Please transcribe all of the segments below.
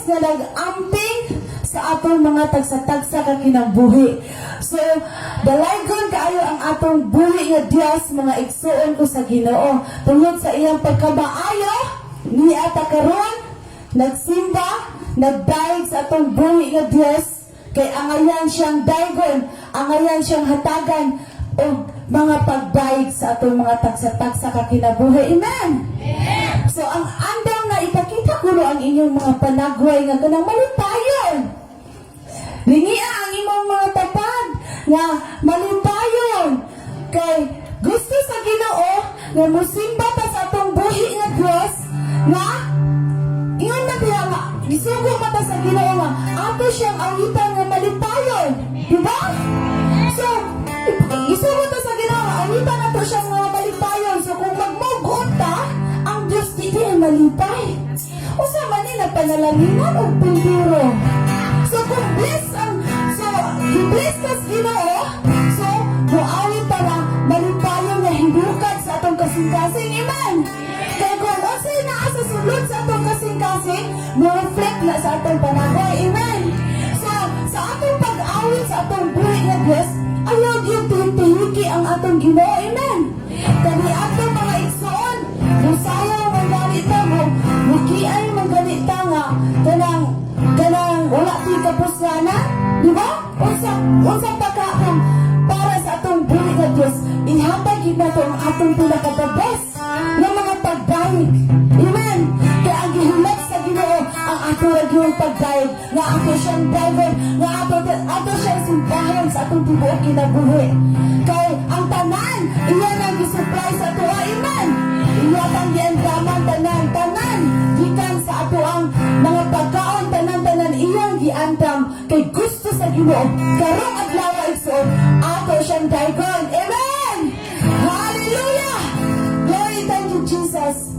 nga nag-amping sa atong mga tagsa-tagsa ka kinabuhi. So, dalaygon kaayo ang atong buhi nga Dios, mga igsuon ko sa Ginoo. Tungod sa iyang pagkamaayo, niya ta karon nagsimba, nagdayeg sa atong buhi nga Dios, kay angayan siyang daygon, angayan siyang hatagan og mga pagdayeg sa atong mga tagsa-tagsa ka kinabuhi. Amen. So ang andam na ipakita kuno ang inyong mga panagway nga kanang malipayon. Lingia ang imong mga tapad nga malipayon. Kay gusto sa Ginoo nga musimba ta sa atong buhi nga Dios nga ingon na diha nga gisugo man ta sa Ginoo nga ato siyang awitan nga malipayon. Di ba? So, gisugo ta sa Ginoo nga awitan nato siyang nga malipayon. So kung mag-move on ta, ang Dios di ay malipay. Usa man ni na panalanginan og pinduro. So kung bless ang so gi-bless tas Ginoo, so muawit ta nga malipayon nga hibukad sa atong kasing-kasing. Amen. Kay kung unsay naa sa sulod sa atong kasing-kasing, mo reflect na sa atong panagway. Amen. So sa atong pag-awit sa atong buhi nga Dios, ayaw yung tihiki ang atong Ginoo. Amen. Kani atong mga igsoon, musayaw man gani ta mo, mukiay man gani ta nga kanang wala ti kapusana, di ba? Unsa pa ka kung para sa atong buhi nga Dios, ihatag gyud nato ang atong pinaka the best nga mga pagdayeg. Amen. Kaya ang gihulat sa Ginoo ang ato ra gyud pagdayeg nga ato siyang daygon, nga ato siyang simbahon sa atong tibuok kinabuhi. Kay ang tanan iya nang gisupply sa atoa. Amen. Iya tang giandaman tanan tanan gikan sa ato ang mga pagkaon, tanan tanan iyang giandam kay gusto sa Ginoo karong adlaw, igsoon, ato siyang daygon. Amen. Hallelujah. Glory, thank you, Jesus.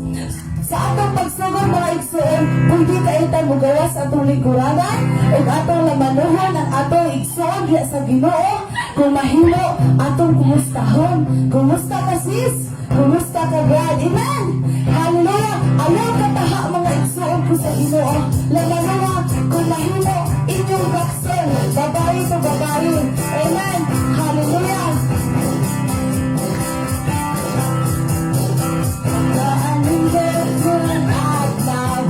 Sa atong pagsugod, mga igsoon, pwede kaayo ta mogawas atong lingkuranan ug atong lamanuhon ang atong igsoon diha sa Ginoo. Kung mahimo, atong kumustahon. Kumusta ka, sis? Kumusta ka, Brad? Amen. Hallelujah. Ayaw kataha, mga igsoon ko sa Ginoo. Lamanuha kung mahimo inyong baksel, babae to babae. Amen. Hallelujah. Kaanindot kong adlaw,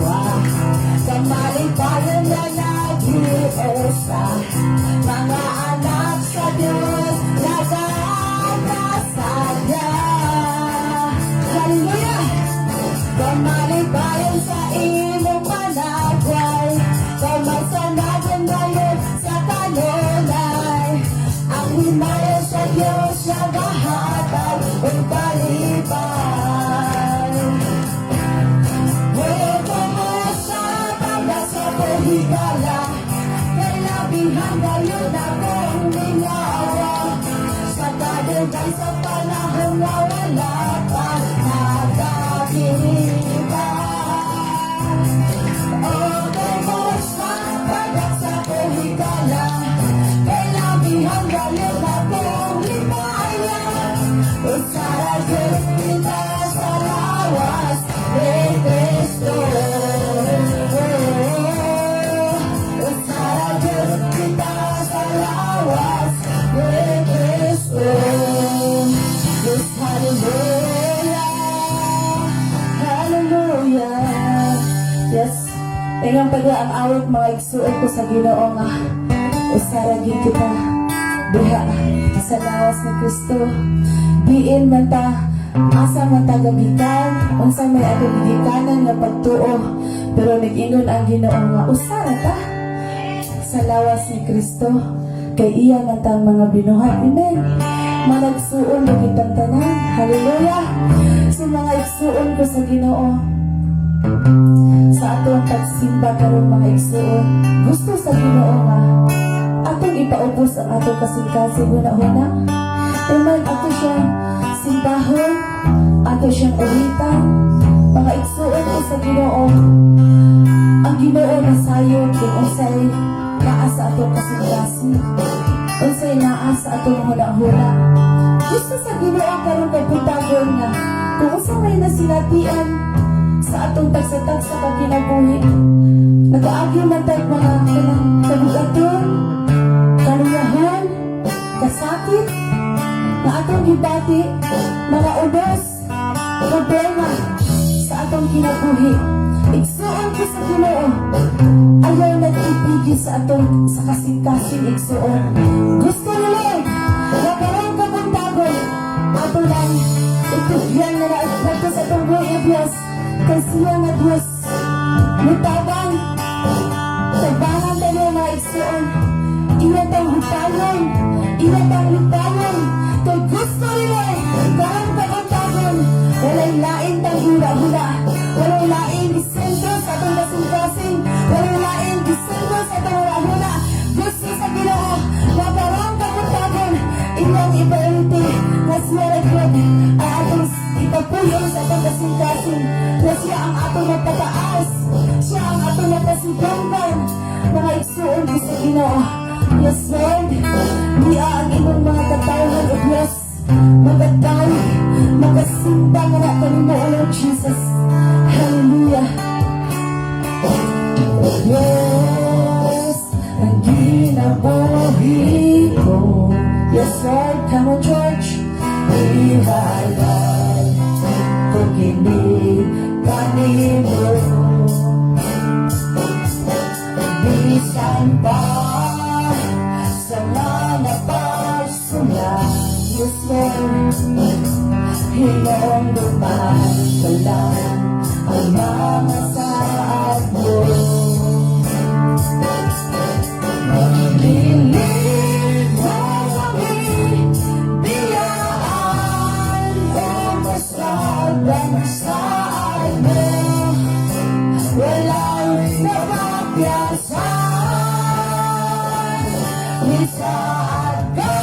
kamalipayon na nag-iusa. Mga anak sa Diyos, nagkakasadya. Hallelujah! Kamalipayon sa imong panagway, Kamaysanagan ngayon sa kanunay. Ang himaya sa Diyos nagahatag og kalipay. Kumusta pagka sa higala, kay labihan gayon akong mingawa sa kadugay sa panahon nga wala pa nagkakita. Oh, kumusta pagka sa higala, kay labihan gayon akong himaya. Usa ra gyud kita sa lawas ni Kristo. Usa ra gyud kita sa lawas ni Kristo. Yes, hallelujah. Hallelujah. Yes. Ingon pa ang awit, mga igsuon ko sa Ginoo, nga usa ra gyud kita diha sa lawas ni Kristo. Diin man ta, asa man ta gagikan, unsa may atong gigikanan nga pagtuo, pero nag-ingon ang Ginoo nga usa ra ta sa lawas ni Kristo kay iya man tang mga binuhat. Amen. Managsuon na kitang tanan. Hallelujah. Sa mga igsuon ko sa Ginoo, sa atong pagsimba karon, mga igsuon, gusto sa Ginoo nga atong ipaubos ang atong kasing-kasing huna-huna. Amen. Ato siyang simbahon, ato siyang uwitan. Mga igsuon ko sa Ginoo, ang Ginoo nasayod kung unsay naa sa atong kasing-kasing, unsay naa sa atong huna-huna. Gusto sa Ginoo karon kay putagon nga kung unsa may nasinatian sa atong tagsa-tagsa ka kinabuhi. Nagaagi man tag mga kanang kabugaton, kaluyahon, kasakit, na atong gibati, mga unos, problema sa atong kinabuhi. Igsuon ko sa Ginoo, ayaw nag-ibigi sa atong sa kasing-kasing, igsuon. Gusto ni Lord, nga karong kabuntagon, ato lang itugyan na naagpato sa atong buhi, Diyos, kay siya nga Diyos, mutabang, tabangan tayo, mga igsuon. Iya tang hupayon, iya tang hupayon, kay gusto ni Lord, karong kabuntagon, walay lain tang hula-hula, walay lain gisentro sa atong kasing-kasing, walay lain gisentro sa atong hula-hula. Gusto sa Ginoo, nga karong kabuntagon, iyang ipailti, nga siya ra gyud ang atong ipapuyon sa atong kasing-kasing, nga siya ang atong mapataas, siya ang atong mapasidunggan, mga igsuon ko sa Ginoo. Yes, Lord, biya ang imong mga katawhan, O Diyos, magadawig, magasimba nga na kanimo, O Lord Jesus. Hallelujah. Diyos, ang kinabuhi ko. Yes, Lord, come on, church. Ihalay ko kini kanimo. Bisan pa sa mga pagsulay. Yes, Lord. Hinumduman ko lang ang mga saad mo. Dili mo kami biyaan o pasagdan saad mo. Walang mapapyasan. Misaad ka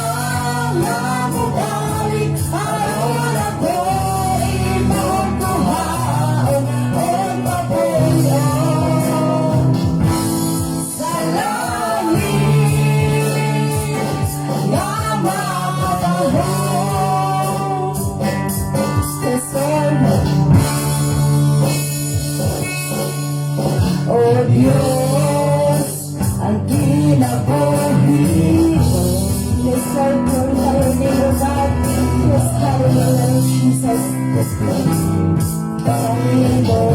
nga mobalik aron ako imong kuhaon o papuyon sa langit nga makatahong. Yes, Lord. O Diyos, ang kinabuhi ko. Yes, Lord, glorify your name, O God. Yes, hallelujah, Lord Jesus. Kanimo.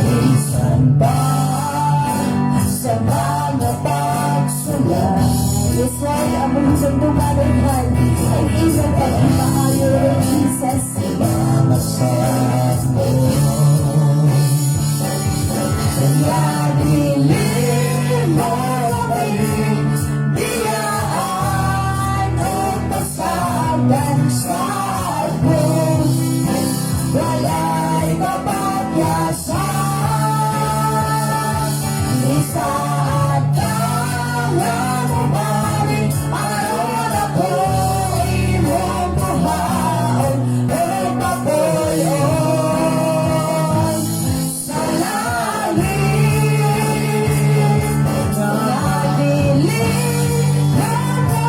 Bisan pa sa mga pagsulay. Yes, Lord, among sundungan, Lord, ang iyong pagpapaayo, Lord Jesus. Mga saad mo. Nga dili mo kami biyaan o pasagdan saad mo. Walay mapapyasan. Misaad ka nga mobalik aron ako imong kuhaon o papuyon sa langit nga dili mo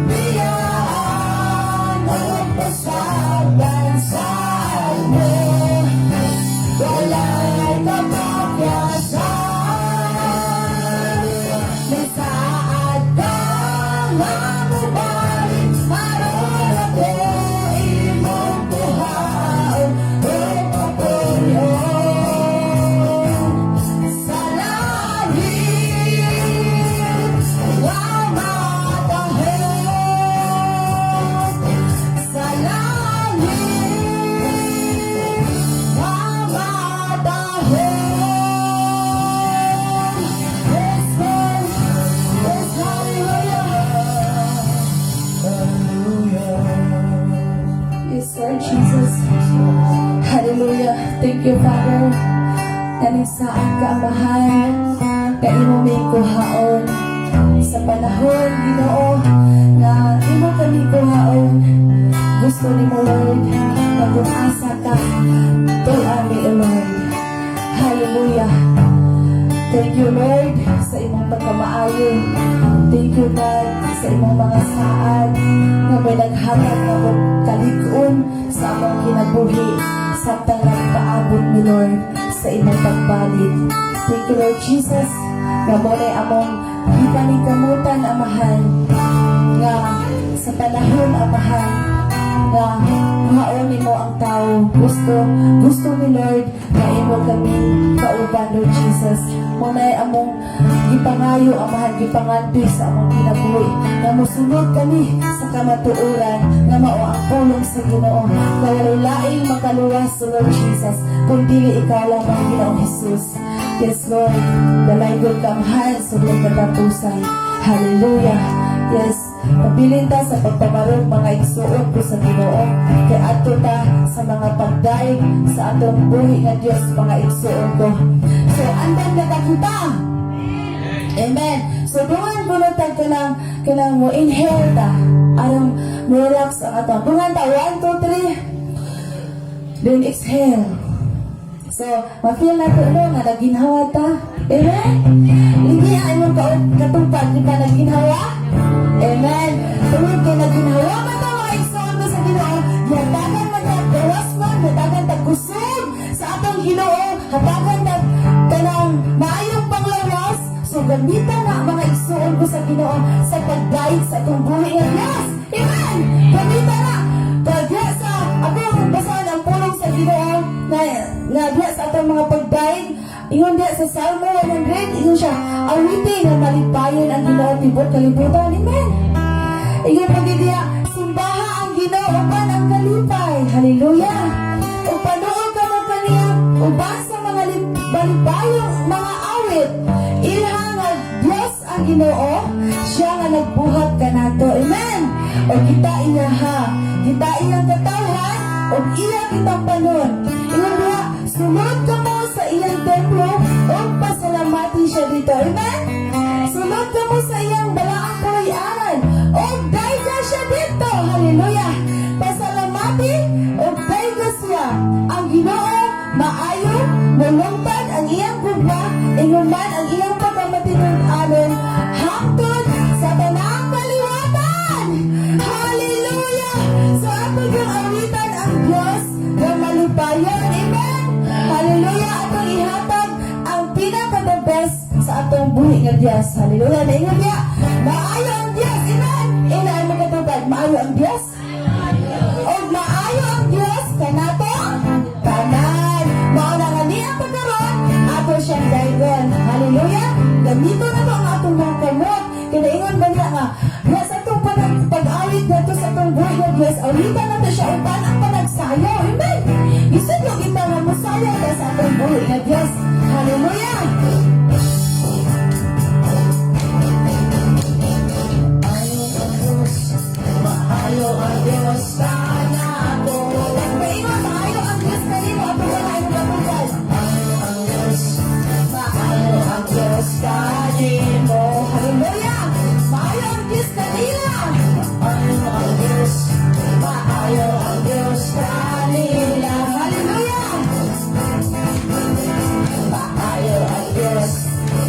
biyaan o pasagdan saad mo. Walay mapapyasan. Misaad ka nga mobalik aron ako imong kuhaon o papuyon sa langit nga matahong, sa langit nga matahong. Yes, Lord. Yes, hallelujah. Hallelujah. Yes, Lord Jesus. Hallelujah. Thank you, Father. Kaning saad ka, Amahan, nga imo may kuhaon. Sa panahon, Ginoo, nga imo kami kuhaon. Gusto nimo, Lord, nga kung asa ka, tua mi, Lord. Hallelujah. Thank you, Lord, sa imong pagkamaayo. Thank you, God, sa imong mga saad nga may naghatag na og kalig-on sa among kinabuhi samtang nagpaabot mi, Lord, sa sa imong pagbalik. Thank you, Lord Jesus, nga mao na among gipaningkamutan, Amahan, nga sa panahon, Amahan, nga kuhaon nimo ang tao. Gusto, gusto ni Lord nga imo kami kauban, Lord Jesus. Mao na among gipangayo, Amahan, gipangandoy sa among kinabuhi nga mosunod kami sa kamatuoran nga mao ang pulong sa Ginoo. Nga walay laing makaluwas, Lord Jesus, kung dili ikaw lamang, Ginoong Jesus. Yes, Lord, dalaygon ka, Amahan, sa buong katapusan. Hallelujah. Yes, pabilin ta sa pagpamarog, mga igsuon ko sa Ginoo. Kay adto ta sa mga pagdaig sa atong buhi nga Dios, mga igsuon ko. So andam na ta kita. Amen. So dungan kuno ta kanang mo inhale ta aron mo relax ang atong. Dungan ta, 1 2 3. Then exhale. So, ma-feel na to, no, nga naginhawa ta. Amen? Hindi ay imong katupad, di ba naginhawa? Amen. Tungod kay naginhawa man ta, mga igsoon ko sa Ginoo, gihatagan man ta gawas man, hatagan ta kusog sa atong Ginoo, hatagan ta kanang maayong panglawas. So gamitan na, mga igsoon ko sa Ginoo, sa pagdaig sa atong buhi nga Diyos. Amen. Gamitan na. Kaya sa ako basahan ang pulong sa Ginoo na nga diha sa atong mga pagdaig, ingon diha sa Salmo 100, ingon siya, "Awiti nga malipayon ang Ginoo, tibok kalibutan." Amen. Ingon pa diha, "Simbaha ang Ginoo uban ang kalipay." Hallelujah. Ug panuol kamo kaniya uban sa mga malipayong mga awit. Ilha nga Dios ang Ginoo, siya nga nagbuhat kanato. Amen. O kita iyaha, kita iyang katawhan, o iya kitang panon. Ingon diha, "Sulod kamo sa iyang templo, o pasalamati siya didto." Amen? Sulod kamo sa iyang balaang puloy-anan, o dayga siya didto. Hallelujah. Pasalamati, o dayga siya. Ang Ginoo, maayo, mulungtad ang iyang gugma, ingon man ang iyang pagkamatinud-anon, hangtod sa tanang kaliwatan. Hallelujah! So ato yung awitan ang Diyos nga malipayon. Amen? Hallelujah! Atong ihatag ang pinaka the best sa atong buhi nga Diyos. Hallelujah! Naingon niya, maayo ang Diyos. Amen? Ina ang makatupad, maayo ang Diyos. O maayo ang Diyos kanato tanan. Mao na nga niya pagkaron ato siyang daygon. Hallelujah! Gamito na to ang atong mga kamot. Kaya ingon ba niya nga, nga sa atong pag-awit nato sa atong buhi nga Diyos, awitan nato siya uban ang panagsayaw. Amen! Gusto nyo kita nga musayaw ta sa atong buhi nga Diyos. Hallelujah! Maayo ang Diyos, maayo ang Diyos kanato. Paingon, maayo ang Diyos kanimo, ato wala imong katungkal. Maayo ang Diyos, maayo ang Diyos kanimo. Hallelujah! Maayo ang Diyos kanila. Maayo ang Diyos, maayo ang Diyos kanila. Hallelujah! Maayo ang Diyos,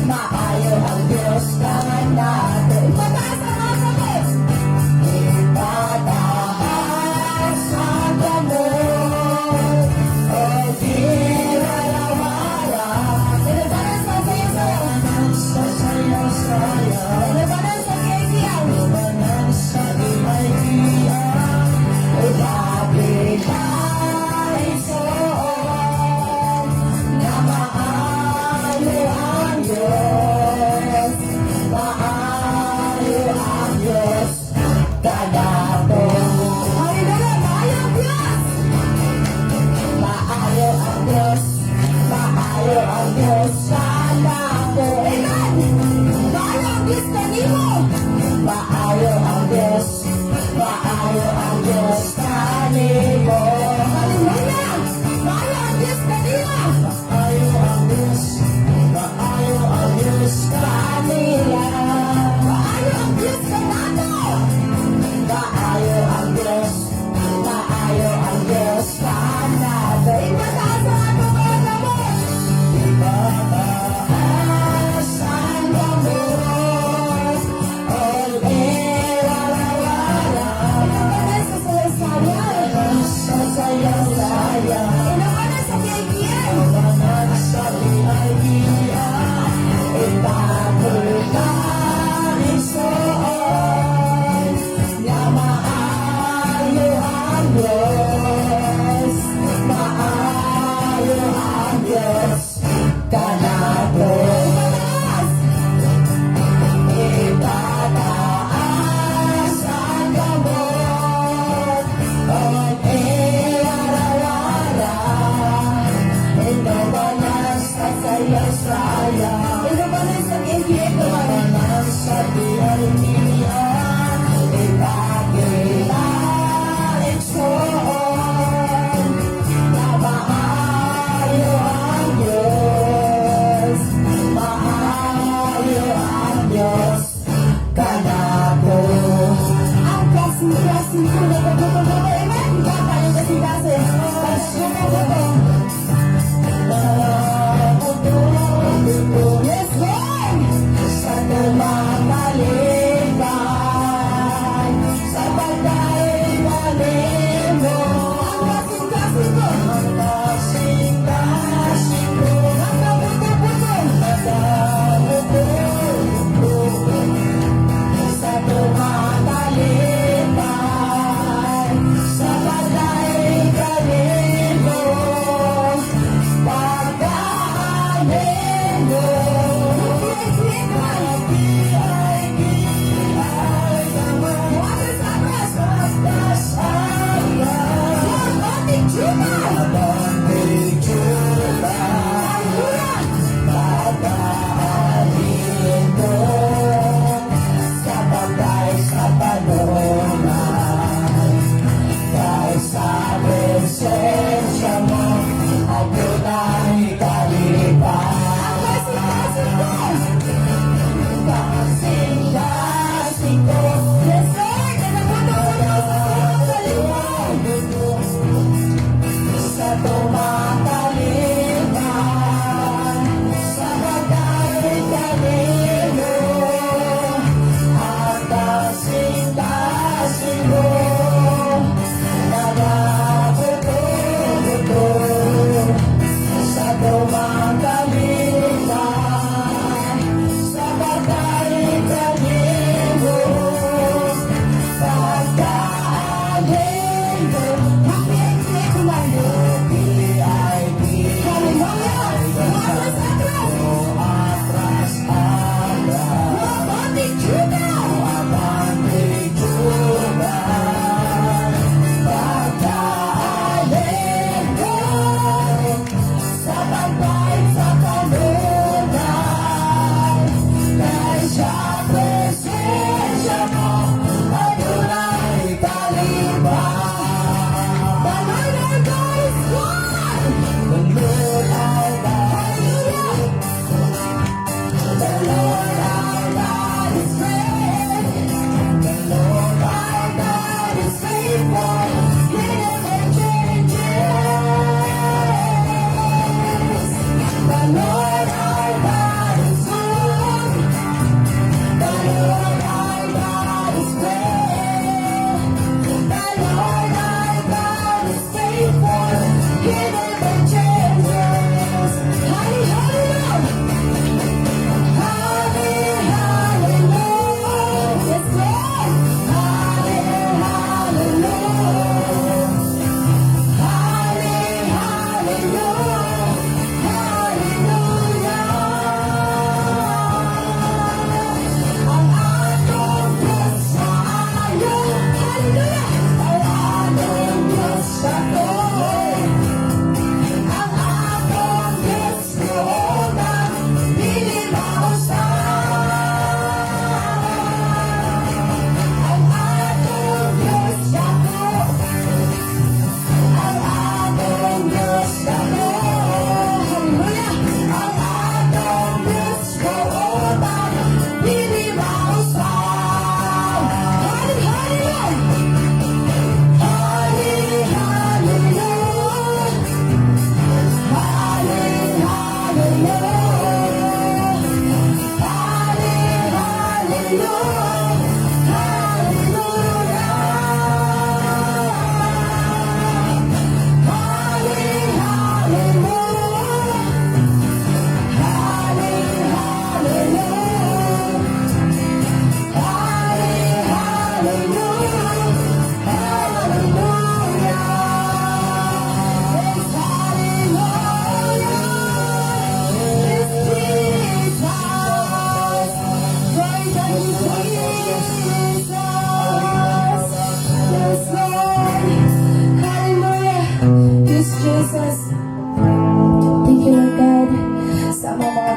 maayo ang Diyos kanato. Ipataas ang mga kamot. Ipataas ang kamot, o giwarawara. Ilabanan sa sayo-sayo. Sa sayaw-sayaw, Ilabanan sa kiyaw. Labanan sa imay-kiyang, Ipakita igsoon, na maayo ang Diyos, maayo ang Diyos, kanato. Hallelujah! Maayo ang Diyos! Maayo ang Diyos, maayo ang Diyos kanato. Amen! Maayo ang Diyos kanimo. Maayo ang Diyos, maayo ang Diyos kanimo. Hallelujah! Maayo ang Diyos kanila. Maayo ang Diyos, maayo ang Diyos kanila. Maayo ang Diyos kanato. Maayo ang Diyos, maayo ang Diyos kanato. Ipataas ang atong mga kamot. Ipataas Diyos kanato. Ipataas! Ipataas ang kamot ug iwarawara, inubanan sa saya-saya. Inubanan sa NPA naman. Inubanan sa niya. Ipakita, igsoon, na maayo ang Diyos. Maayo ang Diyos kanato. Ang kasing-kasing ko nagagutom-gutom. Amen? Bata yung kasing-kasing. Nagagutom-gutom. Yes, Lord! Sa tumatalingkod.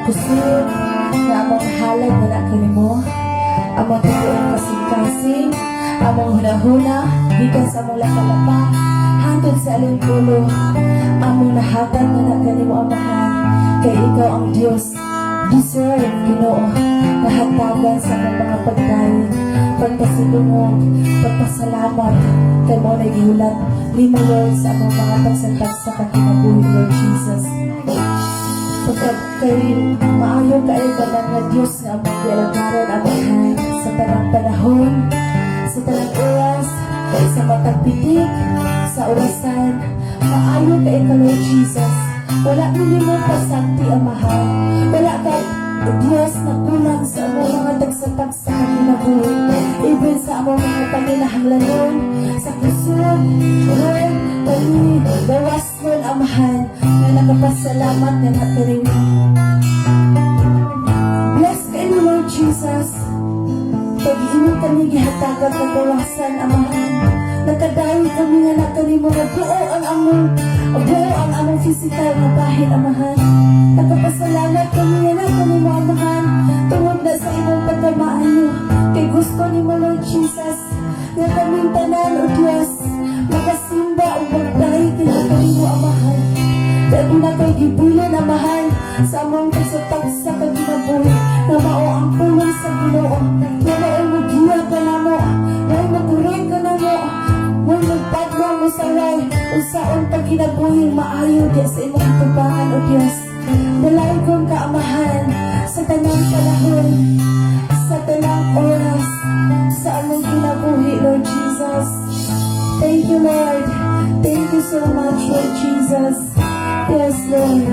Kusog nga among halad na na kanimo, among tibuok kasing-kasing, among hunahuna, gikan sa among lapa-lapa, hangtod sa alimpulo, among nahatag na na kanimo, Amahan, kay ikaw ang Dios deserve, Ginoo, nahatagan sa among mga pagdayeg, pagpasidungog, pagpasalamat, kay mao na gihulat nimo, Lord, sa among mga pagsantag sa kinabuhi, Lord Jesus. Pagkat kay maayo kaayo ka man nga Diyos nga among gialagaran, Amahan, sa tanang panahon, sa tanang oras, sa matag pitik, sa orasan, maayo kaayo ka, Lord Jesus. Wala mo pasakti, Amahan. Wala ka, Diyos, na kulang sa among mga tagsa-tagsa kinabuhi. Even sa among mga panginahanglanon, sa kusog, Lord, kami gawas nun, Amahan, nga nakapasalamat nga natin mo. Bless kaayo, Lord Jesus. Pag imo kami gihatagan kagawasan, Amahan. Nakadayo kami nga nakanimo nga buo ang among physical nga bahin, Amahan. Nakapasalamat kami nga nakanimo, Amahan, tungod na sa imong pagkamaayo. Kay gusto nimo, Lord Jesus, nga kaming tanan, O Dios, makasimba ug magdayeg kanimo, Amahan. Kaya na kay gibilin, Amahan, sa among pagsatag sa kaginabuhi nga mao ang pulong sa Ginoo, nga mao mugiya ka namo, mao magurek ka namo, mao magpadlong mo sa way unsaon pagkinabuhi maayo di sa imong atubangan, O Dios. Dalaygon ka, Amahan, sa tanang panahon, sa tanang oras, sa among kinabuhi, Lord Jesus. Thank you, Lord. Thank you so much, Lord Jesus. Yes, Lord.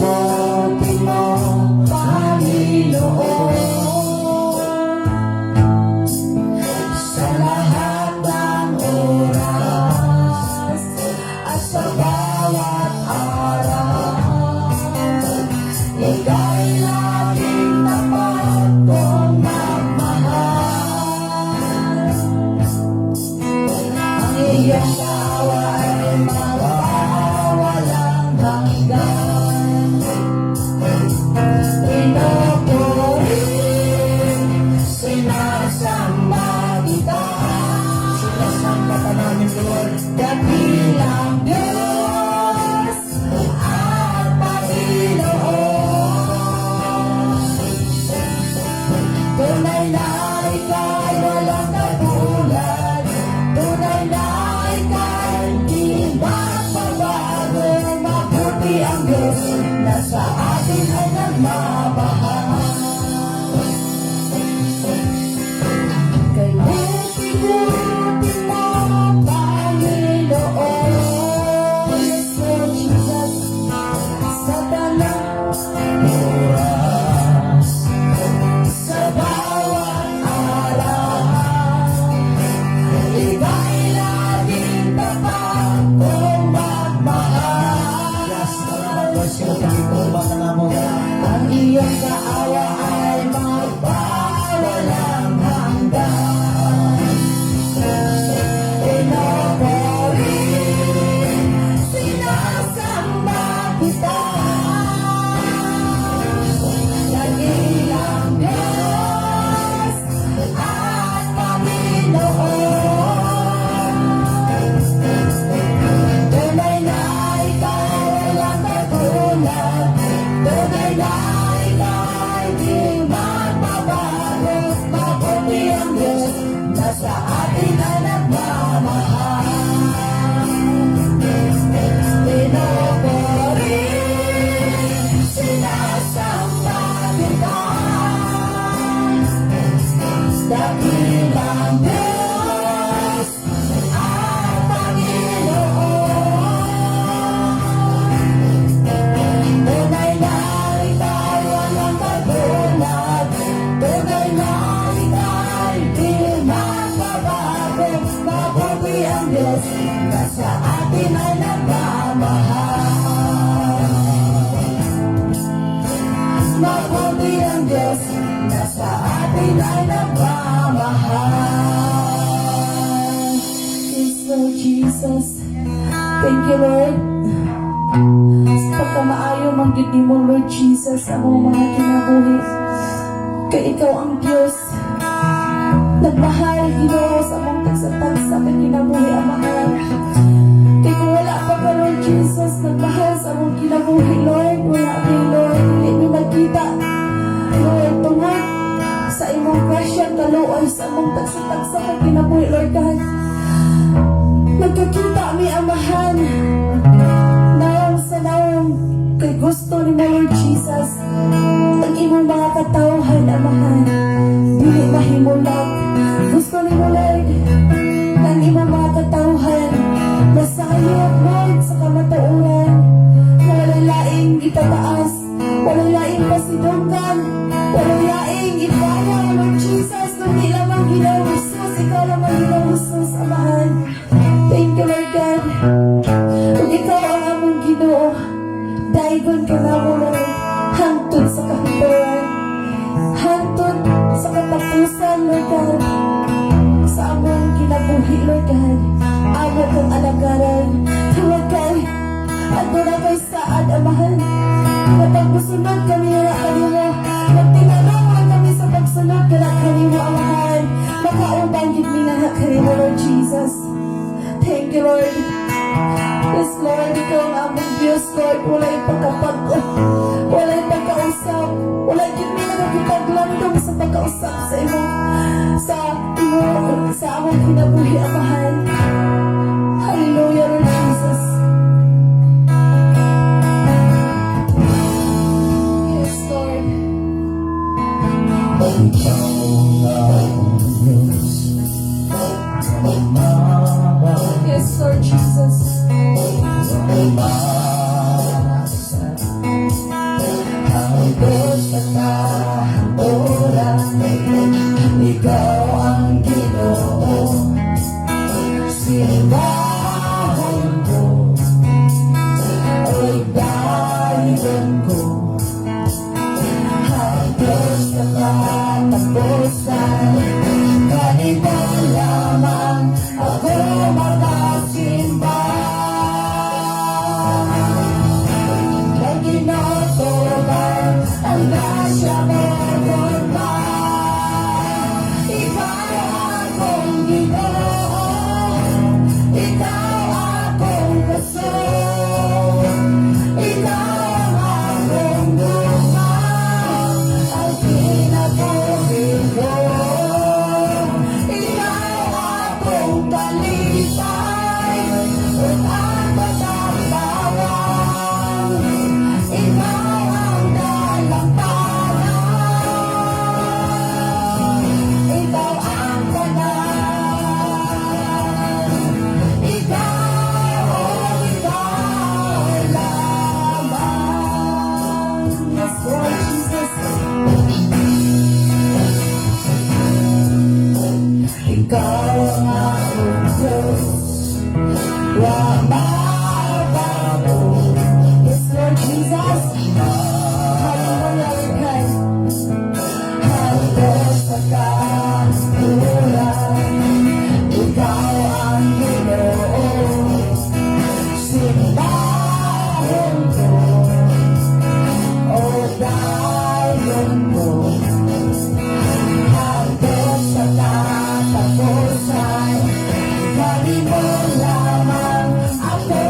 Buti mo, Panginoon, sa lahat ng oras at sa bawat araw. Ika'y laging tapat kong magmahal. Ang iyong awa ay magpawalang hanggan. Pinupuri, sinasamba kita. Sinasamba ka namin, Lord. Dakilang Diyos at Panginoon. Tunay na ika'y walang katulad. Tunay na ika'y di magbabago. Mabuti ang Diyos na sa atin ay nagmamahal. Kay buti-buti mo, Panginoon. Yes, Lord Jesus. Sa tanang oras, sa bawat araw, ika'y laging tapat kong magmahal. Yes, salamat, Lord. Sinasamba ka namin. Ang iyong kaawa ay magpawalang hanggan. Pinupuri, sinasamba kita. Dakilang Diyos at Panginoon. Tunay na ika'y walang katulad. Tunay na ika'y di magbabago. Mabuti ang Diyos na sa atin ay nagmamahal. Pinupuri, sinasamba kita. Dakilang Diyos at Panginoon. Tunay na ika'y walang katulad. Tunay na ika'y di magbabago. Mabuti ang Diyos na sa atin ay nagmamahal. Mabuti ang Diyos na sa atin ay nagmamahal. Yes, Lord Jesus. Thank you, Lord. Sa pagkamaayo man gyud nimo, Lord Jesus, sa among mga kinabuhi. Kay ikaw ang Diyos. Nagmahal, Ginoo, sa among tagsa-tagsa ka kinabuhi, Amahan. Kay kung wala pa ka, Lord Jesus, nagmahal sa among kinabuhi, Lord, wala mi, Lord, hindi mi magkita. Lord, tungod sa imong grasya, kaluoy sa among tagsa-tagsa ka kinabuhi, Lord God. Nagkakita mi, Amahan, nawong sa nawong, kay gusto nimo, Lord Jesus, ang imong mga katawhan, Amahan, dili mahimulag. Gusto nimo, Lord, na ang imong mga katawhan, masayop, Lord, sa kamatuoran, na walay laing ipataas, walay laing pasidunggan, walay laing ibayaw, Lord Jesus, kundi lamang Ginoong Jesus, ikaw lamang, Ginoong Jesus, Amahan. Thank you, Lord God. Ug ikaw ang among Ginoo, daygon ka namo, Lord, hangtod sa kahimtangan, hangtod sa katapusan, Lord God, sa among kinabuhi, Lord God. Amo kang alagaran. Tungod kay, aduna kay saad, Amahan. Kapag musunod kami na kanimo, nagtinanong lang kami sa pagsunod ka na kanimo, Amahan. Makauban gyud mi na kanimo, Lord Jesus. Thank you, Lord. Yes, Lord, ikaw ang among Diyos, Lord. Walay pagkapag-o. Walay pagkausap. Wala gyud mi nakakipaglandong sa pagkausap sa imo, sa among kinabuhi, Amahan. Hallelujah, Lord Jesus. Yes, Lord. Ikaw ang Diyos. Mababa Yes, Lord Jesus. Umasa hangtod sa kahangturan, ikaw ang Ginoo. Simbahon ko ug daygon ko hangtod sa katapusan. Kanimo lamang ako makasimba. Kay ginatubang ang grasya mo gugma. Ikaw akong Ginoo, ikaw akong kusog, ikaw ang akong gugma, ang kinabuhi ko. Ikaw akong kalipay, ug ang bawang. Ikaw ang dalampanan, ikaw ang tanan. Ikaw, oh, ikaw lamang. Yes, Lord Jesus. Ikaw ang akong Diyos, wa mabago. Yes, Lord Jesus. Hallelujah, Lord God. Hangtod sa kahangturan, ikaw ang Ginoo. Simbahon ko ug dayon ko hangtod sa katapusan. Kanimo lamang ako.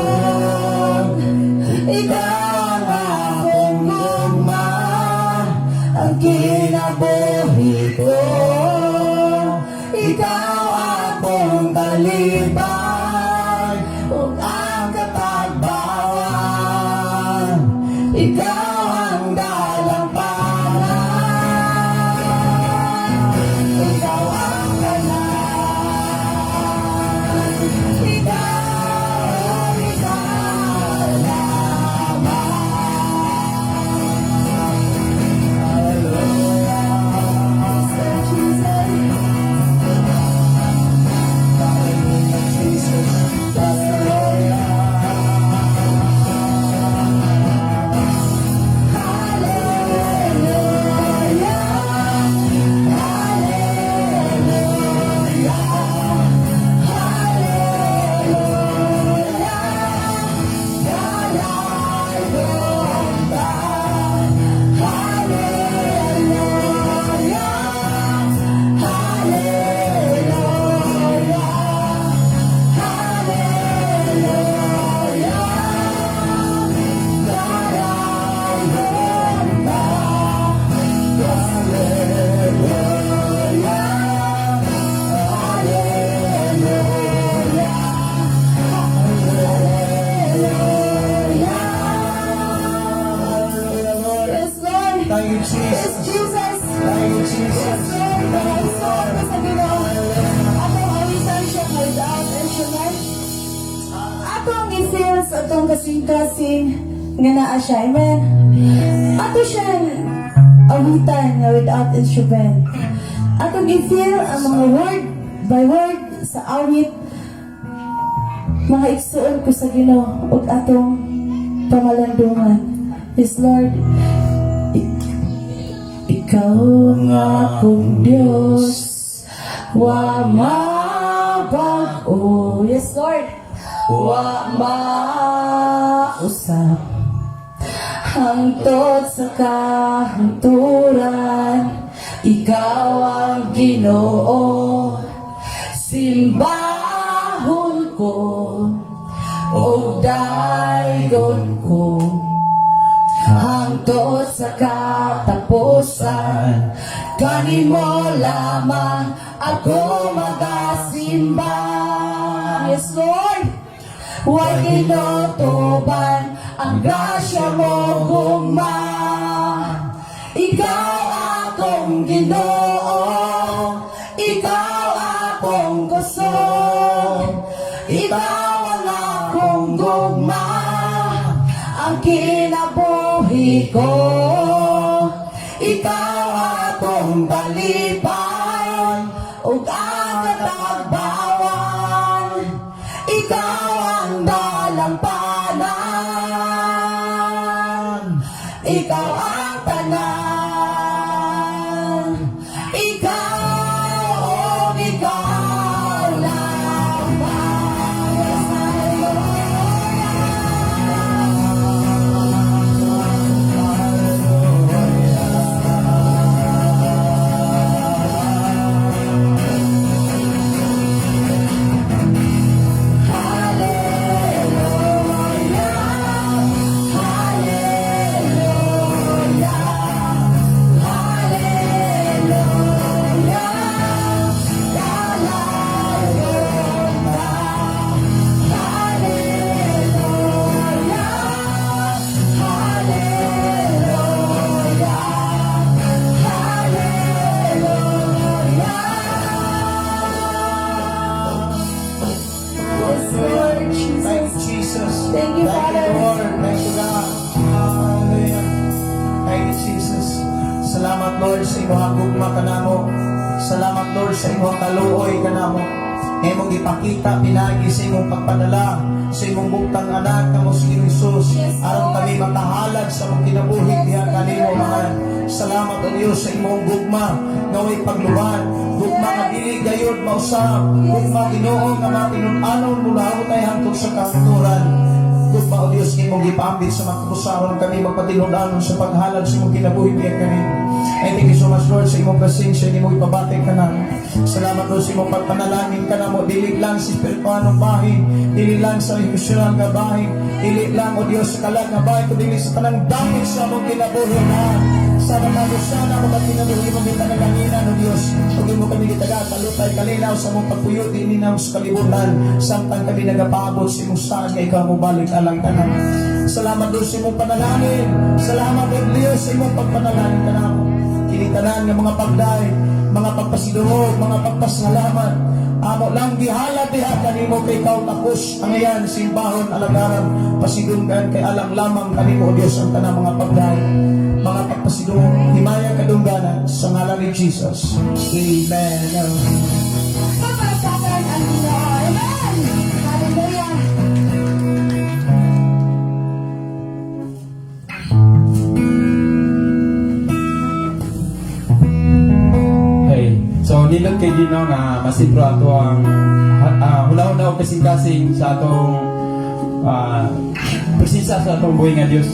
kusog. Ikaw ang akong gugma, ang kinabuhi ko. Ikaw akong kalipay ug ang katagbawan. Ikaw ang dalampanan. Ikaw ang tanan. Ikaw, ikaw lamang. Hallelujah. Jesus. Hallelujah, Jesus. Hallelujah. Hallelujah. Hallelujah. Hallelujah. Dalaygon ta. Hallelujah. Hallelujah. Hallelujah. Dalaygon ta. Hallelujah. Hallelujah. Hallelujah. Lord. Yes, Lord. Thank you, Yes, Jesus. Jesus. Thank you, Yes, Jesus. Lord. Mga ko sa Ginoo. Atong awitan siya without instrument. Atong i-feel sa atong kasing-kasing nga naa siya. Amen. Ato siyang awitan nga without instrument. Atong i-feel ang mga word by word sa awit, mga igsuon ko sa Ginoo, ug atong pamalandungan. Yes, Lord. Ikaw ang akong Diyos, wa mabag-o. Yes, Lord. Wa mausab hangtod sa kahangturan. Ikaw ang Ginoo, simbahon ko ug daygon ko hangtod sa katapusan. Kanimo lamang ako magasimba. Yes, Lord. Way tinutuban ang grasya mo, gugma. Ikaw akong Ginoo, ikaw akong kusog, ikaw ang akong gugma, ang kinabuhi ko. Ikaw akong kalipay ug ang katagbawan. Ikaw ang dalampanan. Ikaw ang tanan. Ikaw, oh, ikaw lamang. Yes, hallelujah. Hallelujah. Hallelujah. Hallelujah. Dalaygon ta. Hallelujah. Hallelujah. Hallelujah. Yes, Lord Thank Jesus. you, Jesus. Thank you, Thank Father. you, Lord. Thank you, God. Hallelujah. Thank you, Jesus. Salamat, Lord, sa imong gugma kanamo. Salamat, Lord, sa imong kaluoy kanamo. Imong gipakita pinagi sa imong pagpadala sa imong bugtang anak nga mao si Jesus Yes, aron Lord. kami makahalad sa imong kinabuhi diha Yes, kanimo, thank you, mahal. Salamat o Dios sa imong gugma nga way pagluban, gugma nga dili gayud mausab, gugma, Ginoo, nga matinud-anon mula tay hangtod sa kahangturan. Gugma o Dios nga imong gipaambit sa mga kapusaron kami magpatinud-anon sa paghalad sa imong kinabuhi diha kanimo. I thank you so much, Lord, sa imong presensya nga imong ipabati kanamo. Salamat, Lord, sa imong pagpanalangin kanamo, dili lang sa espirituanong bahin, dili lang sa emosyonal nga bahin, dili lang, O Dios, sa kalag nga bahin, kundi sa tanang dangit sa among kinabuhi na. Sana sana mo kami kinabuhi mo gipanalanginan, O Dios. Ug imo kami gitagaan kalupay, kalinaw sa among pagpuyo dinhi sa kalibutan samtang kami nagapaabot sa imong saan nga ikaw mo balik alang tanan. Salamat, Lord, sa imong panalangin. Salamat, O Dios, sa imong pagpanalangin kanamo. Kini tanan nga mga pagday, mga pagpasidungog, mga pagpasalamat, amo lang gihalad diha kanimo kay ikaw takos ang iyan simbahon, alagaran, pasidunggan, kay alang lamang kanimo, O Dios, ang tanang mga pagday, mga pagpasidungog, himaya, kadungganan, sa ngalan ni Jesus. Amen. Papalakpakan ang Ginoo. Amen! Hallelujah! Okay. So nindot kay Ginoo nga masibro ato ang huna-huna og kasing-kasing sa atong presensya sa atong buhi nga Dios.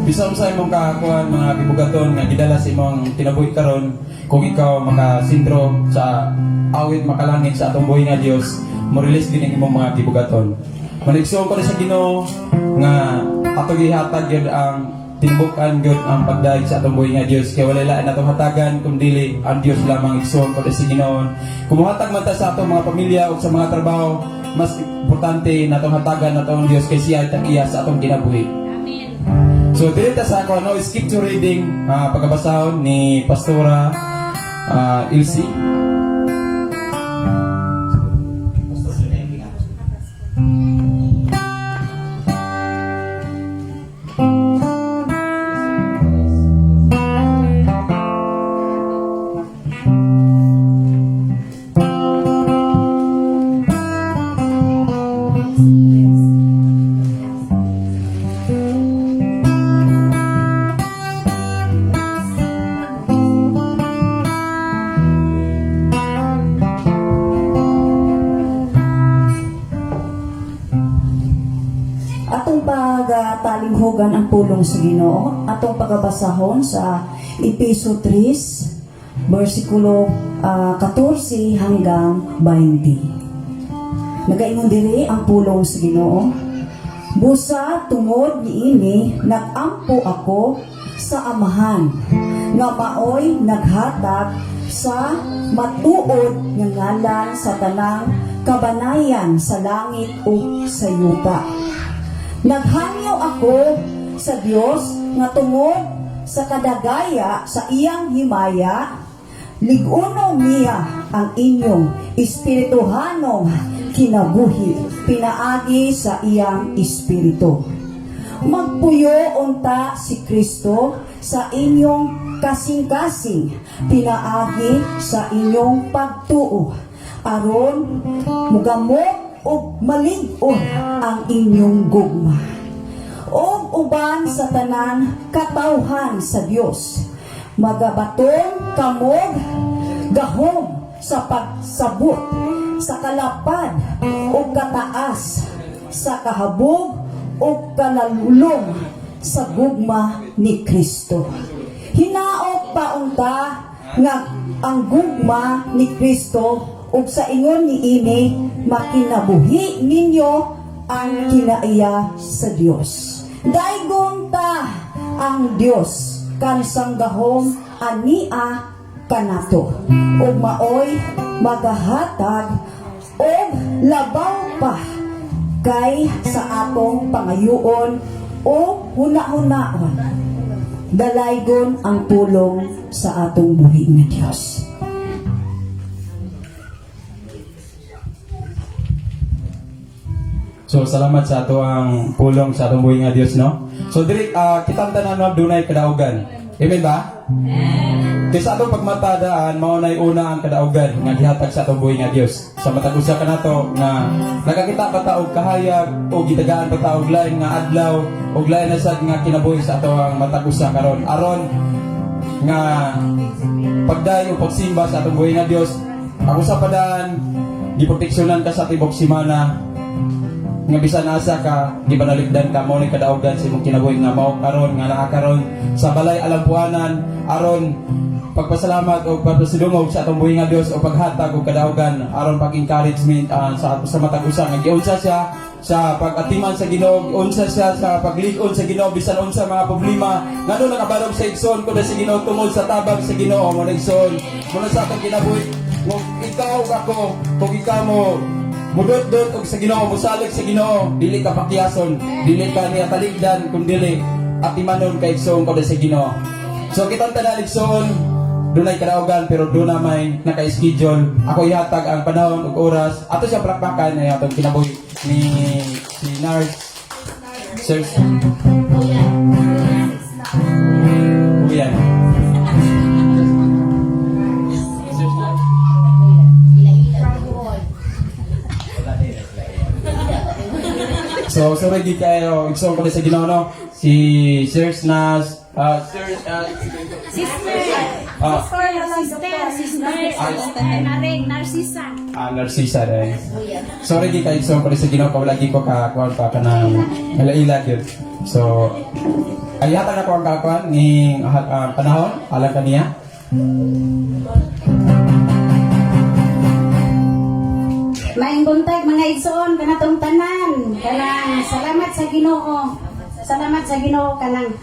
Bisan sa imong kakakuan, mga gibugaton nga gidala sa imong kinabuhi karon, kung ikaw makasintro sa awit makalangit sa atong buhi nga Dios, mo release din ang imong mga gibugaton. Manigsuon ko ni sa Ginoo nga ato gihatag gyud ang tinubukan gyud ang pagdayeg sa atong buhi nga Dios, kay walay lain atong hatagan kun dili ang Dios lamang. Igsuon ko sa Ginoo, kung mohatag man ta sa atong mga pamilya o sa mga trabaho, mas importante natong hatagan nato ang Dios kay siya ay tag-iya sa atong kinabuhi. So dili ta sa ako, no, scripture reading, pagkabasahon ni Pastora Ilse. Atong pagatalinghugan ang pulong sa Ginoo, atong pagabasahon sa Epeso 3 bersikulo 14 hanggang 20. Nagaingon diri ang pulong sa Ginoo: "Busa tungod niini nagampo ako sa Amahan nga maoy naghatag sa matuod nga ngalan sa tanang kabanayan sa langit ug sa yuta. Naghangyo ako sa Dios nga tungod sa kadagaya sa iyang himaya, lig-unon niya ang inyong espirituhanong kinabuhi pinaagi sa iyang espiritu. Magpuyo unta si Kristo sa inyong kasing-kasing pinaagi sa inyong pagtuo, aron mugamot ug malig-on ang inyong gugma ug uban sa tanan katawhan sa Dios magabaton kamog gahom sa pagsabot sa kalapad ug kataas, sa kahabog ug kalalulong sa gugma ni Kristo. Hinaot pa unta nga ang gugma ni Kristo ug sa ingon niini makinabuhi ninyo ang kinaiya sa Dios. Daygon ta ang Dios kan sanggahom ania kanato ug maoy magahatag og labaw pa kay sa atong pangayuon o huna-hunaon. Dalaygon ang pulong sa atong buhi nga Dios." So salamat sa ato ang pulong sa atong buhi nga Dios, no. So diri kitang tanan, no, dunay kadaugan. Amen ba? Kay sa atong pagmata daan, mao nay una ang kadaugan nga gihatag sa atong buhi nga Dios. Sa matag usa kanato nga nakakita pa ta og kahayag o gitagaan pa ta og lain nga adlaw og lain na sad nga kinabuhi sa ato ang matag usa karon. Aron nga pagday o pagsimba sa atong buhi nga Dios, ang usa pa daan, giproteksyonan ka sa tibok simana nga bisan asa ka gibanalikdan ka, mao ni kadaugan sa imong kinabuhi nga mao karon nga naa karon sa balay alampuanan aron. Pagpasalamat o pagpasidungog sa atong buhi nga Dios o paghatag og kadaugan aron pag-encouragement sa matag usa nga giunsa siya sa pag-atiman sa Ginoo, giunsa siya sa paglig-on sa Ginoo bisan unsa mga problema. Ngano nakabarog sa igsoon ko na sa Ginoo tungod sa tabang sa Ginoo mo na, igsoon, mo na sa atong kinabuhi. Kung ikaw ug ako, kung ikaw mo mudot-dot og sa Ginoo, musalig sa Ginoo, dili ka pakiyason, dili ka niya taligdan, kun dili atimanon kay, igsoon ko sa Ginoo. So kitang tanan, igsoon, dunay kadaugan pero doon na may naka-schedule. Ako ihatag ang panahon ug oras. Ato siya palakpakan ay atong kinabuhi ni si Nurse Sir Kuya. Sir Nars. So, sorry gid kayo, igsoon ko sa Ginoo, no? Si Sir Nas, Sir Sister. Ah. Sister, sister, sister, Naring, Narcissa. Ah, Narcissa rin. Sorry gid kayo, igsoon ko sa Ginoo, kawala gid ko ka kuan pa kanang ila gyud. So, ay hatag na ko ang kakuan ni panahon alang kaniya. Maayong buntag, mga igsoon, kanatong tanan. Kanang salamat sa Ginoo. Salamat sa Ginoo kanang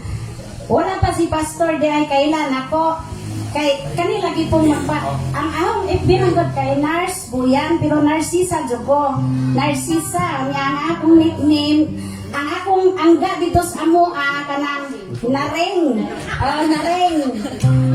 wala pa si Pastor di ay kailan ako kay kani lagi pong magpa ang ahong FB man gud kay Nurse Buyan, pero Narcissa jud ko. Narcissa niya ang akong nickname. Ang akong angga dito sa amo kanang Nareng. Oh, Nareng.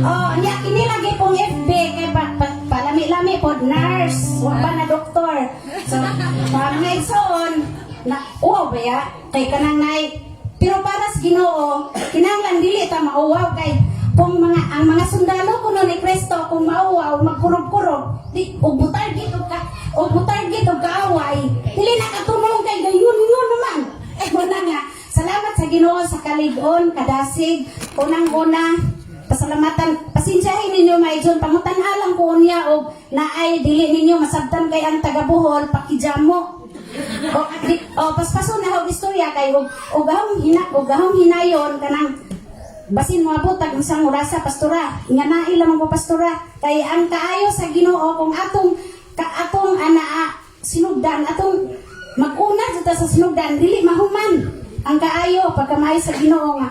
Oh, niya kini lagi pong FB kay pa, palami-lami pod nurse, wa pa na doktor. So, mga igsoon, na uwaw ba ya? Kay kanang nay pero para sa Ginoo, kinahanglan dili ta mauwaw kay kung mga ang mga sundalo kuno ni Kristo kung mauwaw magkurob-kurob di og mutarget og ka og mutarget og kaaway, dili na katunong kay gayon yun naman. Mo na nga salamat sa Ginoo sa kalig-on kadasig. Unang-una, pasalamatan, pasensyahin ninyo, mga igsoon, pangutan-alang ko unya og naay dili ninyo masabtan kay ang taga Bohol pakijamo o di, o paspaso na og istorya kay og ahong hina og ahong hinayon kanang basin moabot tag isang orasa, pastora, nga naila man ko, pastora, kay ang kaayo sa Ginoo kung atong ka atong anaa sinugdan, atong mag-una jud ta sa sinugdan, dili mahuman ang kaayo pagkamaayo sa Ginoo. Nga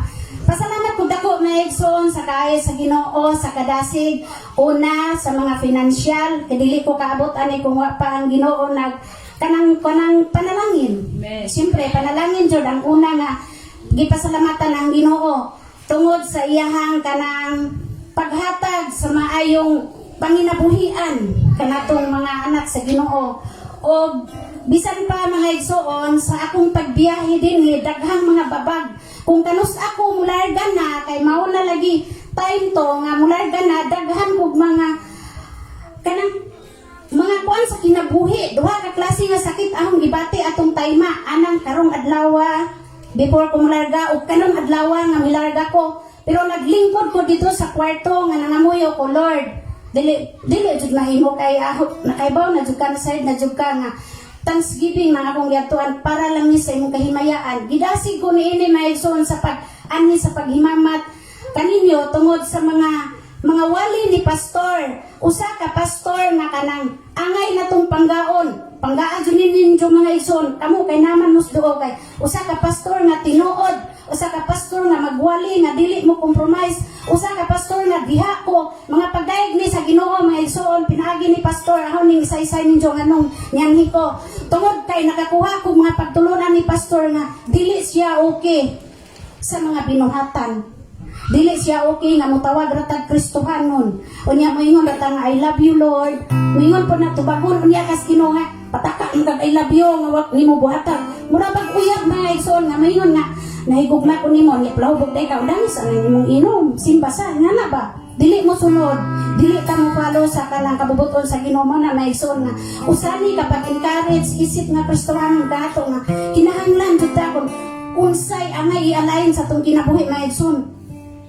pasalamat ko dako, mga igsoon, sa kaayo sa Ginoo sa kadasig. Una sa mga financial kay dili ko kaabot ani kung wa pa ang Ginoo nag kanang kanang panalangin. Siyempre panalangin jud ang una nga gipasalamatan ang Ginoo tungod sa iyahang kanang paghatag sa maayong panginabuhian kanatong mga anak sa Ginoo. Og bisan pa, mga igsoon, sa akong pagbiyahe dinhi daghang mga babag. Kung kanus ako mularga na kay mao na lagi time to nga mularga na, daghan og mga kanang mga kuan sa kinabuhi. Duha ka klase nga sakit akong gibati atong tayma anang karong adlaw before ko mularga ug kanong adlaw nga milarga ko. Pero naglingkod ko dito sa kwarto nga nangamuyo ko, "Lord, dili dili jud mahimo kay ako nakaibaw na jud ka na side na jud ka nga thanksgiving man akong giadtuan para lang ni sa imong kahimayaan." Gidasig ko niini, mga igsoon, sa pag anhi sa paghimamat kaninyo tungod sa mga wali ni pastor. Usa ka pastor nga kanang angay na tong panggaon. Panggaan jud ninyo, mga igsoon. Kamo kay naman musduo kay usa ka pastor nga tinuod, usa ka pastor nga magwali nga dili mo compromise, usa ka pastor nga diha ko mga pagdayeg ni sa Ginoo, mga igsoon, pinaagi ni pastor. Ahon ning isa-isa ninyo nganong nianhi ko tungod kay nakakuha ko mga pagtulunan ni pastor nga dili siya okay sa mga binuhatan. Dili siya okay nga mutawag ra tag Kristohanon. Unya moingon ra ta nga, "I love you, Lord." Moingon po na tubagon unya kas Ginoo nga pataka ang kag "I love you" nga wa nimo buhatan. Mura bag uyab, mga igsoon, nga moingon nga nahigugma ko nimo ni plawbog day ka dangis ang imong inom simba sa nga na ba. Dili mo sunod, dili ka mo follow sa kanang kabubuton sa Ginoo mo na, mga igsoon, nga usani kapag encourage isip nga Kristohanon kato nga kinahanglan jud ta kung unsay angay i-align sa atong kinabuhi, mga igsoon,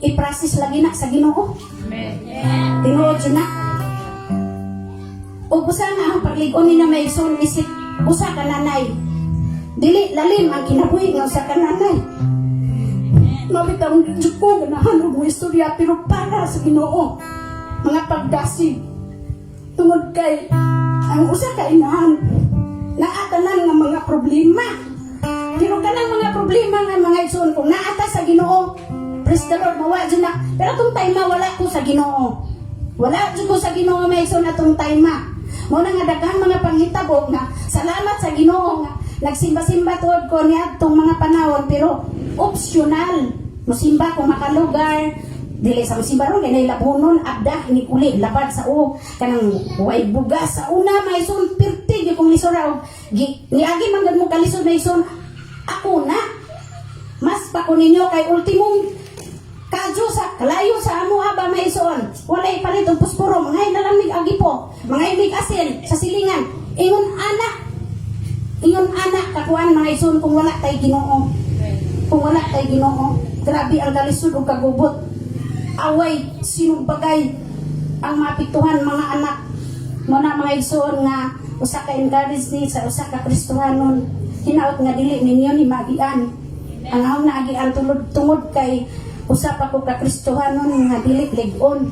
i-process lagi na sa Ginoo. Tinuod jud na. Ug usa nga ang paglig-on ni na, mga igsoon, isip usa ka nanay. Dili lalim ang kinabuhi nga usa ka nanay. Mabitaw jud ko ganahan og mo istorya pero para sa Ginoo. Mga pagdasig tungod kay ang usa ka inahan naa tanan nga mga problema, pero kanang mga problema nga, mga igsoon, kung naa ta sa Ginoo, praise the Lord, mawa jud na. Pero atong time wala ko sa Ginoo, wala jud ko sa Ginoo, mga igsoon, atong time. Mo na nga daghan mga panghitabo nga salamat sa Ginoo nga nagsimba-simba tuod ko niadtong mga panahon, pero optional. Musimba kung makalugar, dili sa musimba ron kay nailabunon abda inig uli labad sa o kanang way bugas sa una may sun pirti gyud kung lisura og niagi man gud mo kalisod na ison ako na mas pa ko ninyo kay ultimong kadyo sa kalayo sa amo ba may ison walay palit og puspuro, mga na lang mig agi po, mga mig asin sa silingan. Ingon ana, ingon ana kakuan, mga ison, kung wala tay Ginoo, kung wala tay Ginoo, grabe ang kalisod ug kagubot, away, sinugbagay ang maapektuhan mga anak mo na. Mga igsoon, nga usa ka encourage ni sa usa ka Kristohanon, hinaot nga dili ninyo ni maagian ang akong naagian tulod tungod kay usa pa ko ka Kristohanon nga dili lig-on.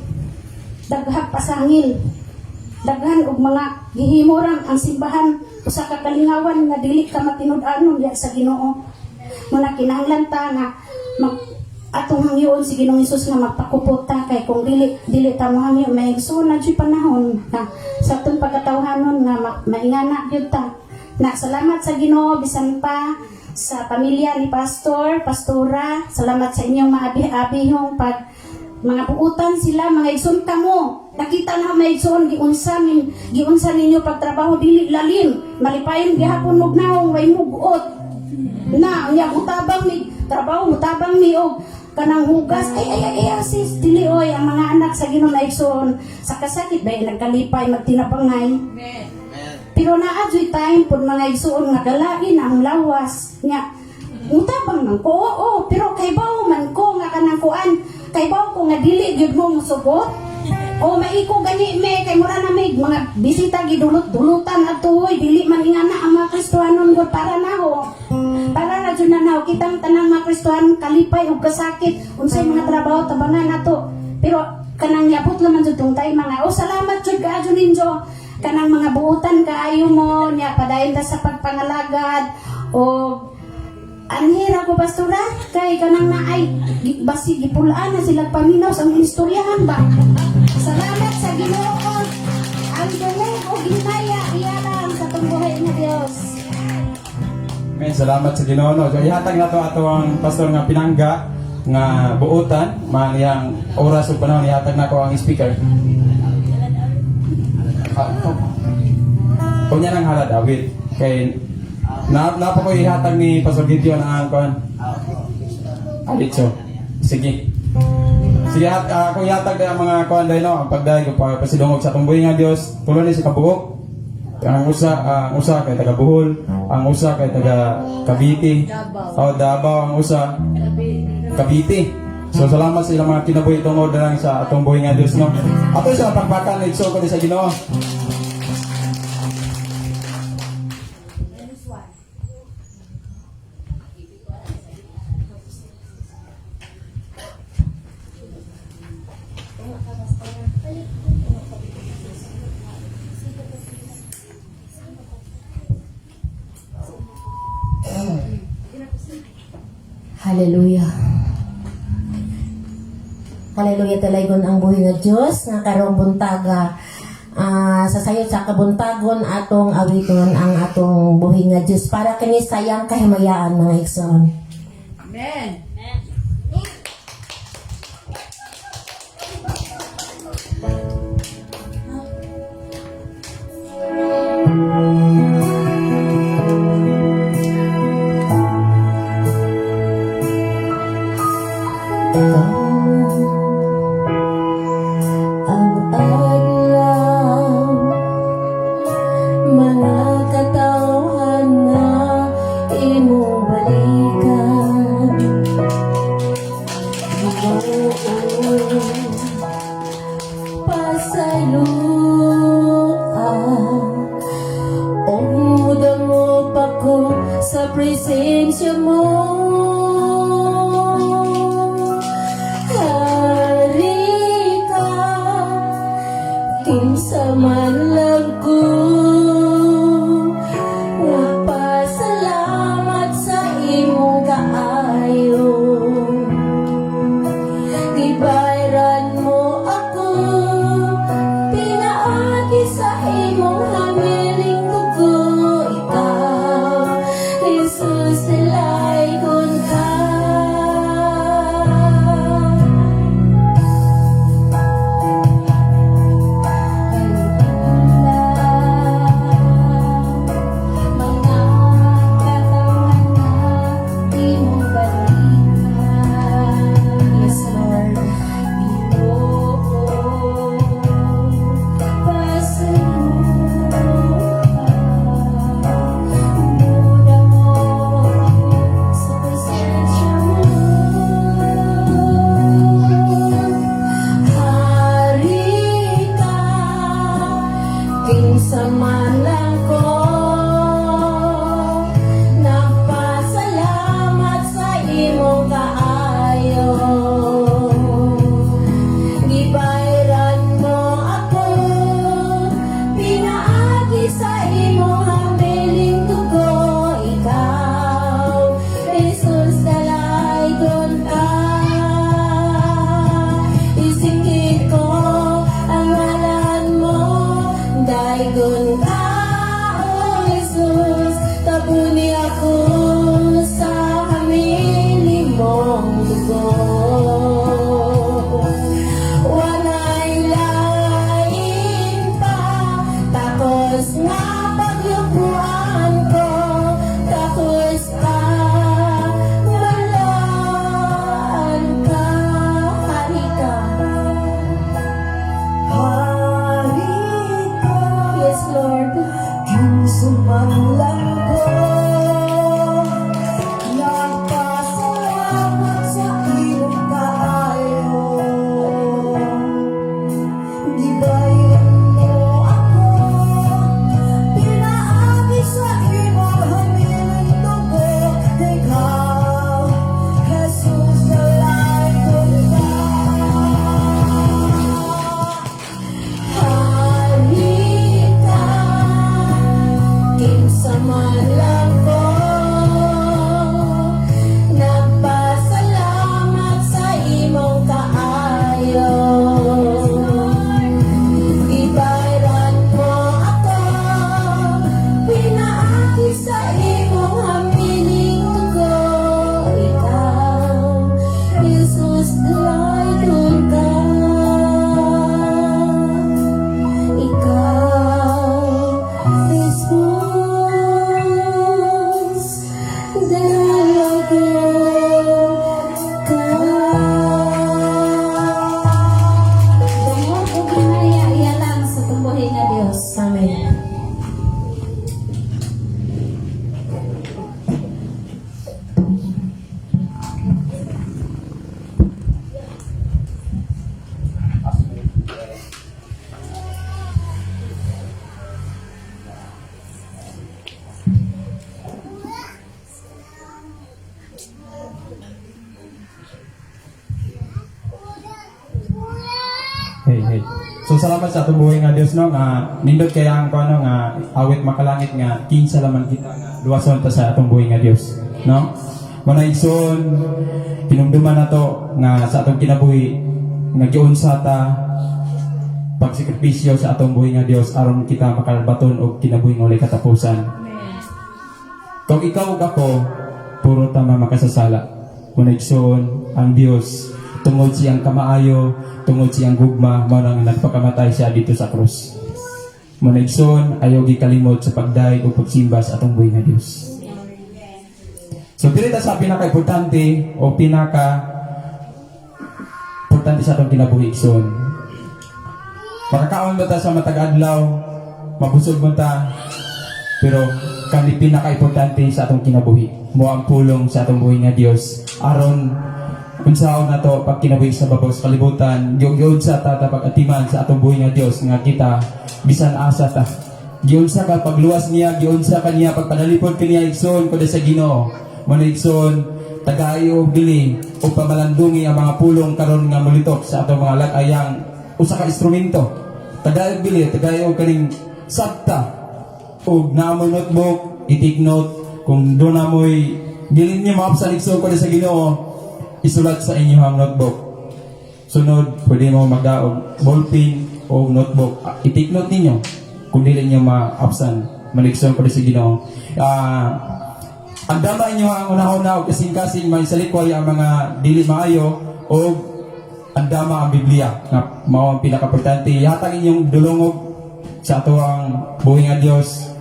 Daghang pasangil, daghan og mga gihimuran ang simbahan, usa ka kalingawan nga dili ka matinud-anon diya sa Ginoo. Muna kinahanglan ta nga mag atong hangyoon si Ginoong Hesus nga magpakupot ta, kay kung dili dili ta mo hangyo, may igsoon na jud panahon na sa atong pagkatawhanon nga maingana gyud ta na. Salamat sa Ginoo bisan pa sa pamilya ni pastor, pastora, salamat sa inyong maabi-abihong pag mga buutan sila, mga igsoon. Kamo nakita na, mga igsoon, giunsa ninyo pagtrabaho, dili lalim, malipayon gihapon mo naong way mugot na nya, mutabang ni trabaho, mutabang ni og kanang hugas, ay ay ay, ay sis, dili oy. Ang mga anak sa Ginoo na igsoon, sa kasakit ba nagkalipay magtinabangay, pero naa juy time pud, mga igsoon, nga galain ang lawas nya mutabang man ko, oo, pero kay bawo man ko nga kanang kuan, kay bawo ko nga dili gyud mo musugot o maiko gani me, kay mura na may mga bisita, gidulot-dulutan adto hoy. Dili man ingana ang mga Kristohanon gud. Para naho, para ra jud na naho kitang tanang mga Kristohanon kalipay ug kasakit, unsay mga trabaho, tabangan nato, pero kanang yabot laman jud tong tay mga, oh, salamat jud kaayo ninyo kanang mga buutan kaayo mo nya. Padayon ta sa pagpangalagad o anhira ko, pastora, kay kanang naay basi gipulaan na sila paminaw sa among istoryahan ba. Salamat sa Ginoo. Ang dungog og himaya iya lang sa atong buhay nga Dios. Amen. Salamat sa Ginoo, no. So ihatag nato ato ang pastor nga pinangga nga buutan man iyang oras ug panahon. Ihatag nako ang speaker. Ah, unya nang halad awit kay na na pa ko ihatag ni Pastor Gideon ang kuan. Alitso. Sige. Sige, at ako ihatag ang mga kuan dahil, no, ang pagdahig ko pa pasidungog sa atong buhi nga Dios. Tulo ni sa kabuok. Ang usa kay taga Bohol, ang usa kay taga Cavite. Davao. Oh, Davao ang usa. Cavite. So salamat sa ilang mga kinabuhi tungod na lang sa atong buhi nga Dios, no. Ato sa pagpakan igsoon ko ni sa Ginoo. Hallelujah. Hallelujah, talaygon ang buhi nga Dios nga karong buntaga sa sayot sa kabuntagon atong awiton ang atong buhi nga Dios para kini sayang kahimayaan, mga igsoon. Amen. Ang adlaw, mga katawhan na imong balikan. Ginoo, pasayloa og mudangop ako sa presensya mo. Nagpasalamat sa imong kaayo. Gibayran mo ako, pinaagi sa imong hamiling dugo. Ikaw, Jesus, dalaygon ka. Halika, kinsa man lang ko, nagpasalamat sa imong kaayo. Gibayran mo ako, pinaagi sa imong hamiling dugo. Ikaw, Jesus, dalaygon ka. Ikaw, Jesus, dalaygon ka. Dungog ug himaya iya lang sa atong buhi nga Dios. Amen. Hey, hey. So salamat sa atong buhi nga Dios, no, nga nindot kay ang kuno nga awit makalangit nga kinsa laman kita nga luwason ta sa atong buhi nga Dios, no? Mao igsoon, hinumduman nato nga sa atong kinabuhi nga giunsa ta pagsakripisyo sa atong buhi nga Dios aron kita makalbaton og kinabuhi nga walay katapusan. Kung ikaw ug ako, puro ta makasasala. Mao igsoon, ang Dios, tungod siyang kamaayo, tungod siyang gugma, mao nang nagpakamatay siya dito sa krus. Mao igsoon, ayaw gikalimot sa pagdayeg ug pagsimba sa atong buhi nga Dios. So dili ta sa pinaka-importante o pinaka importante sa atong kinabuhi, igsoon. Makakaon ba ta sa matag adlaw, mabusog man ta, pero kani pinaka-importante sa atong kinabuhi. Mao ang pulong sa atong buhi nga Dios. Aron unsaon nato pag kinabuhi sa babaw sa kalibutan, giunsa ta ta pag-atiman sa atong buhi nga Dios nga kita bisan asa ta. Giunsa ka pagluwas niya, giunsa ka niya pagpanalipod kaniya, igsoon ko sa Ginoo. Mao na, igsoon, tagayo og bili o pamalandungi ang mga pulong karon nga mulitok sa atong mga lag-ayang usa ka instrumento. Tagayo og bili, tagayo og kaning sabta og naa moy notebook, i-take note kung doon na mo'y dili niyo maapsan, igsoon ko sa Ginoo, isulat sa inyong notebook. Sunod, pwede mo magdaog ballpen o notebook. Ah, i-take note ninyo kung dili niyo maapsan. Mao igsoon ko sa Ginoo. Ah, ang dama inyo ang una-una og kasing-kasing may salikway ang mga dili maayo o ang dama ang Biblia nga mao ang pinakaimportante. Ihatag inyong dulongog sa ato ang buhi nga Dios.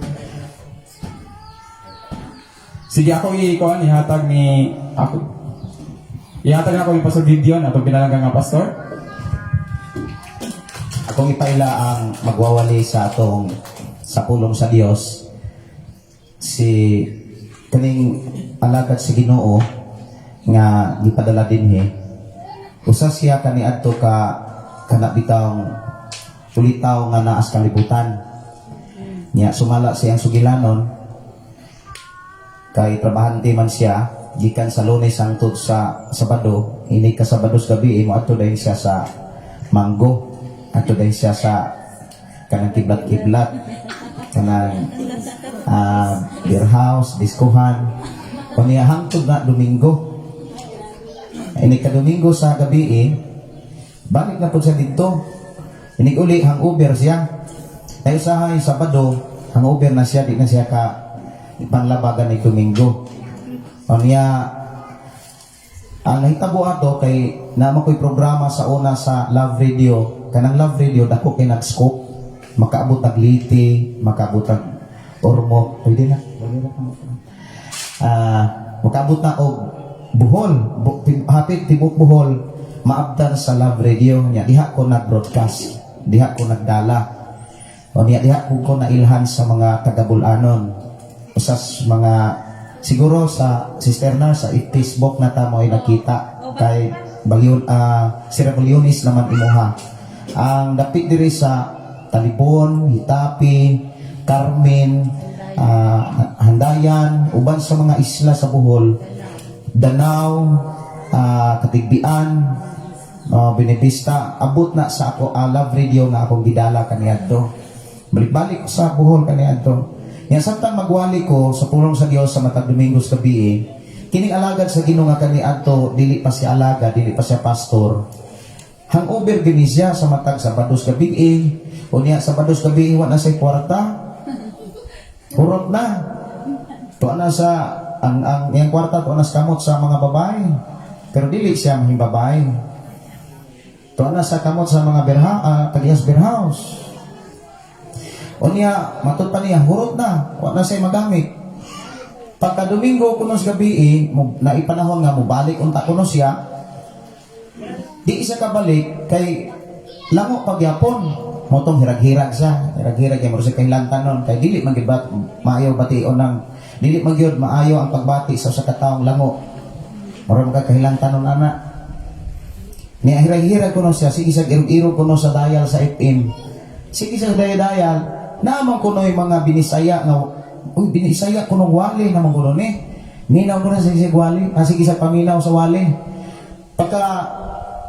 Sige, ako i-kuan, ihatag ni ako. Ihatag na ako ni Pastor Gideon, atong pinalangga nga pastor. Akong ipaila ang magwawali sa atong sa pulong sa Dios, si kaning alagad sa Ginoo nga gipadala dinhi. Usa siya kaniadto ka kana bitawng ulitaw nga naa sa kalibutan niya. Sumala siyang sugilanon kay trabahante man siya gikan sa Lunes hangtod sa Sabado. Inig ka Sabado sa gabi, moadto dayon siya sa Manggo, adto dayon siya sa kanang kiblat-kiblat, kanang beer house, diskohan unya hangtod na Domingo. Inig ka Domingo sa gabi eh, balik na po siya dito. Inig uli, hangover siya. Ay usahay Sabado, hangover na siya, di na siya ka panlabagan ni Domingo. Unya ang nahitabo ato kay naa ko'y programa sa una sa Love Radio. Kanang Love Radio dako kay nag-scope, makaabot tag Leyte, makaabot tag Ormoc, pwede na. Pwede na. Ah, makaabot na og Bohol, hapit tibok Bohol, maabdan sa Love Radio niya. Diha ko nag-broadcast, diha ko nagdala. O niya diha ko nailhan sa mga taga-Bulanon. Usas mga Siguro sa Sister na sa Facebook na ta mo ay nakita kay Balyon, Sir Balyonis naman imuha. Ang dapit diri sa Talibon, Hitapi, Carmen, Handayan, uban sa mga isla sa Bohol, Danao, Katigbian, Benedista, abot na sa ako Love Radio nga akong gidala kaniadto. Balik-balik ko sa Bohol kaniadto. Nya samtang magwali ko sa pulong sa Dios sa matag Domingo sa gabi, kining alagad sa Ginoo nga kaniadto dili pa siya alagad, dili pa siya pastor. Hangover gini siya sa matag Sabados gabi. Unya Sabados gabi wa na say kwarta. Hurot na. Tuwa na sa ang iyang kwarta tuwa na sa kamot sa mga babae. Pero dili siya mahimbabae. Tuwa na sa kamot sa mga tagiyas beer house. Unya, matud pa niya, hurot na. Wa na siya magamit. Pagka Domingo kuno sa gabi, naipanahon nga mobalik unta kuno siya, di isa kabalik kay lango pagyapon. Motong hirag-hirag siya, hirag-hirag kay murag siya kahilantan nun kay dili man gyud maayo bation ng dili man gyud maayo ang pagbati sa usa ka taong lango. Murag magka kahilantan nun ana. Niya hirag-hirag kuno siya, sige sa irog-irog kuno sa dial sa FM. Sige sa dial, naman kuno yung mga binisaya nga, uy, binisaya kuno wali naman kuno ni. Minaw kuno sa sige wali, sige sa paminaw sa wali. Pagka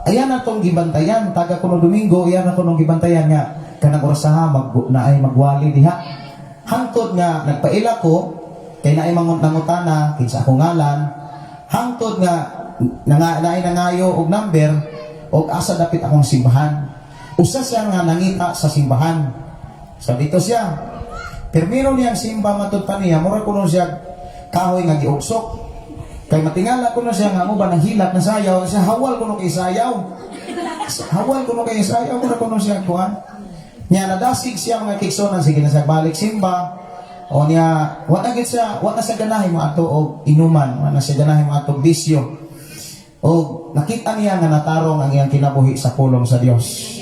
ayan na tong gibantayan, taga kuno Domingo, ayan na kuno gibantayan nga kanang orasaha mag naay magwali diha. Hangtod nga nagpaila ko kay naay mangut nangutana kinsa akong ngalan. Hangtod nga naay nangayo og number og asa dapit akong simbahan. Usa siya nga nangita sa simbahan. So dito siya. Pirmiro niyang simba matud pa niya, mura kuno siya kahoy nga giugsok. Kay matingala kuno siya nga mo ba nang hilak na sayaw, siya hawal kuno kay sayaw. Hawal kuno kay sayaw, mura kuno siya kuan. Niya nadasig siya, mga kaigsuonan, sige na siya balik simba. O niya, wa na gid siya, wa na siya ganahi mo ato og inuman, wa na siya ganahi mo ato og bisyo. O nakita niya nga natarong ang iyang kinabuhi sa pulong sa Dios.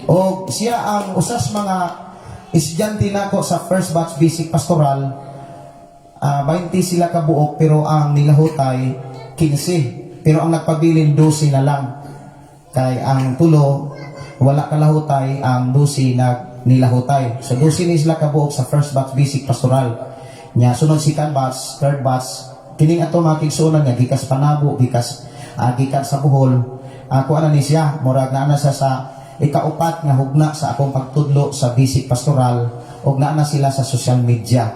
O siya ang usas mga estudyante nako sa first batch basic pastoral. 20 sila kabuok pero ang nilahutay 15. Pero ang nagpabilin 12 na lang. Kay ang tulo wala kalahutay, ang 12 nag nilahutay. So 12 ni sila kabuok sa first batch basic pastoral. Nya sunod second batch, third batch, kining ato mga kaigsuonan nga gikas Panabo, gikan sa Bohol. Ako ana ni siya, murag naa na siya sa ikaupat nga hugna sa akong pagtudlo sa basic pastoral ug naa na sila sa social media.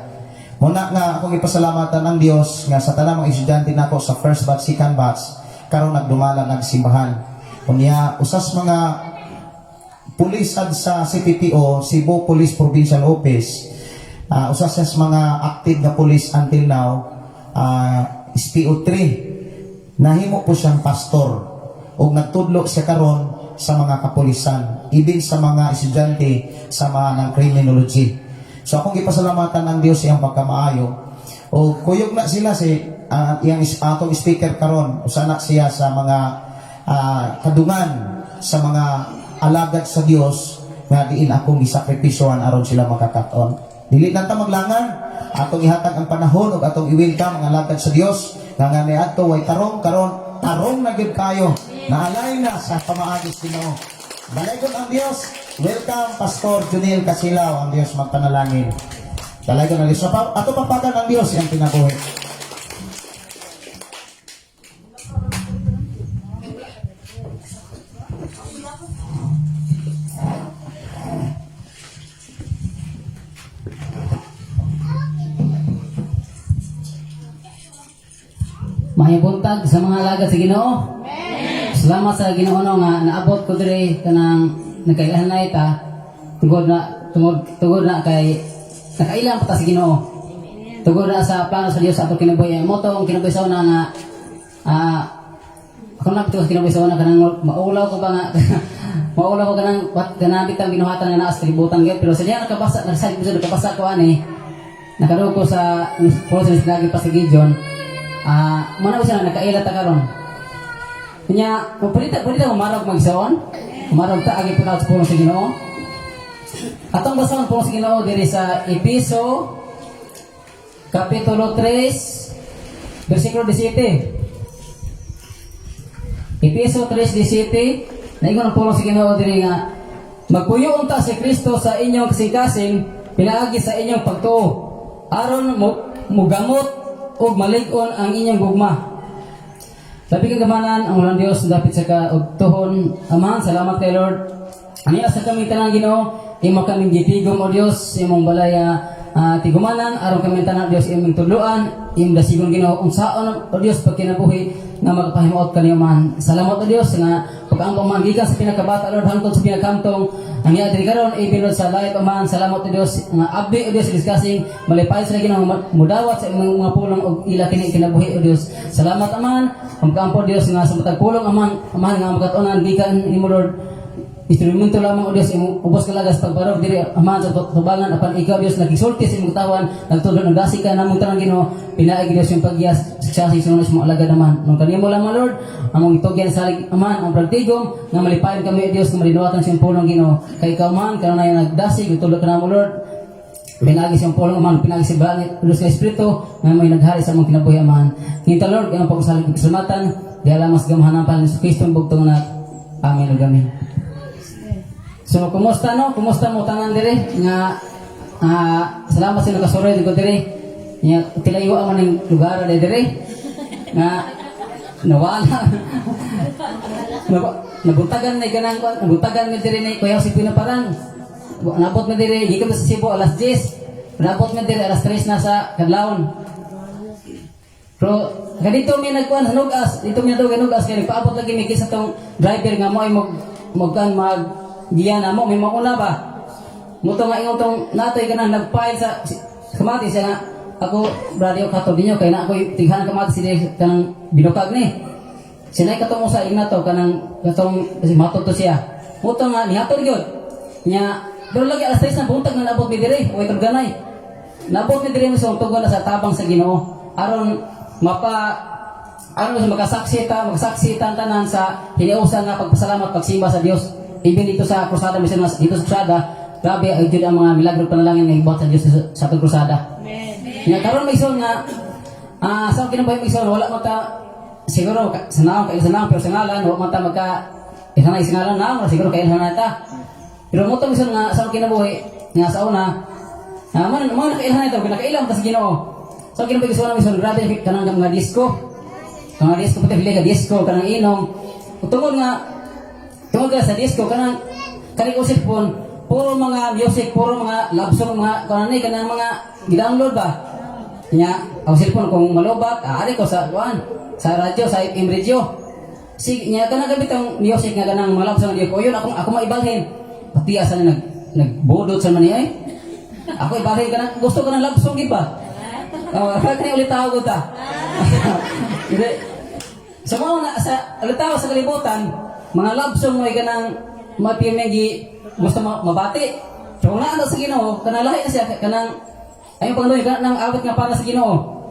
Muna nga akong ipasalamatan ang Dios nga sa tanang mga estudyante nako sa first batch, second batch, karon nagdumala nagsimbahan. Unya usas mga pulis ad sa CPPO, Cebu Police Provincial Office, usas sa mga active nga pulis until now, SPO3, nahimo po siyang pastor ug nagtudlo siya karon sa mga kapulisan, even sa mga estudyante sa mga ng criminology. So akong gipasalamatan ang Dios iyang pagkamaayo. O kuyog na sila si iyang atong speaker karon, usa na siya sa mga kadungan sa mga alagad sa Dios nga diin akong gisakripisyohan aron sila makakaton. Dili na ta maglangan, atong ihatag ang panahon ug atong i-welcome ang alagad sa Dios nga nga niadto way tarong, karon tarong na gyud kayo. Naalay na sa pamaagi sa Ginoo. Dalaygon ang Dios. Welcome Pastor Junil Casilaw, ang Dios magpanalangin. Dalaygon ang Dios. Ato papagan ang Dios iyang kinabuhi. Maayong buntag sa mga alagad sa Ginoo. Salamat sa Ginoo no nga naabot ko diri kanang nagkailahan na ita tungod na kay nakailang pa ta sa Ginoo. Tungod na sa plano sa Dios sa atong kinabuhi. Mo tong kinabuhi sa una nga ako na sa kinabuhi sa una kanang maulaw ko ba nga maulaw ko kanang wat kanang bitang binuhatan nga naa sa kalibutan gyud, pero sa diya nakabasa nakabasa ko ani nakadungog ko sa process lagi pa sa Gideon, muna ko siya nakaila ta karon. Nya, pwede ta umarog magsaon. Umarog ta agi pud sa pulong sa Ginoo. Atong basahon pulong sa Ginoo diri sa Epeso kapitulo 3 versikulo 17. Epeso 3:17, naingon ang pulong sa Ginoo diri nga magpuyo unta si Kristo sa inyong kasing-kasing pinaagi sa inyong pagtuo aron mo mugamot ug malig-on ang inyong gugma. Sabi kang gamanan ang walang Dios dapit sa ka og tuhon. Amahan, salamat kay Lord. Aniya sa kami tanang Ginoo, imo kaming gitigom, o Dios, imong balaya, tigumanan aron kami tanan, Dios, imong tudloan, imong dasigon, Ginoo, unsaon, o Dios, pagkinabuhi nga makapahimuot kaniyo man. Salamat, o Dios, nga pagkaampo man gikan sa pinakabata, Lord, hangtod sa pinakamtong ang iya diri karon, even, Lord, sa live man. Salamat, o Dios, nga abdi, o Dios, discussing malipay sa Ginoo mudawat sa imong mga pulong og ila kini kinabuhi, o Dios. Salamat, Aman. Ang Dios nga sa matag pulong, Aman, Amahan, nga makatuonan gikan nimo, Lord, instrumento lamang, o Dios, imong ubos kalagas pagbarog diri, Amahan, sa tubangan apan ikaw, Dios, nagisulti sa imong katawan, nagtudlo, nagdasi ka namong tanan, Ginoo, pinaagi, Dios, yung pagyas sa sunod sa imong alagad naman. Nung kanimo lamang, Lord, among itugyan sa Amahan ang pragtigom nga malipayon kami, o Dios, nga malinuwatan sa imong pulong, Ginoo, kay ikaw man kanunay nagdasig, nagtudlo ka namo, Lord. Pinagi siyang pulong, Amahan, pinagi si Balang Diyos nga Espiritu nga may naghari sa among kinabuhi, Amahan. Nginta, Lord, ang pagsalig kasalamatan di alam mas gamahanan pa ni Kristo ang bugtong na. Amen ug amen. So, kumusta no? Kumusta mo tanan dire nga salamat sa nakasuroy ko dire. Nya tilayo man ning lugar dire nga nawala. Nabuntagan na ganang nabuntagan mi dire ni Kuya si Pinaparan. Nabot mi dire gikan sa Cebu alas 10. Nabot mi dire alas 3 na sa kadlawon. Pero ganito mi nagkuan sa Nugas, dito mi nadog Nugas kay nagpaabot lagi mi kinsa tong driver nga mo ay mag magkan mag giya na mo may mauna ba. Muto nga ingon tong natoy kanang nagfile sa kamatis siya nga ako radio katod ninyo kay na ako tighan kamatis sila kanang binukag ni. Sinay katong usa ing nato kanang katong kasi matod to siya. Muto nga nihatod gyud. Nya pero lagi alas 3 na buntag na nabot mi dire, way ganay. Nabot mi dire sa tugon na sa tabang sa Ginoo aron mapa aron sa makasaksi ta tanan sa hiniusan nga pagpasalamat, pagsimba sa Dios. Even dito sa krusada minsan dito sa krusada, grabe ay jud ang mga milagro, panalangin nga gibuhat sa Dios sa atong krusada. Nya karon may nga sa kinabuhi may wala man ta siguro sa naong kay sa naong pero sa ngalan wa man ta magka isa na isa ngalan naong siguro kay na ta. Pero mo to nga sa kinabuhi nga sa una man man nakailhan ito, nakaila ta sa Ginoo. Sa kinabuhi sa una minsan grabe kanang mga disco. Mga disco pati ka disco kanang inom. Tungod nga sa disco kanang kanang ko cellphone puro mga music, puro mga love song, mga kanang ni kanang mga gi-download ba. Nya, ang cellphone kung malobat, aari ko sa kuan, sa radyo, sa FM radio. Sige, nya kanang gabit ang music nga kanang mga love song di ko yun ako ako maibalhin. Pati asa na nagbudot sa man ay. Ako ibalhin kanang gusto ko ng love song gid ba? Oh, kani ulit tawag ta. Hindi. Sa mga na, sa ulitaw sa kalibutan, mga love song mo ay kanang mapimegi gusto mabati. So kung naano sa Ginoo, kanang lahi na siya kanang ayong pangluoy kanang awit nga para sa Ginoo.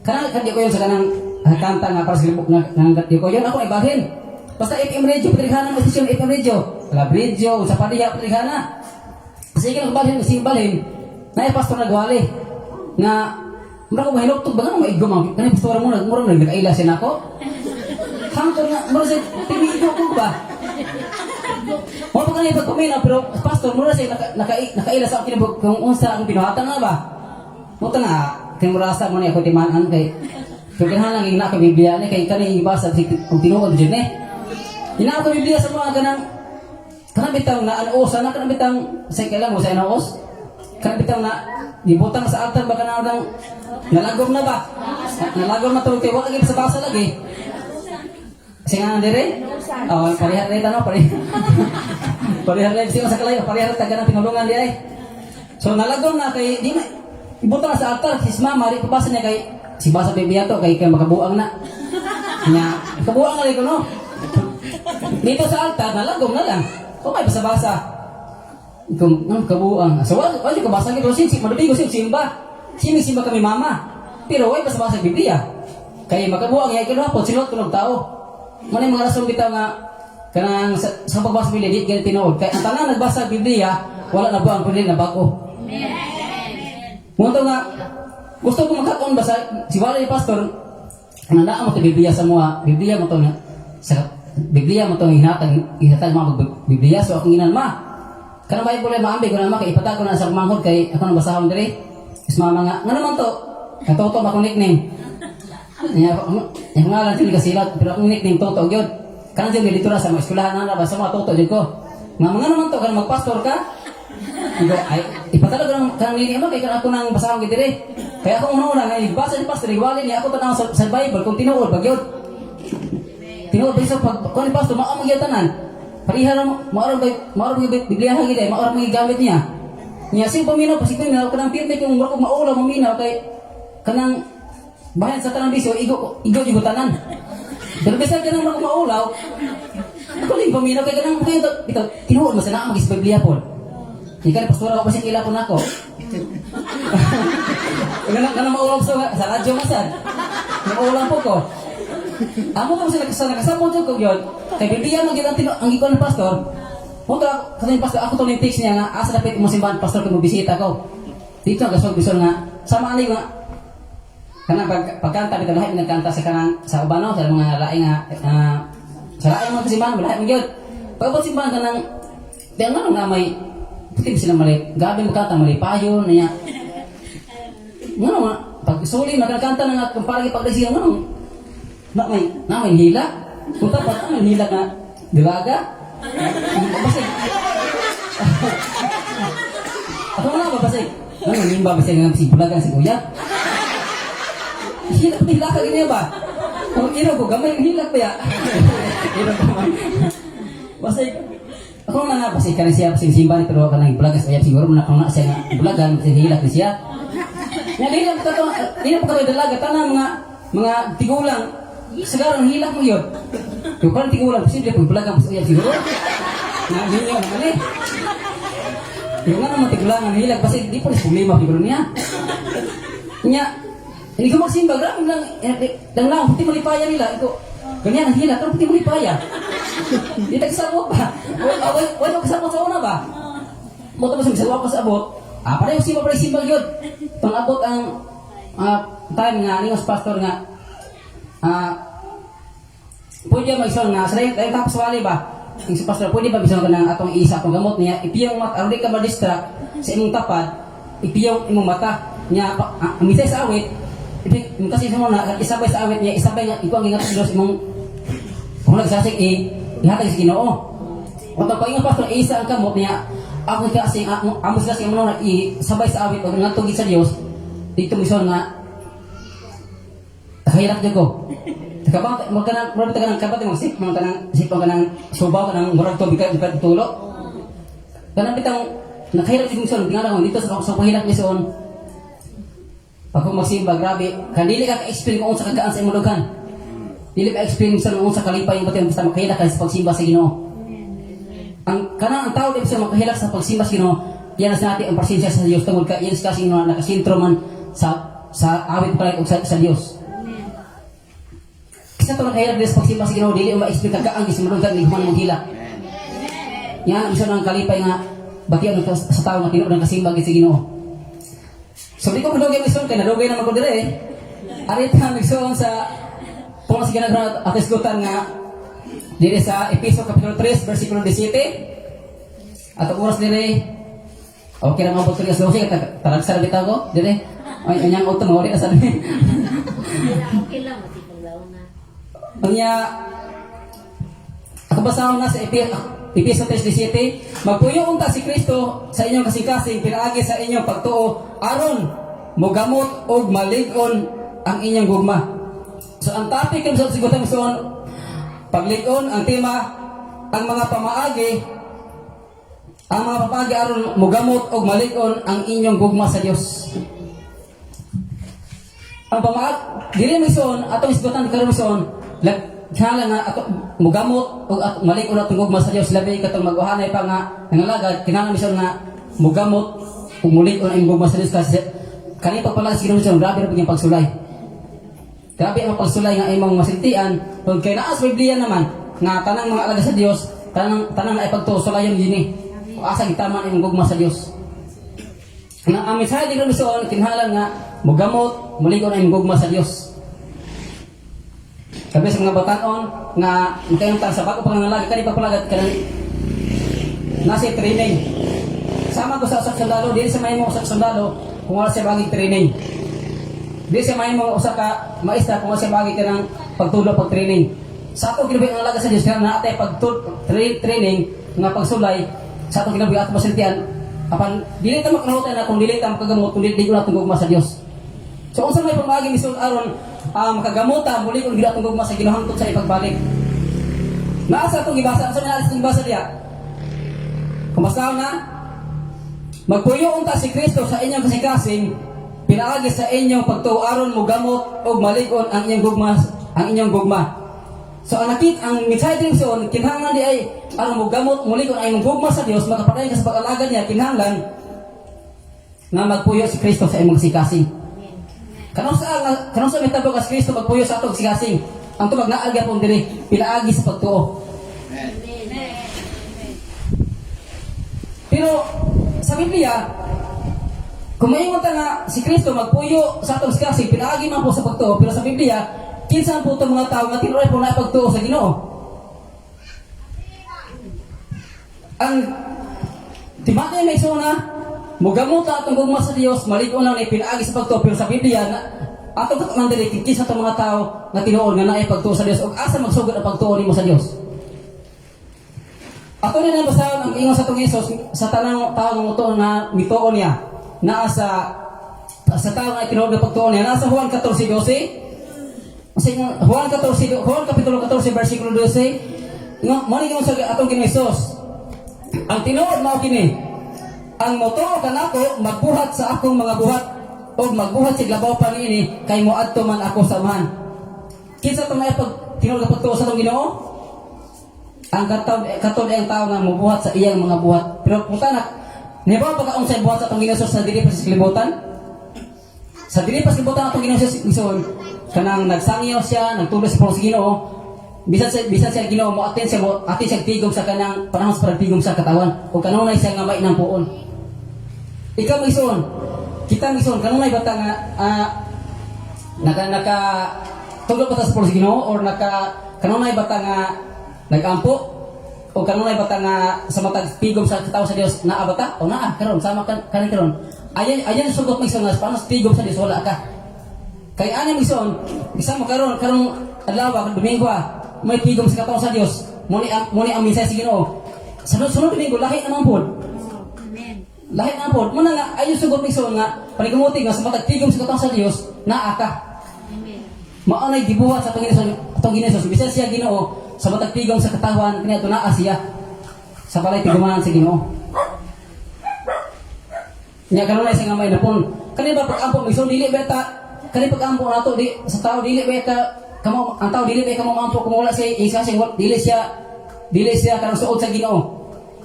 Kanang kandi ko yun sa kanang kanta nga para sa Ginoo nga nga ko yun ako ibalhin. Basta FM radio patrighana mo station FM radio. Love radio sa padiya patrighana. Sige nang balhin, sige balhin. Na pastor nagwali nga mura ko mahinugtog ba nga maigo man kanang pastor mo nag mura nagkaila siya nako. Hangtod nga mura siya timigo ko ba. Mo pa kanang pagkumina pero pastor mura siya nakaila sa akong kinabuhi kung unsa ang binuhatan nga ba. Mo ta nga kay murasa mo ni ako timan-an kay kung kinahanglan lang na Biblia ni kay kani ibasa si og tinuod jud ni. Ina ako Biblia sa mga kanang kanang bitaw na anuosa na kanang bitang sa kailan mo sa inaos kanang bitaw na gibutang sa altar ba kanang nang nalagom na ba? Nalagom na to kay wa lagi sa basa lagi. Kasi nga dire? Oh, pareha rin ano, pareha. Pareha rin sino sa kalayo, pareha rin taga ng tinulungan di ay. So nalagom na kay di na ibutang na sa altar si mama di pabasa niya kay si basa Biblia to kay kay makabuang na. Nya, kabuang na ko no. Dito sa altar nalagom na lang. Kung may basa-basa. Kung kabuang. So wala wala ko basa gid sin madubi ko sin simba. Sino simba kami mama. Pero way basa-basa Biblia. Kay makabuang ya kilo po silot kunog tao. Muna yung mga rason bitaw nga kanang sa pagbasa Biblia di gani tinuod. Kay ang tanan nagbasa Biblia wala na buang kundi na bago. Mo nga gusto ko makakon ba sa si wala ni pastor Ang naa mo to Biblia sa mua, Biblia mo to nga sa Biblia mo to hinatag ihatag mo Biblia, so akong ginan, "Ma, kanang Bible ay maambi ko na, ma, kay ipatag ko na sa manghod kay ako nang basahon diri." Is mama nga, nga naman to katoto ba akong nickname niya, yung ngalan sila kasilat, pero akong nickname Toto gyud. Kanang jud dito ra sa mga eskwelahan na ba sa mga Toto jud ko. Nga mga naman to kanang magpastor ka. Igo, ay, ipatala ko ng kanang nini mo kay kanang ako nang basahon gid diri. Kaya ako una-una nga ibasa ni pastor, iwali niya ako tanaw sa Bible kung tinuod ba gyud. Tinuod ba sa pag kung ni pastor mao magyud tanan. Pareha ra mao ba mao ba Biblia ha gid mao ra gamit niya. Niya sing paminaw pasig paminaw kanang pirmi kung mura kog maulaw maminaw kay kanang bahin sa tanang bisyo igo igo igo tanan. Pero bisan kanang mura kog maulaw ako lang paminaw kay kanang kayo ito tinuod mo sa naa magis Biblia po. Ikaw pastora ko pasig ila po nako. Nga nga maulaw sa radyo man sad. Maulaw po ko. Amo ko sila sa nakasabot jud ko gyud. Kay Biblia man gyud ang tino ang gikuan ng pastor. Punta ako sa pastor, ako to ning text niya nga asa dapit mo simbahan, pastor, kay mo bisita ko. Dito gasol bisol nga sama ani nga kanang pagkanta bitaw lahi nagkanta sa kanang sa ubano sa mga laing nga sa laing mga simbahan lahi man gyud. Pag simbahan kanang di ang nga may puti sila mali gabi magkanta malipayon niya. Ngano nga pag suli magkanta na nga kung para ipagdasiyan ngano na may hila. Kung tapat na may hila nga dilaga. Basig. Ako nga ba basig? Ano nimba basig nga si bulagan si kuya. Hila pati hila ka ganyan ba? Kung iro ko gamay ang hilak ba ya? Iro ko man. Basig. Ako nga nga basig ka siya basig simba ni pero kanang bulagan sa siguro na kung na siya nga bulagan basig hilak ni siya. Nga dili pa kato dili pa kato dalaga tanang mga tigulang siguro ang hilak mo yun. Yung parang tigulang posible pag bulagan sa uyab siguro. Nga ninyo naman eh. Yung nga naman tigulang ang hilak kasi di pa rin problema siguro niya. Nya hindi ko magsimba, grabe lang, eh, lang lang, puti malipaya nila. Iko, ganyan ang hilak, pero puti malipaya. Di tagsabot ba? Wala wala kasabot sa una ba? Mo to sa ko sa abot. Ah, pareho simba pareho simba gyud. Tong abot ang time nga ningos pastor nga pwede mag-isol nga sa dahil tapos wali ba? Yung si pastor pwede ba bisol ka ng atong isa atong gamot niya ipiyong mata aron di ka ma-distract sa imong tapad, ipiyong imong mata niya pa, ang misay sa awit ipiyong kasi sa na isabay sa awit niya isabay nga ikaw ang gingat sa Dios imong kung nagsasig eh ihatag sa Ginoo. Kung pag ingon pastor isa ang kamot niya ako kasi amo sila sa imong na isabay sa awit og ngadto gid sa Dios dito misol nga nakahilak jud ko. Kabang mo kanang murag kanang kabat mo sip mo kanang sip mo kanang subaw kanang murag tubig ka ka tulo. Kanang bitang nakahilak jud misol tingala ko dito sa pahilak ni son. Pag magsimba grabe kan dili ka ka-explain kung unsa kagaan sa imong dughan. Dili ka explain sa unsa kalipay yung basta makahilak ka sa pagsimba sa Ginoo. Ang kanang ang tao di sa makahilak sa pagsimba sa Ginoo, yan sa natin ang presensya sa Dios tungod kay yan kasi nga nakasentro man sa awit pa ug sa Dios. Kasi ito nakahilak din sa pagsimba sa Ginoo, dili mo ma-explain kagaan sa imong ni human mong hilak. Yan ang isa ng kalipay nga batian sa tao nga tinuod ang kasimba gid sa Ginoo. So di ko madugay magsuon kay nadugay naman ko dire eh. Arit na magsuon sa kung sa ginagawa at isgutan nga dire sa Epeso Kapitulo 3 versikulo 17. At ang oras dire okay na mabot sa 12 taragsa ra bitaw ko dire. Ay anyang auto mawali na sa Okay lang, matipang launa. Unya, ako basahon na sa Epeso 3:17, magpuyo unta si Kristo sa inyong kasing-kasing pinaagi sa inyong pagtuo aron mogamot og malig-on ang inyong gugma. So ang topic ng sa sigutan so paglig-on ang tema ang mga pamaagi aron mogamot og malig-on ang inyong gugma sa Dios. Ang pamaag dili mison atong isgutan karon mison hala nga ato mugamot og ato malig-on atong gugma sa Dios labi katong mag-uhanay pa nga nangalagad kinahanglan mison nga mugamot ug mulig-on ang imong gugma sa Dios kasi kani pagpalag sa Ginoo mison grabe ra pud yung pagsulay. Grabe ang pagsulay nga imong masintian ug kay naa sa Biblia naman nga tanang mga alagad sa Dios tanang tanang na ipagtuo sulayon dinhi kung asa gitaman imong gugma sa Dios. Nga ang mensahe di mison kinahanglan nga mogamot mulig-on ang imong gugma sa Dios. God bless sa mga bataon nga makaingon ta sa bago pa nga nalagi kani pa palagat kanang nasa training. Sama ko sa usa ka sundalo, dili sa mahimo usa ka sundalo kung wala siya bagig training. Dili siya mahimo usa ka maestra kung wala siya bagig kanang pagtulo, pag-training. Sa atong kinabuhi ang alaga sa Dios, kaya naa tay pag training nga pagsulay sa atong kinabuhi, atong masiltian, apan dili ta makanahutan na kung dili ta makagamot, kung dili di atong gugma sa Dios. So unsa may pamaagi misud aron makagamota muli kung dili atong gugma sa Ginoo hangtod sa ipagbalik? Naa sa atong gibasa, unsa may naa sa atong gibasa diya? Kumusta na? Magpuyo unta si Kristo sa inyong kasing-kasing pinaagi sa inyong pagtuo aron mogamot og malig-on ang inyong gugma, ang inyong gugma. So ang nakit ang mensahe din so kinahanglan di ay aron mogamot, mulig-on ang imong gugma sa Dios, makapadayon ka sa pag-alagad niya, kinahanglan nga magpuyo si Kristo sa imong kasing-kasing. Kanus sa mitabo ka si Kristo magpuyo sa atong kasing-kasing? Ang tubag naa gyapon diri, pinaagi sa pagtuo. Pero sa Biblia, kung maingon ta nga si Kristo magpuyo sa atong kasing pinaagi man po sa pagtuo, pero sa Biblia, kinsa po itong mga tao nga tinuod po na pagtuo sa Ginoo? Ang timati may suna, mugamot na atong gugma sa Dios, malig-on lang na pinaagi sa pagtuo, pero sa Biblia, na, atong katman diri, kinsa itong mga tao nga tinuod nga naay pagtuo sa Dios, ug asa magsugod ang pagtuo nimo sa Dios? Ato rin ang basahon ang ingon sa atong Hesus sa tanang tao nga mutuo na mituo niya. Naa sa tao nga tinuod nga pagtuo niya. Naa sa Juan 14:12. Sa ingon Juan 14, Juan kapitulo 14 versikulo 12. Ingon mo ni sa atong Ginoong Hesus. Ang tinuod mao kini. Ang motuo kanako magbuhat sa akong mga buhat ug magbuhat sig labaw pa niini kay moadto man ako sa Amahan. Kinsa tong naay pag tinuod nga pagtuo sa atong Ginoo? Ang katod katod ang tao nga mobuhat sa iyang mga buhat. Pero puta na, niba pa ka unsay buhat sa atong Ginoo sa dili pa sa kalibutan? Sa dili pa sa kalibutan atong Ginoo Hesus, kanang nagsangyaw siya, nagtulo sa sa Ginoo, bisan siya Ginoo mo atin siya, mo atin siya tigom sa kanang panahon sa pagtigom sa katawan ug kanunay siya nga may puon. Ikaw magisuon, kita magisuon, kanunay bata nga naka naka tulo pa ta sa sa Ginoo or naka kanunay bata nga nagampo o kanunay bata nga sa matag tigom sa katawo sa Dios naa bata o naa karon sama kan karon karon ayan ayan sugot magisuon nga paano sa tigom sa Dios wala ka. Kay ani magisuon, bisan mo karon karong adlaw, karong Domingo, may tigom sa katawo sa Dios, mo ni ang mensahe sa Ginoo. Sa sunod Domingo lahi naman pod. Lahi naman pod. Mo na nga ayon sugot magisuon nga panigumuti nga sa matag tigom sa katawo sa Dios naa ka. Mao nay gibuhat sa atong Ginoo, atong Ginoo. Bisan siya Ginoo, sa matag tigom sa katawan kaniya naa siya sa balay tigumanan sa Ginoo. Nya kanunay siya nga may napon. Kani ba pag-ampo miso dili ba ta kani pag-ampo nato di sa tao, dili ba ka kamo ang tao, dili ba kamo maampo kung wala siya isa siya, dili siya kanang suod sa Ginoo.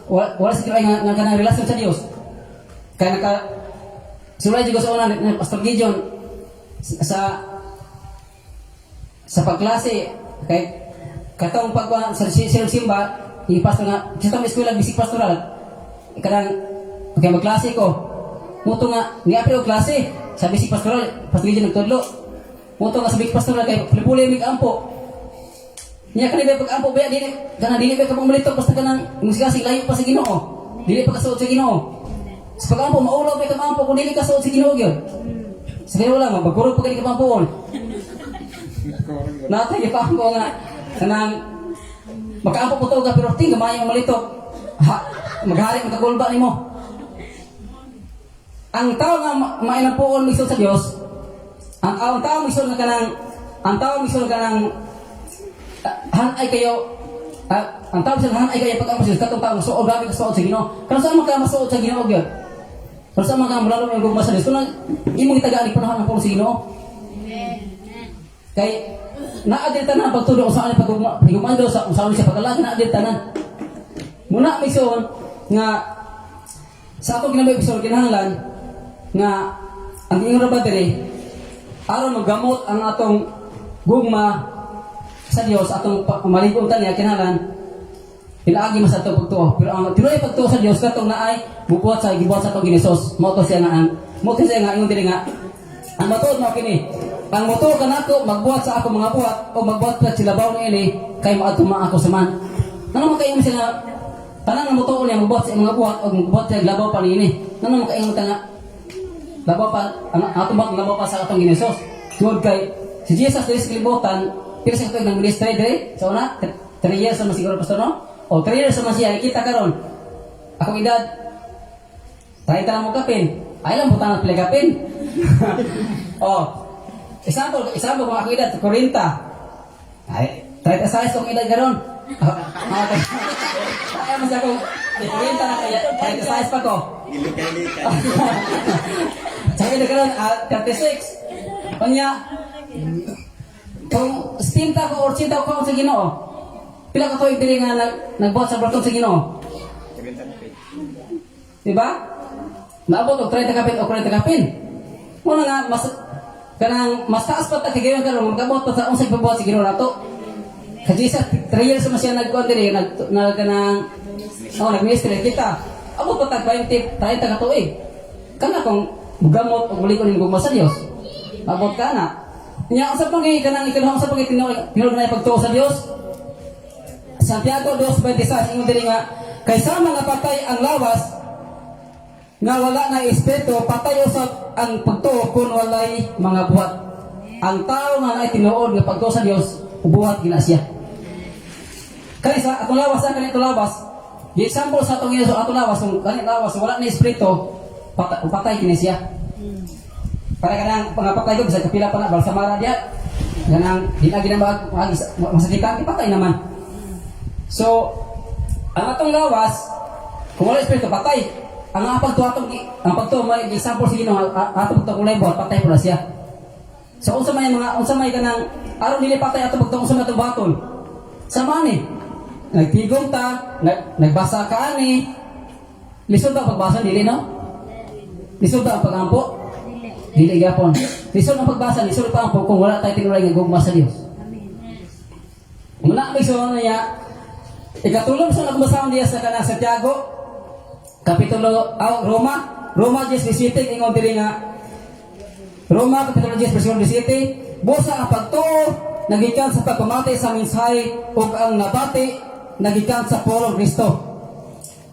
Wala wala siya nga kanang relasyon sa Dios. Kaya naka sulay jud ko sa una ni Pastor Gideon sa pagklase kay katong pagkuha sa simba i pastor nga kita may eskwela basic pastoral, kanang kay magklase ko muto nga ni-apil og klase sa basic pastoral. Pastor Gideon nagtudlo muto nga sa basic pastoral kay puli mig ampo niya. Kani ba pag-ampo ba dili kanang dili ba ka pamalitok basta kanang musika layo pa sa Ginoo, dili pa kasuod sa Ginoo sa pag-ampo, maulaw ba ka maampo kung dili ka suod sa Ginoo gyud? Sa kaya wala magurog pa kani ka pampuon. Natay pa ko nga kanang makaampo po ka pero ting gamay ang malitok. Ha, maghari makagulba nimo. Ang tao nga mainampuon mismo sa Dios, ang tao mismo nga kanang ang tao mismo kanang han-ay kayo, ang tao mismo han-ay kayo pag sa Dios, katong tao suod, grabe ka suod sa Ginoo. Kano saan man ka masuod sa Ginoo gyud? Kano saan man ka mulalo ang gugma sa Dios? Kung imong itagaan panahon ang sa Ginoo. Kay naa din tanan pagtulo sa ano pagugma, pagugma sa saan siya pag-alaga, naa din tanan. Muna may suon nga sa ako kinabuhi sa kinahanglan nga ang ingon ra ba diri aron maggamot ang atong gugma sa Dios, atong maligon ta niya, kinahanglan pinaagi mas atong pagtuo. Pero ang tinuoy pagtuo sa Dios katong naay bubuhat sa gibuhat sa atong Ginoo. Mao to siya nga ang mao to siya nga ingon diri nga ang matuod mao kini. Ang motuo kanako magbuhat sa ako mga buhat o magbuhat pa sila baw niini kay moadto man ako sa Amahan. Ngano makaingon siya nga tanan nga motuo niya magbuhat sa iyang mga buhat o magbuhat siya labaw pa niini? Ngano makaingon ta nga labaw pa ang atong buhat, labaw pa sa atong Ginoong Jesus? Tungod kay si Jesus diri sa kalibutan, pila sa tuig nang ministry diri sa una? 3 years naman siguro, pastor, no? O 3 years naman siya kita karon. Akong edad 30 na mo kapin. Ay lang butang pila kapin. Oh. Example, example kung ako edad 40. Ay, 36 kong edad karon. Ah, kaya mas ako 40 na kaya 36 pa ko. Sa edad karon 36. Unya, kung 70 ko or 80 ko sa Ginoo, pila ka tuig diri nga nagbuhat sa barkong sa Ginoo? Diba? Naabot og 30 kapin o 40 kapin. Muna nga mas kanang mas taas pa ta kay gayon karon, makabot pa sa unsay pagbuhat sa Ginoo nato. Kay Jesus, 3 years man siya nagkuan diri, nag nag kanang oh, nagministry kita. Abot pa tag 20, 30 ka tuig. Kana kung mugamot og mulig ning gugma sa Dios. Abot ka na. Nya unsa pang kanang ikaduha, unsa pang tinuod tinuod na pagtuo sa Dios? Santiago 2:26, ingon diri nga kay sama nga patay ang lawas nga wala na espiritu, patay usab ang pagtuo kung walay mga buhat. Ang tao nga naay tinuod nga pagtuo sa Dios, buhat gina siya. Kani sa atong lawas, sa kani atong lawas, di example sa atong Yesu atong lawas, kung kani lawas wala na espiritu, patay, patay kini siya. Para kanang mga patay ko, bisag kapila pa na balsamara diya. Kanang di na ginamag masakitan, patay naman. So, ang atong lawas, kung wala espiritu, patay. Ang pagtuo atong ang pagtuo may example sa Ginoo, atong pagtuo kulay buhat, patay pula siya. So unsa may kanang aron dili patay atong pagtuo, unsa may atong buhaton? Sama ni. Nagtigom ta, nagbasa ka ani. Lisod ba ang pagbasa, dili, no? Lisod ba ang pagampo? Dili gyapon. Lisod ang pagbasa, lisod pa ang kung wala tayo tinuray nga gugma sa Dios. Muna may so niya ikatulong sa nagbasahon diya sa kanang Santiago Kapitulo aw Roma Roma 10:17, ingon diri nga Roma Kapitulo 10 versikulo 17, busa ang pagtuo nagikan sa pagpamati sa mensahe ug ang nabati nagikan sa pulong Kristo.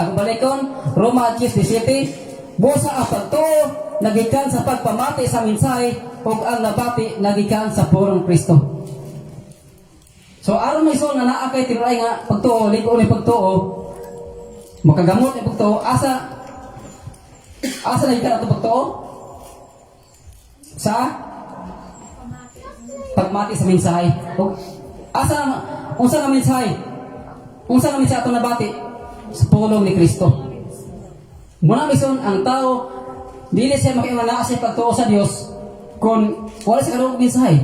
Ang balikon, Roma 10:17, busa ang pagtuo nagikan sa pagpamati sa mensahe ug ang nabati nagikan sa pulong Kristo. So aron may nga naa kay tinuray nga pagtuo, lig-on ni pagtuo, makagamot ni pagtuo, asa asa nagikan ato pagtuo? Sa pagmati sa mensahe. O, asa unsa nga mensahe? Unsa nga mensahe atong nabati? Sa pulong ni Kristo. Muna mison ang tao dili siya makaingon naa siya pagtuo sa Dios kung wala siya kadungog mensahe.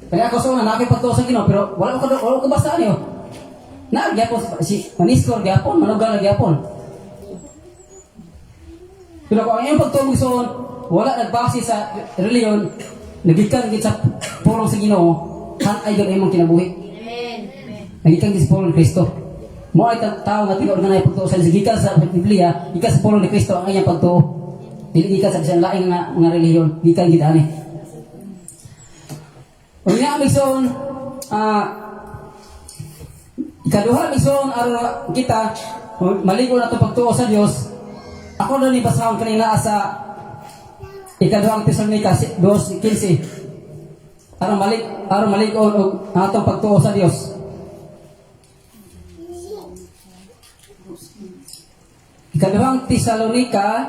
Kaya ako sa una, nakipagtuo sa Ginoo pero wala ko basa niyo. Na gyapon si Maniskor gyapon, manugal gyapon. Pero kung ang iyong pagtuo gisuon, wala nagbase sa reliyon, nagikan gid sa pulong sa Ginoo, han ay gyud imong kinabuhi. Nagikan gid sa pulong ni Kristo. Mo ay tao nga tinuod nga naay pagtuo sa Dios, gikan sa Biblia, gikan sa pulong ni Kristo ang iyang pagtuo. Dili gikan sa bisan laing nga nga relihiyon, gikan gid ani. Unya mison ikaduha mison aron kita maligo na itong pagtuo sa Dios. Ako na ni basahon kanina sa Ikaduhang Tesalonika 2:15. Aron malig-on og ang atong pagtuo sa Dios. Ikaduhang Tesalonika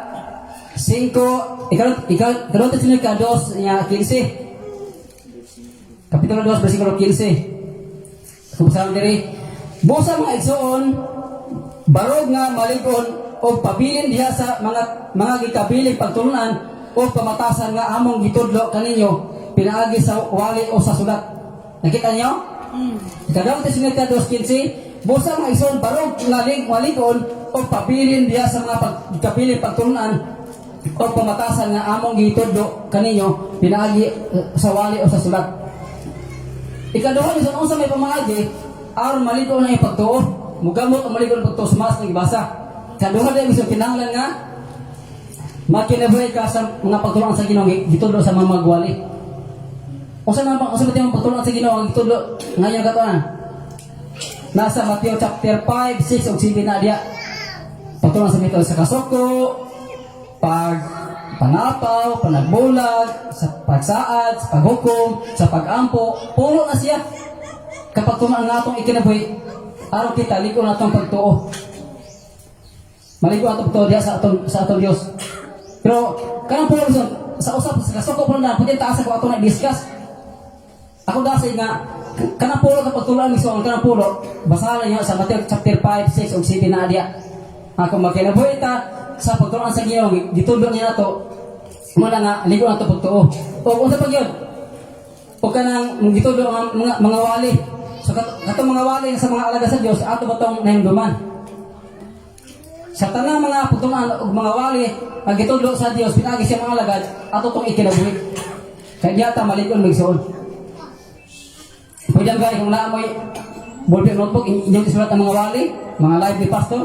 5, Ikaduhang Tesalonika 2 niya 15. Kapitulo 2 versikulo 15. Kung saan diri, busa mga igsoon, barog nga malig-on og pabilin diha sa mga mga gikabiling pagtulunan o pamatasan nga among gitudlo kaninyo pinaagi sa wali o sa sulat. Nakita niyo? Ikaduhang Tesalonika 2:15, busa mga igsoon, barog nga malig-on og pabilin diha sa mga gikabiling pagtulunan o pamatasan nga among gitudlo kaninyo pinaagi sa wali o sa sulat. Ikaduha ni unsa may pamaagi aron maligo na yung pagtuo, mugamot ang maligo ang pagtuo sa mas nga gibasa. Ikaduha din mismo kinahanglan nga Makinabuhi ka sa mga pagtuluan sa Ginoo gitudlo sa mga magwali. Unsa man tiyang pagtuluan sa Ginoo gitudlo ngayon katuan? Nasa Mateo chapter 5, 6 ug 7 na diya. Pagtuluan sa mito sa kasuko, pag pangapaw, panagbulag, sa pagsaad, sa paghukom, sa pagampo, pulo na siya. Kapag tumaan nga atong ikinabuhi, aron kita ligo na atong pagtuo. Maligo atong pagtuo diha sa atong Dios. Pero kanang pulo sa usap sa kasuko po na pwede taas ako ato na discuss. Ako dasig nga kanang pulo kapag tulaan ni ang kanang pulo, basahan niyo sa Mateo chapter 5, 6 ug 7 na diya. Ako makinabuhi ta sa pagtuluan sa Ginoo, gitudlo niya nato muna nga ligo na to pagtuo. O unsa pag yun? O kanang gitudlo ang mga wali. So katong mga wali sa mga alaga sa Dios, ato ba tong nahimduman? Sa tanang mga pagtuluan og mga wali ang gitudlo sa Dios pinaagi sa mga alagad, ato tong ikinabuhi. Kaya diya ta malig-on magsuon. Pwede ang gani kung naa mo'y ballpen, notebook, inyong isulat ang mga wali, mga live ni pastor.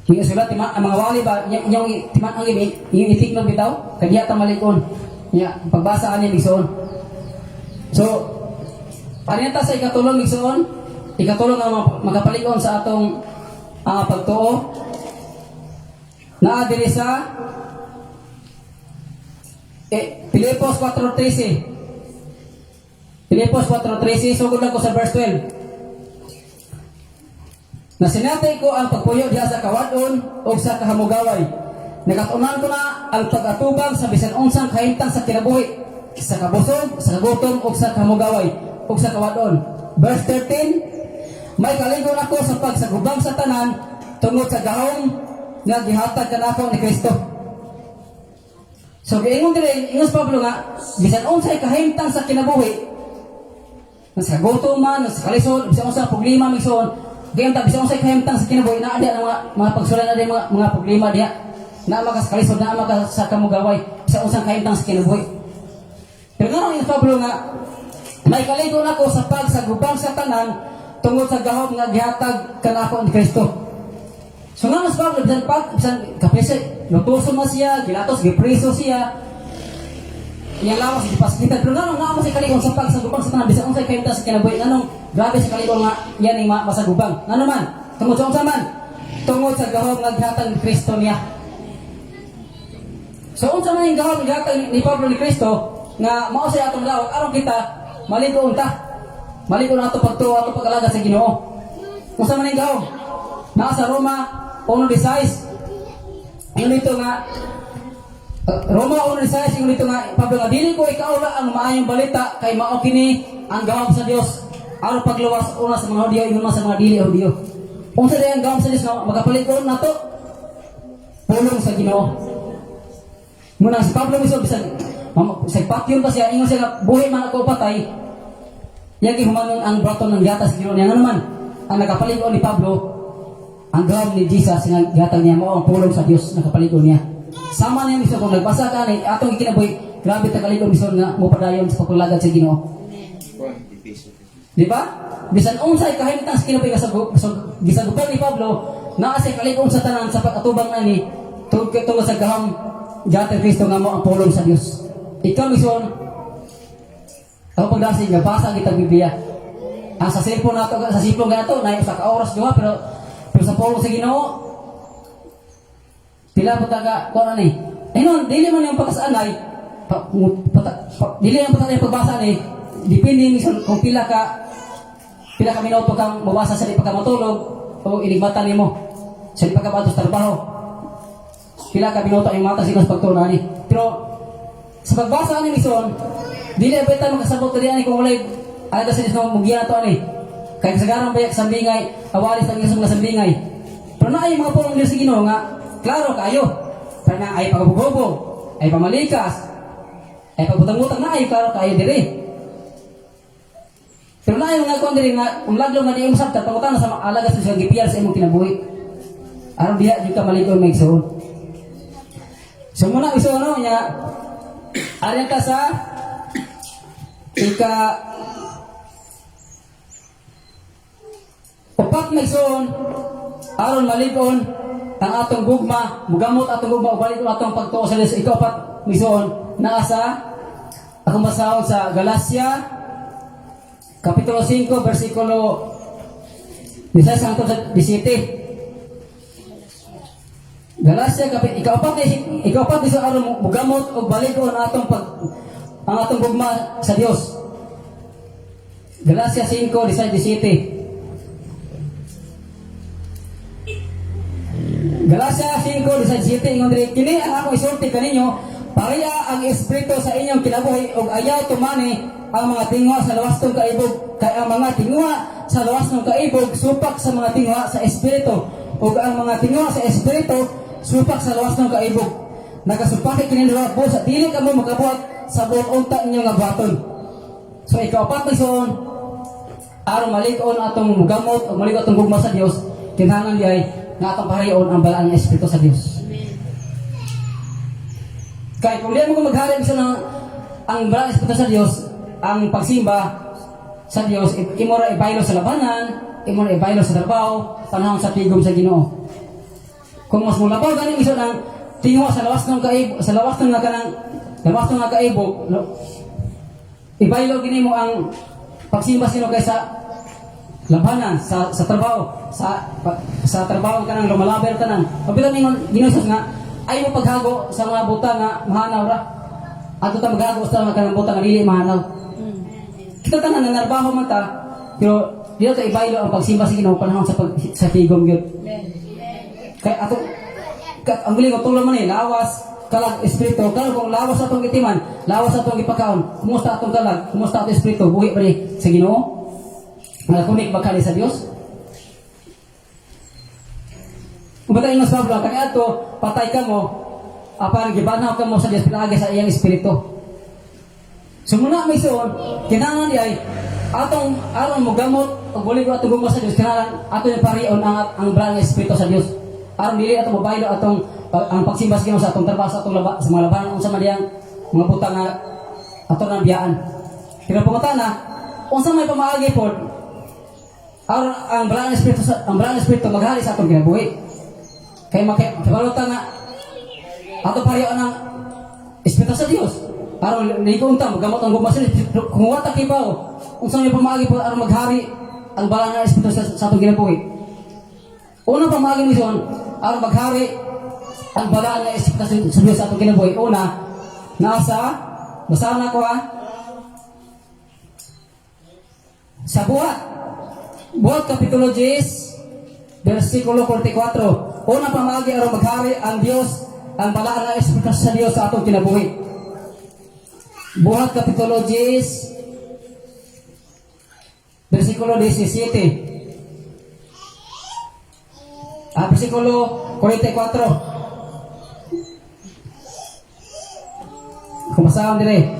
Inyong isulat ang mga wali ba, inyong timan ang inyong itiknog bitaw, kaya diya ta malig-on. Nya, pagbasa ani magsuon. So, ano ta sa ikatulong igsuon? Ikatulong nga makapalig-on sa atong pagtuo. Naa diri sa Filipos 4:13. Filipos 4:13, sugod lang ko sa verse 12. Nasinati ko ang pagpuyo diha sa kawadon o sa kahamugaway. Nakatunan ko na ang pag-atubang sa bisan unsang kahimtang sa kinabuhi, sa kabusog, sa kagutom o sa kahamugaway o sa kawadon. Verse 13, may kalingon ako sa pagsagubang sa tanan tungod sa gahom nga gihatag kanako ni Kristo. So giingon diri, ingon sa Pablo nga bisan unsay kahimtang sa kinabuhi, sa gutom man, sa kalisod, bisan unsa problema migsuon, gayon ta bisan unsay kahimtang sa kinabuhi naa diha ang mga pagsulay na mga problema diha. Naa maka sa kalisod, naa maka sa kamugaway, bisan unsang kahimtang sa kinabuhi. Pero nga ingon Pablo nga may kalingon ako sa pagsagubang sa tanan tungod sa gahom nga gihatag kanako ni Kristo. So nga mas Pablo, bisan pag, bisan kapese, lutuso man siya, gilatos, gipreso siya, iyang lawas gipaskitan. Pero nga nga mo sa kalingon sa pagsagubang sa tanan, bisan unsay kahimtang sa kinabuhi, nganong grabe sa kalingon nga yan ang masagubang. Ngano man, tungod sa unsa man, tungod sa gahom nga gihatag ni Kristo niya. So unsa man yung gahom nga gihatag ni Pablo ni Kristo nga mao sa atong lawak aron kita maligo unta. Maligo na ato pagtuo, ato pag-alaga sa Ginoo. Unsa man yung gahom? Nasa Roma 1:16. Ingon dito nga Roma 1:16, ingon dito nga Pablo nga dili ko ikaula ang maayong balita kay mao kini ang gahom sa Dios aron pagluwas una sa mga Hudyo ingon man sa mga dili Hudyo. Unsa diay ang gahom sa Dios nga makapalig-on nato? Pulong sa Ginoo. Muna si Pablo mismo bisan sa patyon pa siya, ingon siya nga buhi man ako patay, yang gihumanon ang braton ng gihatag sa Ginoo niya. Nga naman ang nakapalig-on ni Pablo, ang gahom ni Jesus nga gihatag niya mao ang pulong sa Dios nakapalig-on niya. Sama niya mismo kung nagbasa ka ni atong ikinabuhi, grabe ta kalig-on mismo nga mopadayon sa paglalagad sa Ginoo. Di ba? Bisan unsay kahimtang sa kinabuhi gisagupan ni Pablo, naa siya kalig-on sa tanan sa pag-atubang nani tungod tungod sa gahom gihatag Kristo nga mo ang pulong sa Dios. Ikaw mismo, ako pagdasig nga basa kita Biblia. Ang sa cellphone nato, sa cellphone nato, na usa ka oras duha, pero pero sa pulong sa Ginoo pila pa taga kuan ani. Eh non, dili man yung pagkasanay, dili ang pagkasanay pagbasa ni, depende ni kung pila ka minuto kang mabasa sa di pa ka matulog o inigmata nimo sa di pa ka sa trabaho. Pila ka minuto ang mata sila sa pagtuon ani. Pero sa pagbasa ani mison, dili ba ta makasabot diri ani kung walay alaga sa Dios nga mugiya nato ani. Kay kasagaran bayak sambingay, awali sa Dios mga sambingay. Pero naay mga pulong Dios sa Ginoo nga klaro kayo. Pero na ay pagbugbog, ay pamalikas, ay pagbutang-butang na ay klaro kayo diri. Pero naay mga kuan diri nga kung laglo nga di imo sabtan pangutana sa alaga sa Dios gipiyal sa imong kinabuhi. Aron diha jud ka malig-on maigsoon. So muna iso ano nya aryan ka sa ika upat maigsoon aron malig-on ang atong gugma, mugamot atong gugma ug balik atong pagtuo sa Dios. Ikaapat, igsoon, naa sa akong basahon sa Galacia kapitulo 5 bersikulo 16 hangtod sa 17. Galacia kapit ikaapat ni sa aron mugamot og balig-on atong pag ang atong gugma sa Dios. Galacia 5, 16, 17. Galacia 5, 17, ingon diri, "Kini ang akong isulti kaninyo, pareha ang espiritu sa inyong kinabuhi ug ayaw tumani ang mga tinguha sa lawas ng kaibog, kay ang mga tinguha sa lawas ng kaibog supak sa mga tinguha sa espiritu ug ang mga tinguha sa espiritu supak sa lawas ng kaibog. Nagasupaki kini duha busa dili kamo makabuhat sa buot unta ninyo nga buhaton." So ikaapat, igsoon, aron malig-on atong mugamot o malig-on atong gugma sa Dios, kinahanglan diay nga atong parion ang balaan ng Espiritu sa Dios. Kay kung di mo maghari bisan ang balaan ng Espiritu sa Dios, ang pagsimba sa Dios imo ra ibaylo sa labanan, imo ra ibaylo sa trabaho, panahon sa tigom sa Ginoo. Kung mas mulabaw gani bisan ang tinguha sa lawas ng kaibog, sa lawas ng nga kanang lawas ng nga kaibog, no, ibaylo gini mo ang pagsimba sino kaysa labanan sa trabaho, sa trabaho kanang lumalaber tanan. Pabila ningon Ginoo Jesus nga ay mo paghago sa mga butang nga mahanaw ra, adto ta maghago sa mga kanang butang nga dili mahanaw. Kita tanan nanarbaho man ta, pero dito ta ibaylo ang pagsimba sa Ginoo panahon sa tigom gyud. Kay ato ka, ang galing ko tulong man eh, lawas, kalag, espiritu. Karon kung lawas atong gitiman, lawas atong gipakaon, kumusta atong kalag, kumusta atong espiritu, buhi ba ni sa Ginoo? Nakakunik ba kani sa Dios? Kung bata ingon sa Pablo, kaniadto patay ka mo, apan gibanaw ka mo sa Dios pinaagi sa iyang espiritu. So muna may suon, kinahanglan di ay atong aron mogamot og bulig atong gugma sa Dios, kinahanglan ato yung parion ang balaan nga espiritu sa Dios. Aron dili ato mabaylo atong ang pagsimba sa Ginoo sa atong trabaho, sa atong laba, sa mga labanan, unsa man diyang mga butang nga ato nang biyaan. Pero pangutana, unsa may pamaagi pod aron ang balaan nga espiritu maghari sa atong kinabuhi? Kay makibalo ta nga ato parion ang espiritu sa Dios. Aron ligon ta magamot ang gugma sa Dios. Kung wa ta kibaw unsa may pamaagi pod aron maghari ang balaan nga espiritu sa atong kinabuhi. Unang pamaagi mo yun, aron maghari ang balaan nga espiritu sa Dios sa atong kinabuhi. Una, nasa, basahan na ko ha, sa Buhat. Buhat Kapitulo 10, versikulo 44. Unang pamaagi aron maghari ang Dios, ang balaan nga espiritu sa Dios sa atong kinabuhi. Buhat Kapitulo 10, versikulo 17. Ah, versikulo 44. Kumasahon dire.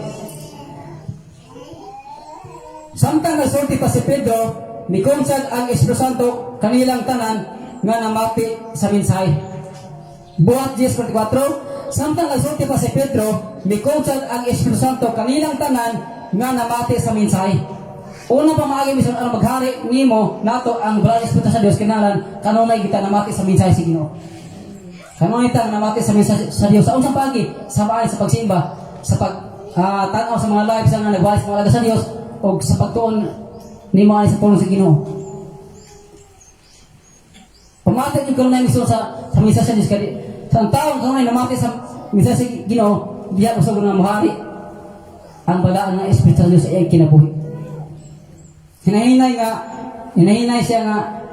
Samtang nasulti pa si Pedro, mikonsag ang Espiritu Santo kanilang tanan nga namati sa mensahe. Buhat 10:44, samtang nagsulti pa si Pedro, mikonsag ang Espiritu Santo kanilang tanan nga namati sa mensahe. Una pa maagi misan ang maghari nimo nato ang balaan Espiritu sa Dios, kinahanglan kanunay kita namati sa mensahe sa Ginoo. Kanunay ta namati sa mensahe sa Dios sa unsang paagi? Sa bahay, sa pagsimba, sa pag tan-aw sa mga live sa nga nagwali sa mga alagad sa Dios o sa pagtuon nimo ani sa pulong sa Ginoo. Pamati yung kanunay mismo sa mensahe sa Dios kay sa ang taong kanunay namati sa mensahe sa Ginoo, diha usab na mohari ang balaan ng Espiritu sa Dios sa iyang kinabuhi. Hinahinay siya nga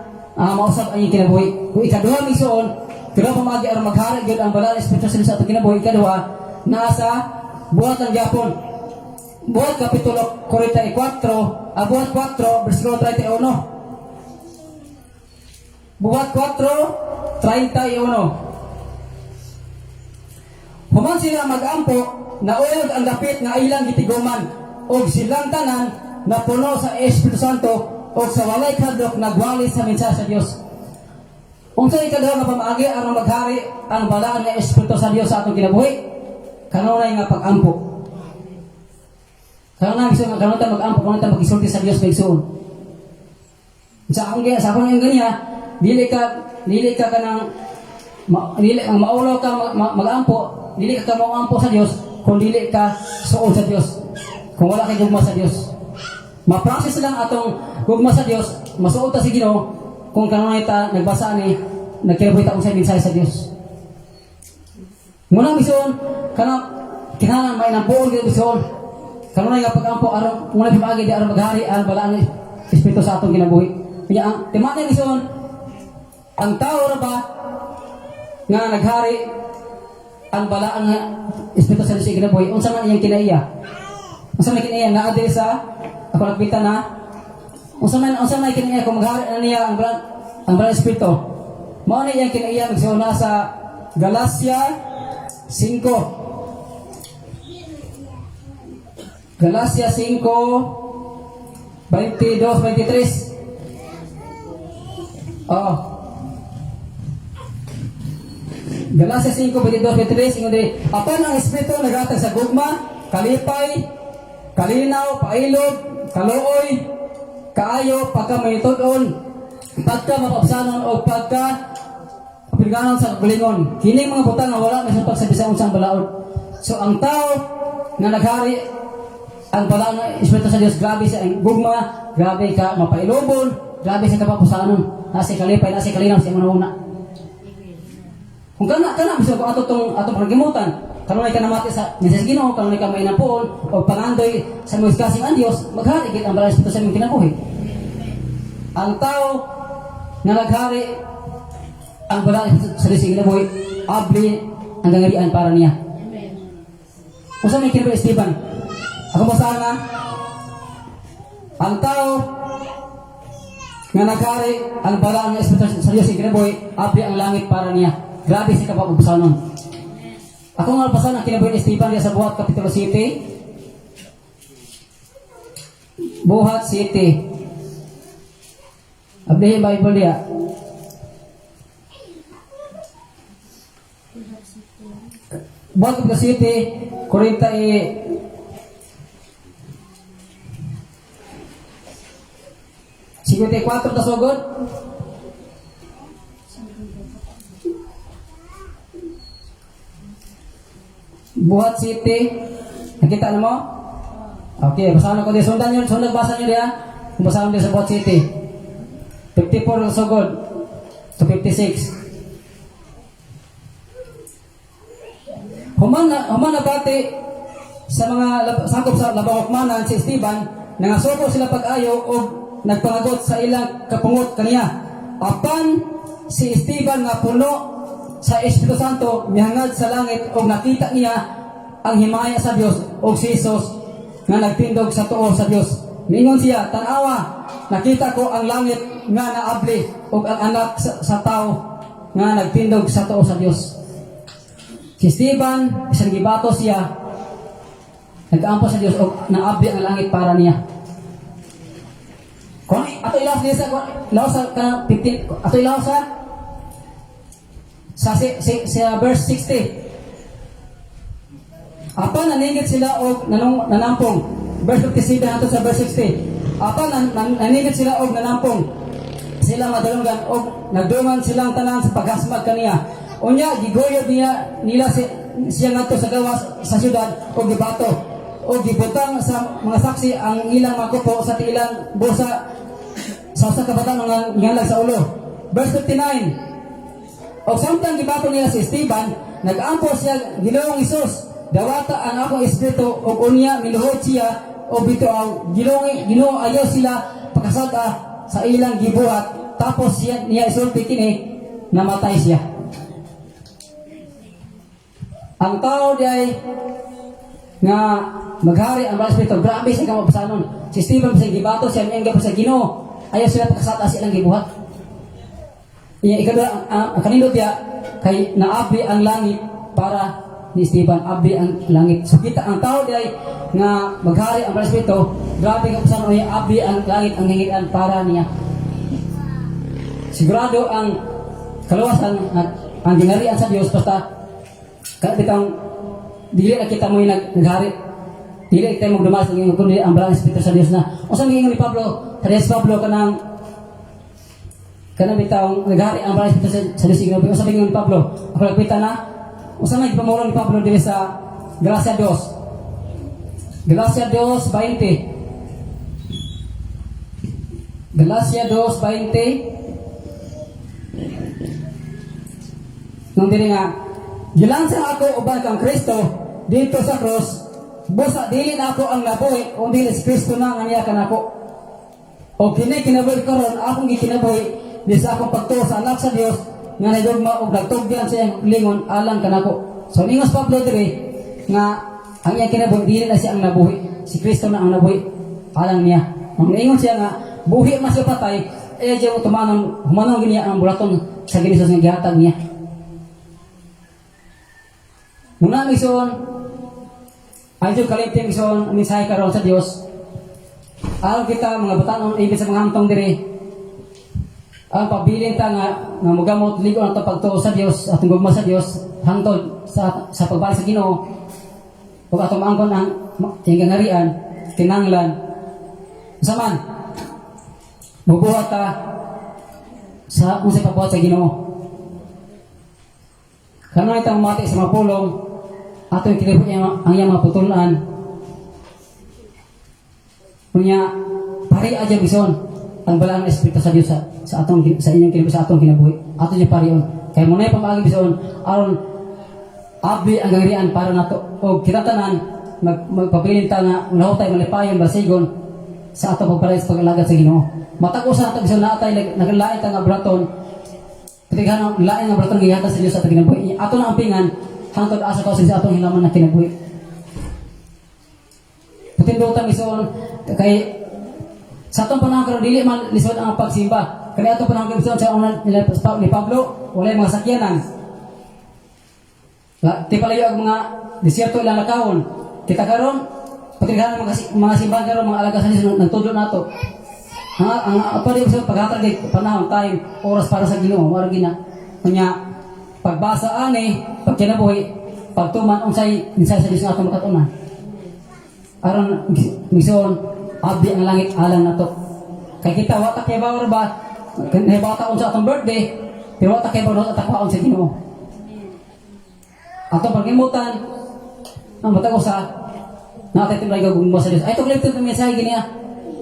mausap ang iyang kinabuhi. Kung ikaduha misuon, pero pamagi aron maghari gyud ang balaan ng Espiritu sa Dios sa atong kinabuhi, ikaduha nasa Buhat ang gyapon. Buhat Kapitulo 44, Buhat 4, versikulo 31. Buhat 4, 31. Human sila magampo, nauyog ang dapit nga ilang gitiguman, og silang tanan napuno sa Espiritu Santo og sa walay kadlok nagwali sa mensahe sa Dios. Unsa ikaduha nga pamaagi aron maghari ang balaan nga Espiritu sa Dios sa atong kinabuhi? Kanunay nga pag-ampo. Kanunay gusto nga kanunay ta mag-ampo, kanunay ta magisulti sa Dios maigsuon. Sa akong sa akong ganyan, dili ka kanang Ma, dili ang maulaw ka mag-ampo, dili ka moampo sa Dios kung dili ka suod sa Dios. Kung wala kay gugma sa Dios. Ma-process lang atong gugma sa Dios, masuod ta sa Ginoo kung kanunay ta nagbasa ani, nagkinabuhi ta unsay mensahe sa Dios. Muna mison kana kinahanglan may nampuon gyud mison. Kanunay nga pag-ampo aron muna pamaagi di aron maghari ang balaan ng Espiritu sa atong kinabuhi. Kaya ang timati mison, ang tao ra ba nga naghari ang balaan nga Espiritu sa Diyos sa kinabuhi, unsa man iyang kinaiya? Unsa man kinaiya naa diri sa ako nagpita na unsa man kinaiya kung maghari na niya ang balaan Espiritu? Mao ni iyang kinaiya magsiuna sa Galacia 5. Galacia 5 22, 23. Oo. Galacia 5, 22, 23, ingon diri, apan ang Espiritu naghatag sa gugma, kalipay, kalinaw, pailog, kaluoy, kaayo, pagka mahitud-on, pagka mapabsanon o pagka kapilganon sa kaugalingon. Kining mga butang nga wala may sa bisan unsang balaod. So ang tao nga naghari ang balaan ng Espiritu sa Dios, grabe sa ang gugma, grabe ka mapailobon, grabe sa kapapusanon, nasa kalipay, nasa kalinaw sa imong una. Kung kana kana bisan kung ato tong atong panggimutan, kanunay ka namati sa sa Ginoo, kanunay ka may nampuon o pangandoy sa mga kasing ang Dios, maghari gid ang balaan ng Espiritu sa imong kinabuhi. Ang tao nga naghari ang balaan sa Dios sa kinabuhi, abli ang gangarian para niya. Unsa may kinabuhi Esteban? Ako basahan na. Ang tao nga naghari ang balaan ng Espiritu sa Diyos sa kinabuhi, abli ang langit para niya. Grabe si kapapagbasanon. Ako nga basahan ang kinabuhi ni Esteban diya sa Buhat Kapitulo City. Buhat City. Ablihin Bible diya. Buhat Kapitulo City, 40 e 54 ta sugod. Buhat City. Nakita na mo? Okay, basahan ko di. Sundan yun, sundan basa nyo diya. Basahan niyo sa Buhat City. 54 ta sugod to 56. Human na bati sa mga sakop sa labang hukmanan si Esteban, nangasuko sila pag-ayo og nagpangagot sa ilang kapungot kaniya. Apan si Esteban nga puno sa Espiritu Santo mihangad sa langit og nakita niya ang himaya sa Dios og si Jesus nga nagtindog sa tuo sa Dios. Mingon siya, tan-awa, nakita ko ang langit nga naabli og ang anak sa tao nga nagtindog sa tuo sa Dios. Si Esteban, bisan gibato siya, nag-ampo sa Dios og naabli ang langit para niya. Kung ato ilaw niya sa ilaw sa kanang 15, ato ilaw sa sa si, si, sa verse 60. Apan naningit sila og nanampong. Verse 57 ato sa verse 60. Apan naningit sila og nanampong. Sila madalunggan og nagdungan silang tanan sa paghasmag kaniya. Unya giguyod niya nila siya ngadto sa gawas sa syudad og gibato og gibutang sa mga saksi ang ilang mga kupo sa tiilang busa sa usa ka bata nga ngihalag sa ulo. Verse 59. Og samtang gibato nila si Esteban, nag-ampo siya, Ginoong Hesus, dawata ang akong espiritu, og unya miluhod siya og bituaw, Ginoong Ginoo, ayaw sila pakasad-a sa ilang gibuhat. Tapos siya niya isulti kini, namatay siya. Ang tao di ay nga maghari ang Banal Espiritu, grabe siya kamapasanon. Si Esteban sa gibato siya, niya sa Ginoo, ayaw sila pakasad-a sa ilang gibuhat. Iya, ikadua, ang kanindot niya, kay naabli ang langit para ni Esteban, abli ang langit. So kita ang tao di ay nga maghari ang Banal Espiritu, grabe nga pasanon niya, abli ang langit ang hingian para niya. Sigurado ang kaluwasan at ang ginarian sa Dios basta bitang dili na kita mo'y naghari. Dili kita mo dumas ang ingon kundi ang Banal Espiritu sa Dios na. Unsa may ingon ni Pablo? Kaya si Pablo kanang Kana bitaw naghari ang Balaang Espiritu sa Diyos kinabuhi. Unsa ni Pablo? Ako nagpita na. Unsa may gipamulong ni Pablo diri sa Galacia 2. Galacia 2:20. Galacia 2:20. Nung diri nga, gilansang ako uban kang Kristo dito sa cross, busa dili na ako ang nabuhi, kung dili si Kristo na nga niya kanako. O kini kinabuhi karon akong gikinabuhi di sa akong pagtuo sa anak sa Dios nga nagugma og nagtugyan sa iyang lingon alang kanako. So ningos Pablo diri nga ang iyang kinabuhi dili na siya ang nabuhi, si Kristo na ang nabuhi alang niya. Ang niingon siya nga buhi man siya patay, eh diya tumanon humanon gini ang bulaton sa Ginoo nga gihatag niya. Muna mison, ay kalimti mison, ang mensahe karon sa Dios. Aron kita mga batanon ibig sa mga hamtong diri. Ang pabilin ta nga nga mogamot ligo ang atong pagtuo sa Dios, atong gugma sa Dios hangtod sa pagbalik sa Ginoo. Ug atong maangkon ang iyang gangarian, kinahanglan unsa man mubuhat ta sa unsay pagbuhat sa Ginoo. Kanunay tang mati sa mga pulong, atong kinabuhi ang iyang mga putulan. Unya, pari adya bison ang balaan ng Espiritu sa Dios sa atong sa inyong kinabuhi, sa atong kinabuhi. Ato niya parion. Kay mo na pamaagi bison aron abi ang gangrian para nato og kita tanan magpabilin ta nga unahutay malipayon basigon sa atong pagbalay sa pag-alagad sa Ginoo. Matag usa nato bison naatay naglain ta nga bulaton. Patighan ang lain nga bulaton gihatag sa Dios sa atong kinabuhi. Ato na ampingan hangtod asa ka sa atong hilaman na kinabuhi. Patindutan bison kay sa atong panahon karon dili man lisod ang pagsimba. Kaya atong panahon karon sa una nila ni Pablo, walay mga sakyanan. Ti palayo ang mga disyerto ilang lakawon. Kita karon patighan ang mga simbahan karon mga alaga sa Dios nagtudlo nato. Ang ato di sa paghatag kay panahon time oras para sa Ginoo mao gina. Unya pagbasa ani pagkinabuhi pagtuman unsay mensahe sa Dios nga atong makatunan. Aron mison abdi ang langit alang nato. Kay kita wa ta kay bawor ba kay bata unsa atong birthday pero wa ta kay bawor sa takwaon sa Ginoo. Atong paghimutan ang matag usa natin tinay gugma sa Dios. Ay to klipto ng mensahe gini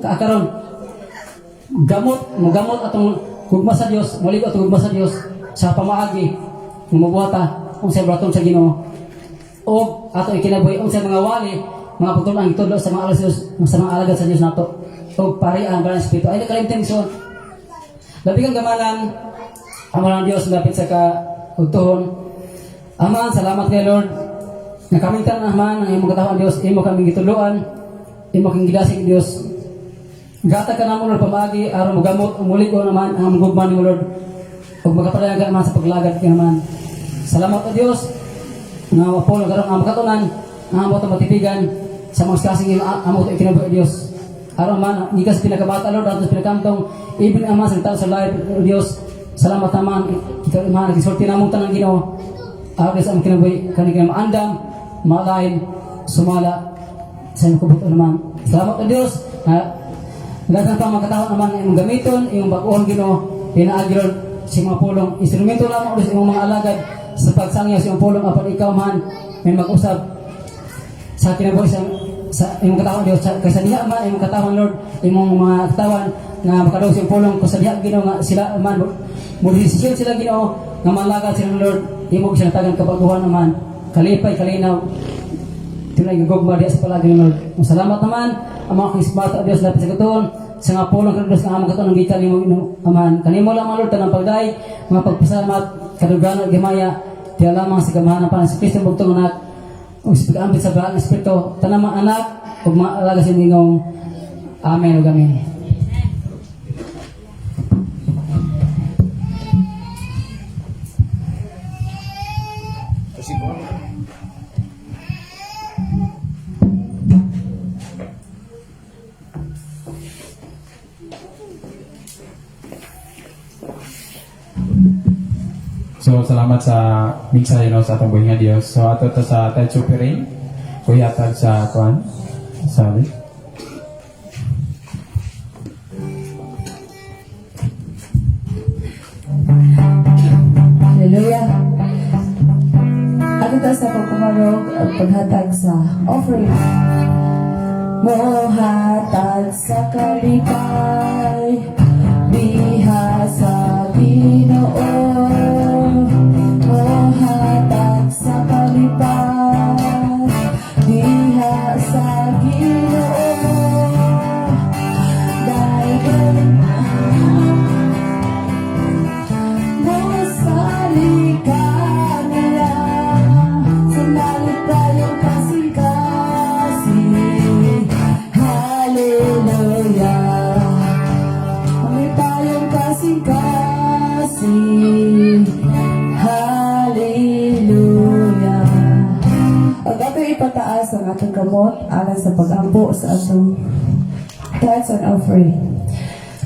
karon. Gamot, mogamot atong gugma sa Dios, moligo atong gugma sa Dios sa pamaagi nga mobuhata unsay bulaton sa Ginoo. Og ato ikinabuhi unsay mga wali, mga pagtulong gitudlo sa mga alagad sa Dios, sa mga alagad sa Dios nato. Og pari ang Banal Espiritu. Ay nakalimtim so. Labi kang gamanan ang mga Dios lapit sa ka ugtuhon. Aman, salamat kay Lord. Nga kaming tanan Aman, ang imong katawhan Dios, imo kaming gituluan, imo kaming gidasig Dios. Gata ka namo Lord pamaagi aron mogamot umulig o naman ang among gugma nimo Lord. Ug makapadayon ka naman sa paglagad ka naman. Salamat o Dios nga mapulong karon ang makatunan ang amo matipigan sa mga kasing amo to ikinabuhi Dios. Aron man gikan sa pinakabata Lord ato sa pinakamtong ibin ama sa tao sa life o Dios. Salamat naman ikaw man nagsulti namong tanan Ginoo. Aron sa among kinabuhi kani kay maandam, malain, sumala sa imong kabut-on naman. Salamat o Dios. Daghang pa mga katawhan naman ang imong gamiton, imong bag-ohon Ginoo, pinaagi Lord sa imong pulong. Instrumento lamang Lord sa imong mga alagad sa pagsangyaw sa imong pulong apan ikaw man may mag-usab sa kinabuhi sa imong katawhan Dios sa kay sa diha man imong katawhan Lord, imong mga katawhan nga makadungog sa imong pulong kung sa diha Ginoo nga sila man mo desisyon sila Ginoo nga malagad sila Lord, imo sila tagan kabaguhan naman, kalipay kalinaw tunay nga gugma diha sa palagi Lord. Ang salamat naman ang mga kisbata Dios lapit sa katuon sa nga pulong kan Dios nga among katuon ang gikan nimo Amahan. Kanimo lamang Lord tanang pagday, mga pagpasalamat kaduganan ug himaya diha lamang sa gamahan pa sa Kristo bugtong anak ug sa pag-ambit sa Balaang Espiritu tanang mga anak ug mga alaga sa imong Amen ug amen. So salamat sa mensahe no sa atong buhi nga Dios. So ato to sa tithe offering. Kuya tag sa kuan. Sorry. ta sa pagpumarog at paghatag sa offering. Mohatag sa kalipay diha sa Ginoo, mohatag sa kalipay diha sa Ginoo. Dahil mosalig kaniya sa malipayong kasing-kasing. Hallelujah. Malipayong kasing-kasing. Hallelujah. Ug ato ipataas ang atong kamot alang sa pag-ampo sa atong tithes and offering.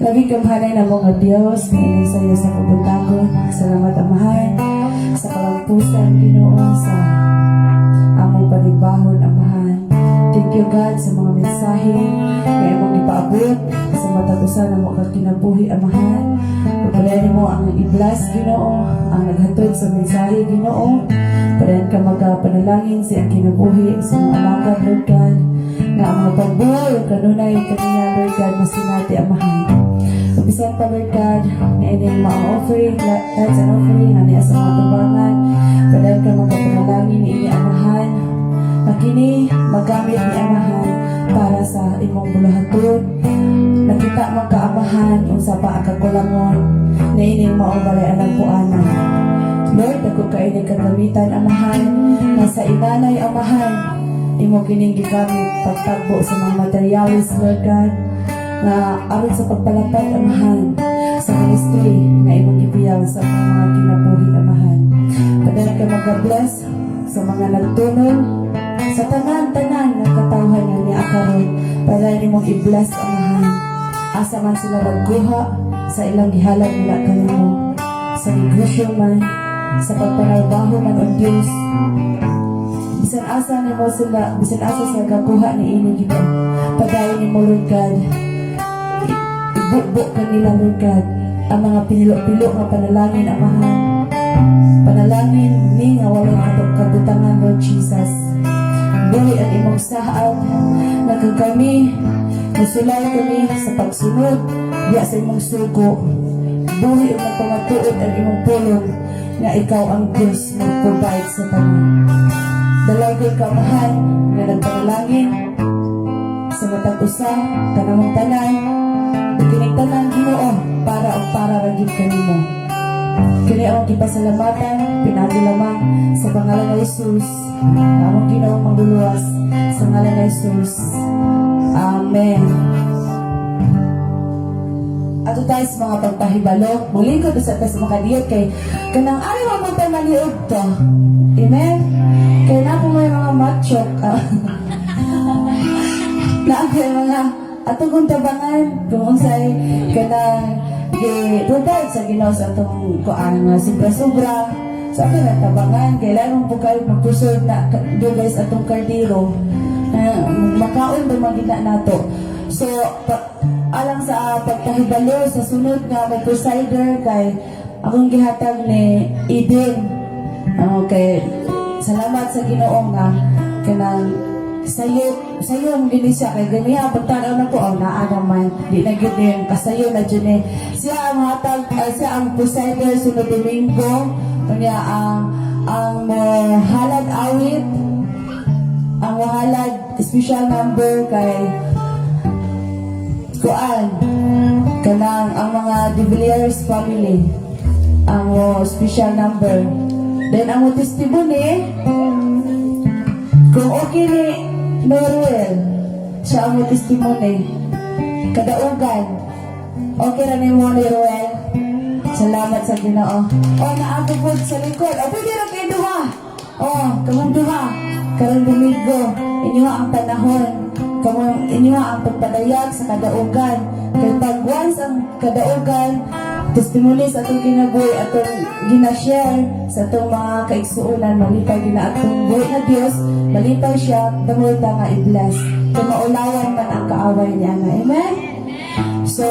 Labing gamhanan na mga Diyos, niining sayo sa kabuntagon. Salamat, Amahan, sa kalampusan, Ginoo, sa among panigbahon, Amahan. Thank you, God, sa mga mensahe nga imong gipaabot sa matag usa namo ka kinabuhi, Amahan. Pagpalain mo ang i-bless, Ginoo, ang naghatod sa mensahe, Ginoo. Padayon ka magapanalangin sa iyang kinabuhi, sa mga alagad, Lord God, nga ang mga pagbuhay ug kanunay kaniya, Lord God, masinati, Amahan. Bisan pa, Lord God, na ining mga offering, tithes and offering, nga niya sa mga tubangan, padayon ka magapanalangin ni ini, Amahan, na kini magamit ni Amahan para sa imong buluhaton. Nakita man ka, Amahan, unsa pa ang kakulangon na ining maong balay alampuanan. Lord, dako ka ini kagamitan, Amahan, nga sa imanay, Amahan, imo kining gigamit pagtagbo sa mga materials, Lord God, nga aron sa pagpalapad, Amahan, sa ministry nga imong gibiyang sa mga kinabuhi, Amahan. Padayon ka mag-bless sa mga nagtunol, sa tanan-tanan nga katawhan nga niya karon. Padayon nimong i-bless, Amahan. Asa man sila nagkuha sa ilang gihalad nila kanimo. Sa negosyo man, sa pagpanarbaho man o Diyos, bisan asa nimo sila, bisan asa sila gakuha ni ini, Ginoo. Padayon nimo, Lord God, ibubo kanila, Lord God, ang mga pinilo-pilo nga panalangin, Amahan. Panalangin ni nga walay atong kabutangan, Lord Jesus. Buhi ang imong saad nga kung kami musulay kami sa pagsunod diya sa imong sugo. Buhi ang pamatuod ang imong pulong nga ikaw ang Diyos mag-provide sa tanan. Dalaygon ka, Amahan, nga nagpanalangin sa matag usa kanamong tanan. Ug kining tanan, Ginoo, para ug para ra gyud kanimo. Kini ang gipasalamatan pinaagi lamang sa pangalan ni Jesus, among Ginoo mangluluwas, sa ngalan ni Jesus. Amen. Ato tayo sa mga pagpahibalo. Mulingkod sa ta sa makadiyot kay kanang ari wa mo tayo maliog to. Amen. Kay na po may mga matchok. Na may mga atong kung tabangan kung unsay kanang gi-provide sa Ginoo sa atong kuan nga sobra-sobra sa ato na tabangan kay lain po kayo mag-preserve na dugay sa atong kaldero. Makaon ba man gina nato. So alang sa pagpahibalo sa sunod nga mo presider kay akong gihatag ni Eden. Okay, salamat sa Ginoo nga kanang sayo sayo ang gini siya kay ganiya pagtanaw na ko, oh, naa naman di na gyud yung kasayo na jud ni siya ang hatag, siya ang presider sunod Domingo. Kanya ang mohalad awit, ang mohalad special number kay kuan kanang ang mga De Villiers family ang mo special number. Then ang mo testimony, kung okay ni Noruel, siya ang mo testimony kadaugan. Okay ra ni mo ni Ruel. Salamat sa Ginoo. Oh, naa po sa likod. Oh, pwede ra kayo duha. Oh, kamong duha karon Domingo, inyo ang panahon, kamo inyo ang pagpadayag sa kadaugan kay pag once ang kadaugan testimony sa atong kinabuhi atong gina-share sa atong mga kaigsuonan, malipay gina atong buhi na Dios, malipay siya, the ta nga i-bless kay maulawan man ang kaaway niya nga. Amen. So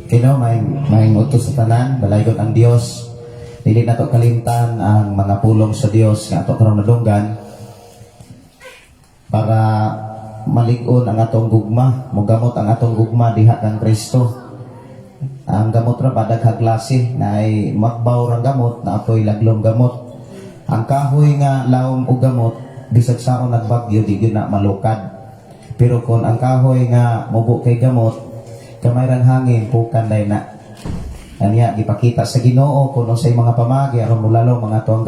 Kino may may utos sa tanan, dalaygon ang Dios. Dili nato kalimtan ang mga pulong sa Dios nga ato karong nadunggan para malig-on ang atong gugma, mogamot ang atong gugma diha kang Kristo. Ang gamot ra ba daghang klase na ay magbaw rang gamot na apoy laglom gamot. Ang kahoy nga lawom og gamot, bisag saon nagbagyo, di gyud na malukad. Pero kung ang kahoy nga mubo kay gamot, gamay rang hangin, pukan day na. Anya gipakita sa Ginoo kung unsay mga pamagi aron mulalo mga atong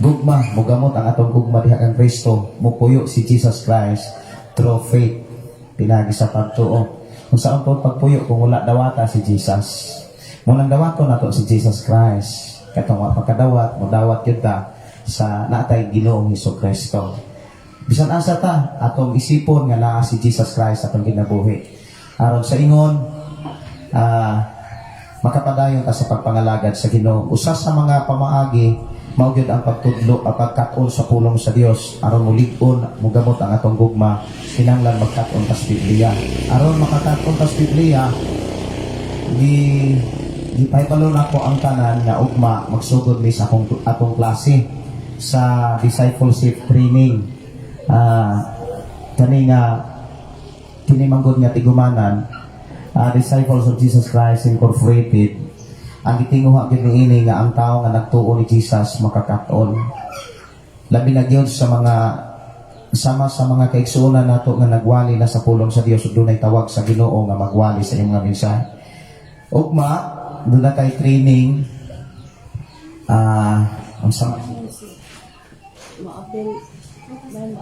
gugma, mogamot ang atong gugma diha kang Kristo, mupuyo si Jesus Christ through faith, pinagi sa pagtuo. Kung saan po pagpuyo kung wala dawata si Jesus? Munang dawato nato si Jesus Christ. Katong wa pagkadawat, modawat gyud ta sa naatay Ginoong Hesus Kristo. Bisan asa ta, atong isipon nga naa si Jesus Christ sa atong kinabuhi. Aron sa ingon, makapadayon ta sa pagpangalagad sa Ginoo. Usa sa mga pamaagi mao gyud ang pagtudlo, ang pagkat-on sa pulong sa Dios aron mulig-on, mugamot ang atong gugma. Kinahanglan magkat-on tas Biblia. Aron makakat-on tas Biblia, gipahibalo nako ang tanan nga ugma magsugod mi sa atong klase sa discipleship training. Kani nga kini manggod nga tigumanan, Disciples of Jesus Christ Incorporated, ang gitinguha gyud niini nga ang tao nga nagtuo ni Jesus makakat-on, labi na gyud sa mga sama sa mga kaigsuonan nato nga nagwali na sa pulong sa Dios ug dunay tawag sa Ginoo nga magwali sa imong mga mensahe. Ugma duna kay training, unsa Maapil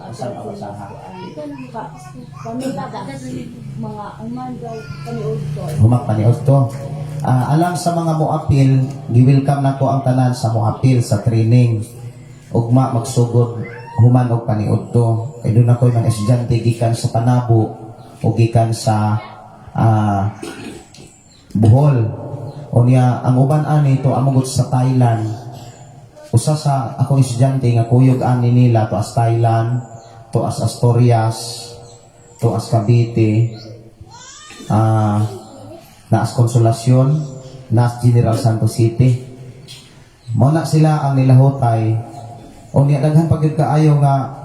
unsa ba? Pamilya mga uman daw kaniudto. Humak paniudto. Alang sa mga moapil, gi-welcome nako ang tanan sa moapil sa training. Ugma magsugod human og paniudto. Kay duna ko'y mga estudyante gikan sa Panabo o gikan sa Bohol. Unya ang uban ani to amogot sa Thailand. Usa sa akong estudyante nga kuyog ani nila to as Thailand, to as Asturias, to as Cavite, naas Consolacion, naas General Santos City. Mao na sila ang nilahutay. O niya daghan pa gyud kaayo nga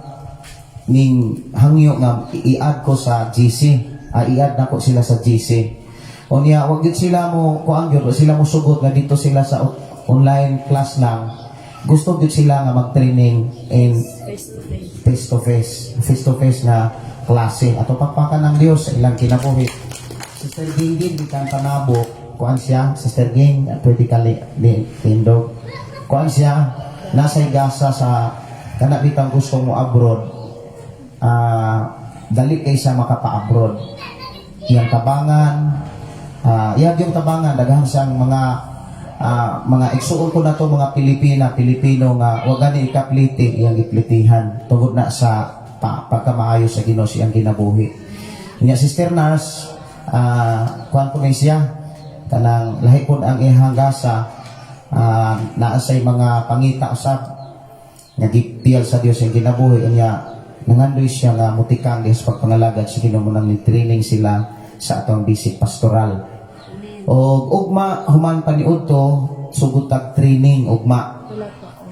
ning hangyo nga i-add ko sa GC. I-add nako sila sa GC. O niya wag gyud sila mo kuan gyud, wag sila mo sugot nga dito sila sa online class lang. Gusto gyud sila nga mag-training in Face to face. Face to face, face to face na klase. Ato pakpakan ng Dios sa ilang kinabuhi. Sister Ginggin gikan Panabo, kuan siya, Sister Ging, pwede ka tindog. Kuan siya, nasa gasa sa kana bitang gusto mo abroad. Dali kay siya makapa-abroad. Iyang tabangan, iyang yung tabangan, daghan siyang mga igsuon ko na to mga Pilipina, Pilipino nga wa gani ikapliti, iyang giplitihan tungod na sa pagkamaayo sa Ginoo siyang kinabuhi. Nya Sister Nurse, kuan ko ni siya, kanang lahi pod ang iyang gasa, naa say mga pangita usab nga gipiyal sa Dios ang kinabuhi. Unya nangandoy siya nga mutikang diha sa pagpangalagad sa Ginoo nang training sila sa atong basic pastoral. Og ugma human paniudto sugod tag training ugma.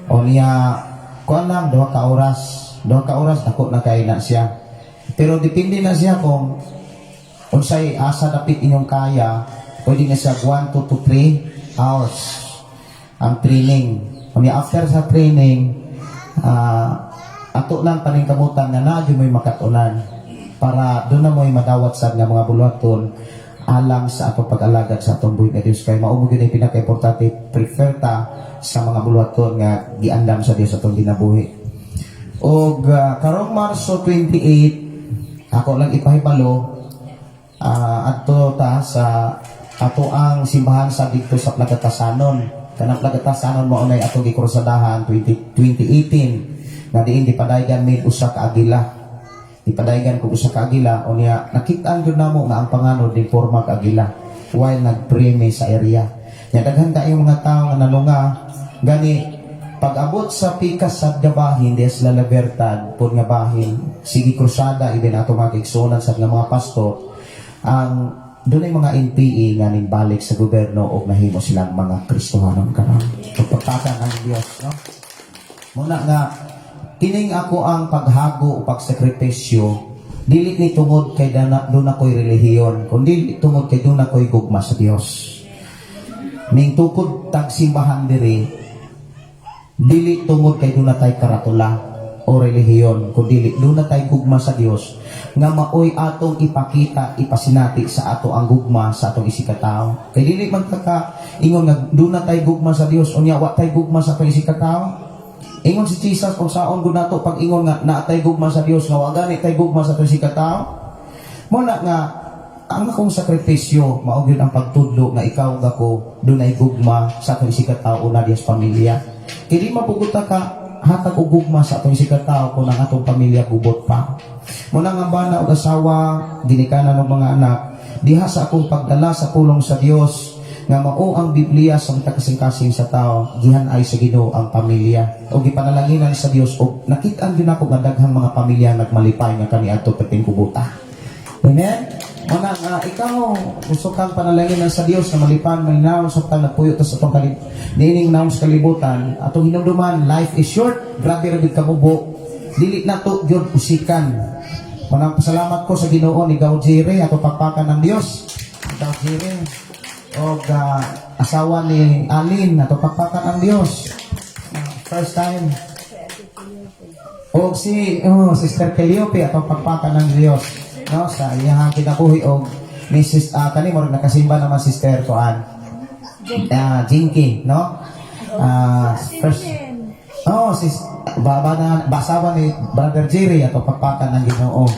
O niya kuan lang, 2 ka oras, 2 ka oras dako na kay na siya. Pero depende na siya kung unsay asa dapit inyong kaya, pwede na siya 1 to 3 hours ang training. Unya after sa training, ato lang paningkamutan nga naa gyud mo'y makatunan para doon na mo'y madawat sa nga mga buluhaton alang sa atong pag-alagad sa atong buhi nga Dios, kay mao mo gyud ang pinaka-importante, prefer ta sa mga buluhaton nga giandam sa Dios atong ginabuhi. Og karong Marso 28, ako lang ipahibalo, adto ta sa ato ang simbahan sa didto sa Plagatasanon. Kanang Plagatasanon mao nay atong gikrusadahan 20, 2018 nga diin gipadaygan mi usa ka agila. Gipadaygan kog usa ka agila. Unya nakit-an gyud namo nga ang panganod din porma ka agila while nagpray mi sa area. Nya daghan kaayo mga tawo nga nalunga. Gani pag-abot sa pikas sa gabahin des La Libertad pod nga bahin sige krusada, even ato mga igsuonan sa nga mga pastor ang Dunay mga NPA nga balik sa gobyerno og nahimo silang mga Kristohanon karon. Pagpagpaka ng Dios, no? Muna nga kining ako ang paghago o pagsakripisyo, dili ni tungod kay dana duna ko'y relihiyon, kundi tungod kay duna ko'y gugma sa Dios. Ning tukod tagsimbahan diri, dili tungod kay duna tay karatula o relihiyon, kundi duna tay gugma sa Dios nga maoy atong ipakita, ipasinati sa ato ang gugma sa atong isigkatawo. Kay dili man ka ka ingon nga duna tay gugma sa Dios, unya wa tay gugma sa atong isigkatawo. Ingon si Jesus, kung saon gud nato pag ingon nga naa tay gugma sa Dios nga wa gani tay gugma sa atong isigkatawo? Mo na nga ang akong sakripisyo mao gyud ang pagtudlo nga ikaw ug ako dunay gugma sa atong isigkatawo, una diha sa pamilya. Kay di mapugot ka hatag og gugma sa atong isigkatawo kung ang atong pamilya gubot pa. Mo na nga bana og asawa, ginikanan og mga anak, diha sa akong pagdala sa pulong sa Dios nga mao ang Biblia sa mga kasing-kasing sa tao, gihan ay sa Ginoo ang pamilya o gipanalanginan sa Dios, og nakit-an gyud nako nga daghang mga pamilya nagmalipay nga kaniadto perting kubuta. Amen. Muna nga ikaw gusto kang panalanginan sa Dios na malipan malinaw sa tang nagpuyo ta sa atong kalib niining naong sa kalibutan. Atong hinumduman, life is short. Grabe ra gid kamubo. Dili na to gyud usikan. Manang pasalamat ko sa Ginoo ni Gaw Jere, ato pakpakan ng Dios. Gaw Jere og asawa ni Alin, ato pakpakan ng Dios. First time. Og si, oh, Sister Calliope, atong pakpakan ng Dios, no, sa iyang kinabuhi, og Mrs. Kani mo nakasimba naman, Sister Kuan. Jinky, no? First. Oh, sis baba na basawa ni Brother Jerry, ato pakpakan ng Ginoo.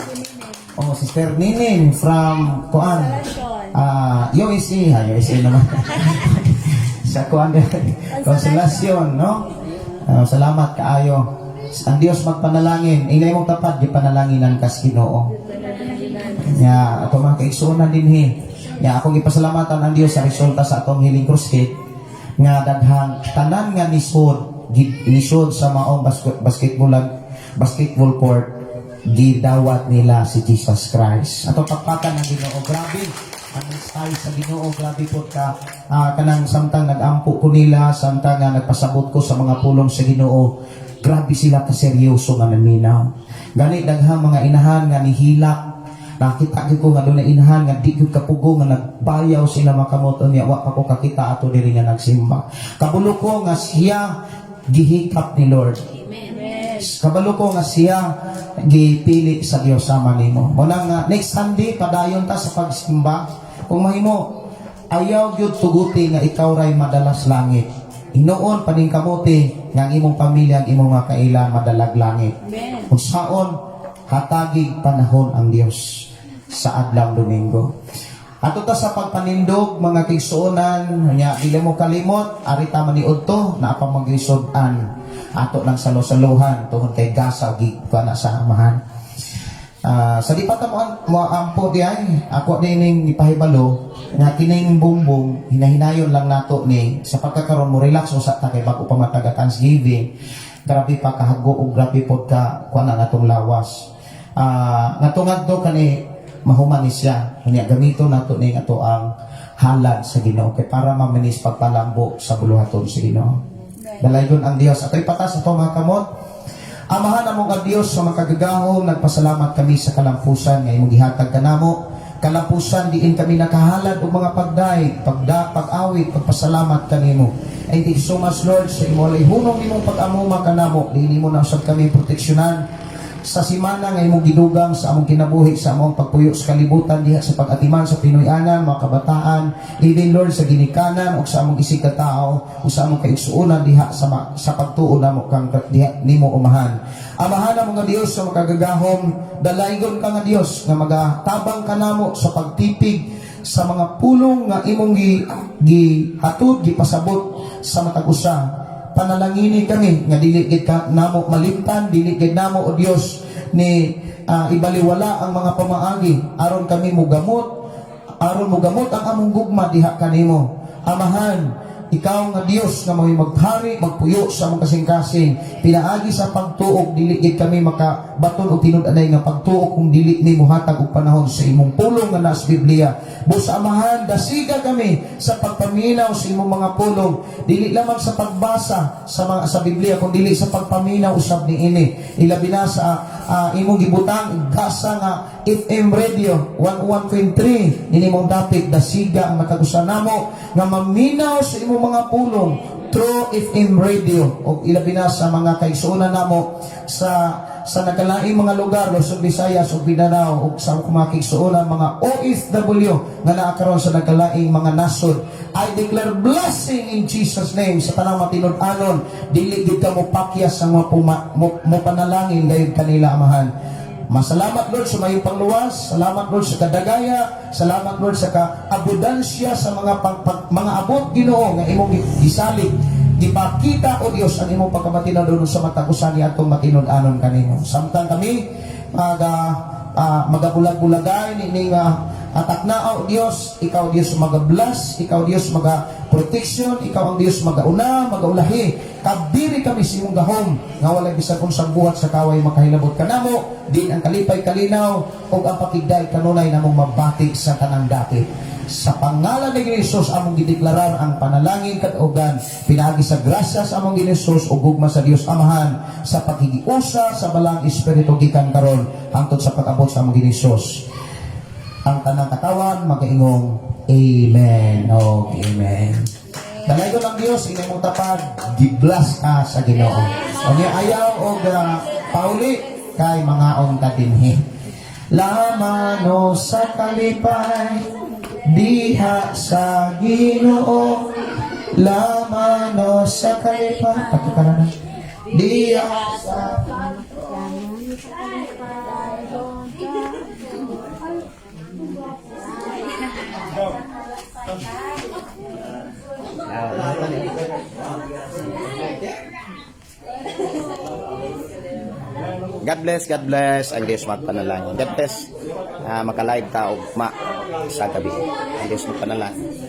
Oh, Sister Ninin from kuan. USA, ha, USA naman. Sa kuan, Consolacion, no? Salamat kaayo. Ang Dios magpanalangin, inay mong tapad gipanalanginan kas Ginoo. Nya ato mga kaigsuonan dinhi. Nya akong gipasalamatan ang Dios sa resulta sa atong Healing Crusade nga daghang tanan nga nisod nisod sa maong basketball court, gidawat nila si Jesus Christ. Ato pakpakan ng Ginoo. Grabe ang mensahe sa Ginoo, grabe po ka kanang samtang nagampo ko nila, samtang nga nagpasabot ko sa mga pulong sa Ginoo, grabe sila ka seryoso nga naminaw. Gani daghang mga inahan nga nihilak. Nakita gyud ko nga dunay inahan nga di gyud kapugo nga nagbayaw sila makamot, unya wa pa ko kakita ato diri nga nagsimba. Kabalo ko nga siya gihikap ni Lord. Kabalo ko nga siya gipili sa Dios sama nimo. Mo na nga next Sunday padayon ta sa pagsimba. Kung mahimo, ayaw gyud tuguti nga ikaw ray madalas langit. Hinuon paningkamuti nga ang imong pamilya, ang imong mga kaila madalag langit. Kung saon hatagig panahon ang Dios sa adlaw Domingo. Ato ta sa pagpanindog, mga kaigsuonan, nya dili mo kalimot, ari ta maniud to, naa pa maglisod-an. Ato lang salo-saluhan tungod kay gasa og na sa amahan. Sa di pa ta mo ampo di ay, ako nining ipahibalo nga kining bumbong hinahinayon lang nato ni sa pagkakaron mo relax usa ta kay bago pa mataga Thanksgiving. Grabe pa kahago ug grabe pod ka kuan ang atong lawas. Ngadto ngadto kani mahuman ni siya. Unya gamito nato ni ato ang halad sa Ginoo kay para maminis pagpalambo sa buluhaton sa Ginoo. Dalaygon ang Dios. Ato ipatas ato mga kamot. Amahan amo nga Dios sa makagagahom, nagpasalamat kami sa kalampusan nga imong gihatag kanamo. Kalampusan diin kami nakahalad og mga pagdayeg, pag-awit, pagpasalamat kanimo. And thank you so much, Lord, sa imo walay hunong nimong pag-amuma kanamo. Diin nimo na usab kami proteksyonan sa simana nga imong gidugang sa among kinabuhi, sa among pagpuyo sa kalibutan, diha sa pag-atiman sa Pinoy-anan, mga kabataan, even, Lord, sa ginikanan ug sa among isig katao ug sa among kaigsuonan diha sa pagtuo namo kang diha nimo umahan. Amahan amo nga Dios sa makagagahom, dalaygon ka nga Dios nga magatabang kanamo sa pagtipig sa mga pulong nga imong gihatod, gipasabot sa matag usa. Panalangini kami nga dili gid ka namo malimtan, dili gid namo, o Dios, ni ibaliwala ang mga pamaagi aron kami mugamot, aron mugamot ang among gugma diha kanimo. Amahan, Ikaw nga Dios nga mao'y maghari, magpuyo sa among kasing-kasing. Pinaagi sa pagtuo, dili gid kami makabaton og tinud-anay nga pagtuo kung dili ni mohatag og panahon sa imong pulong nga nasa Biblia. Busa, Amahan, dasiga kami sa pagpaminaw sa imong mga pulong. Dili lamang sa pagbasa sa mga sa Biblia kun dili sa pagpaminaw usab niini. Ilabi na sa imong gibutang gasa nga FM Radio 101.3 nini mong dapit, dasiga ang matag usa namo nga maminaw sa imong mga pulong through FM radio o ilabi na sa mga kaigsuonan namo sa nagkalaing mga lugar, Luzon, Visayas ug Mindanao, ug sa mga kaigsuonan, mga OFW nga naa karon sa nagkalaing mga nasod. I declare blessing in Jesus' name sa tanang matinud-anon. Dili gid ka mo pakyas sa mga mo panalangin gayud kanila, Amahan. Masalamat, Lord, sa mayong pangluwas. Salamat, Lord, sa kadagaya. Salamat, Lord, sa kaabundansya sa mga mga abot, Ginoo, nga imong gisalig. Gipakita o Dios ang imong pagkamatinud sa matag usa ni atong matinud-anon kanimo. Samtang kami magabulag-bulagay ni nga atak na o Dios, ikaw Dios maga-bless, ikaw Dios maga protection, ikaw ang Dios magauna, magaulahi. Kabiri kami sa imong gahom nga walay bisan unsang buhat sa kaway makahilabot kanamo, din ang kalipay, kalinaw ug ang pakigday kanunay namong mabati sa tanang dapit. Sa pangalan ni Jesus among gideklarar ang panalangin kadaugan pinaagi sa grasya sa among Ginoong Jesus ug gugma sa Dios Amahan sa pakigiusa sa Balaang Espiritu gikan karon hangtod sa pag-abot sa among Ginoong Jesus. Ang tanang katawan magaingong amen o amen. Dalaygon ang Dios inyong tapad, gi-bless ka sa Ginoo. O niya ayaw og pauli kay mangaon ka dinhi. Lamano sa kalipay diha sa Ginoo, lamano sa kalipay, pakikara na, diha sa God bless, God bless. Ang Diyos magpanalangin. God bless. Maka-live ta ugma sa gabi. Ang Diyos magpanalangin.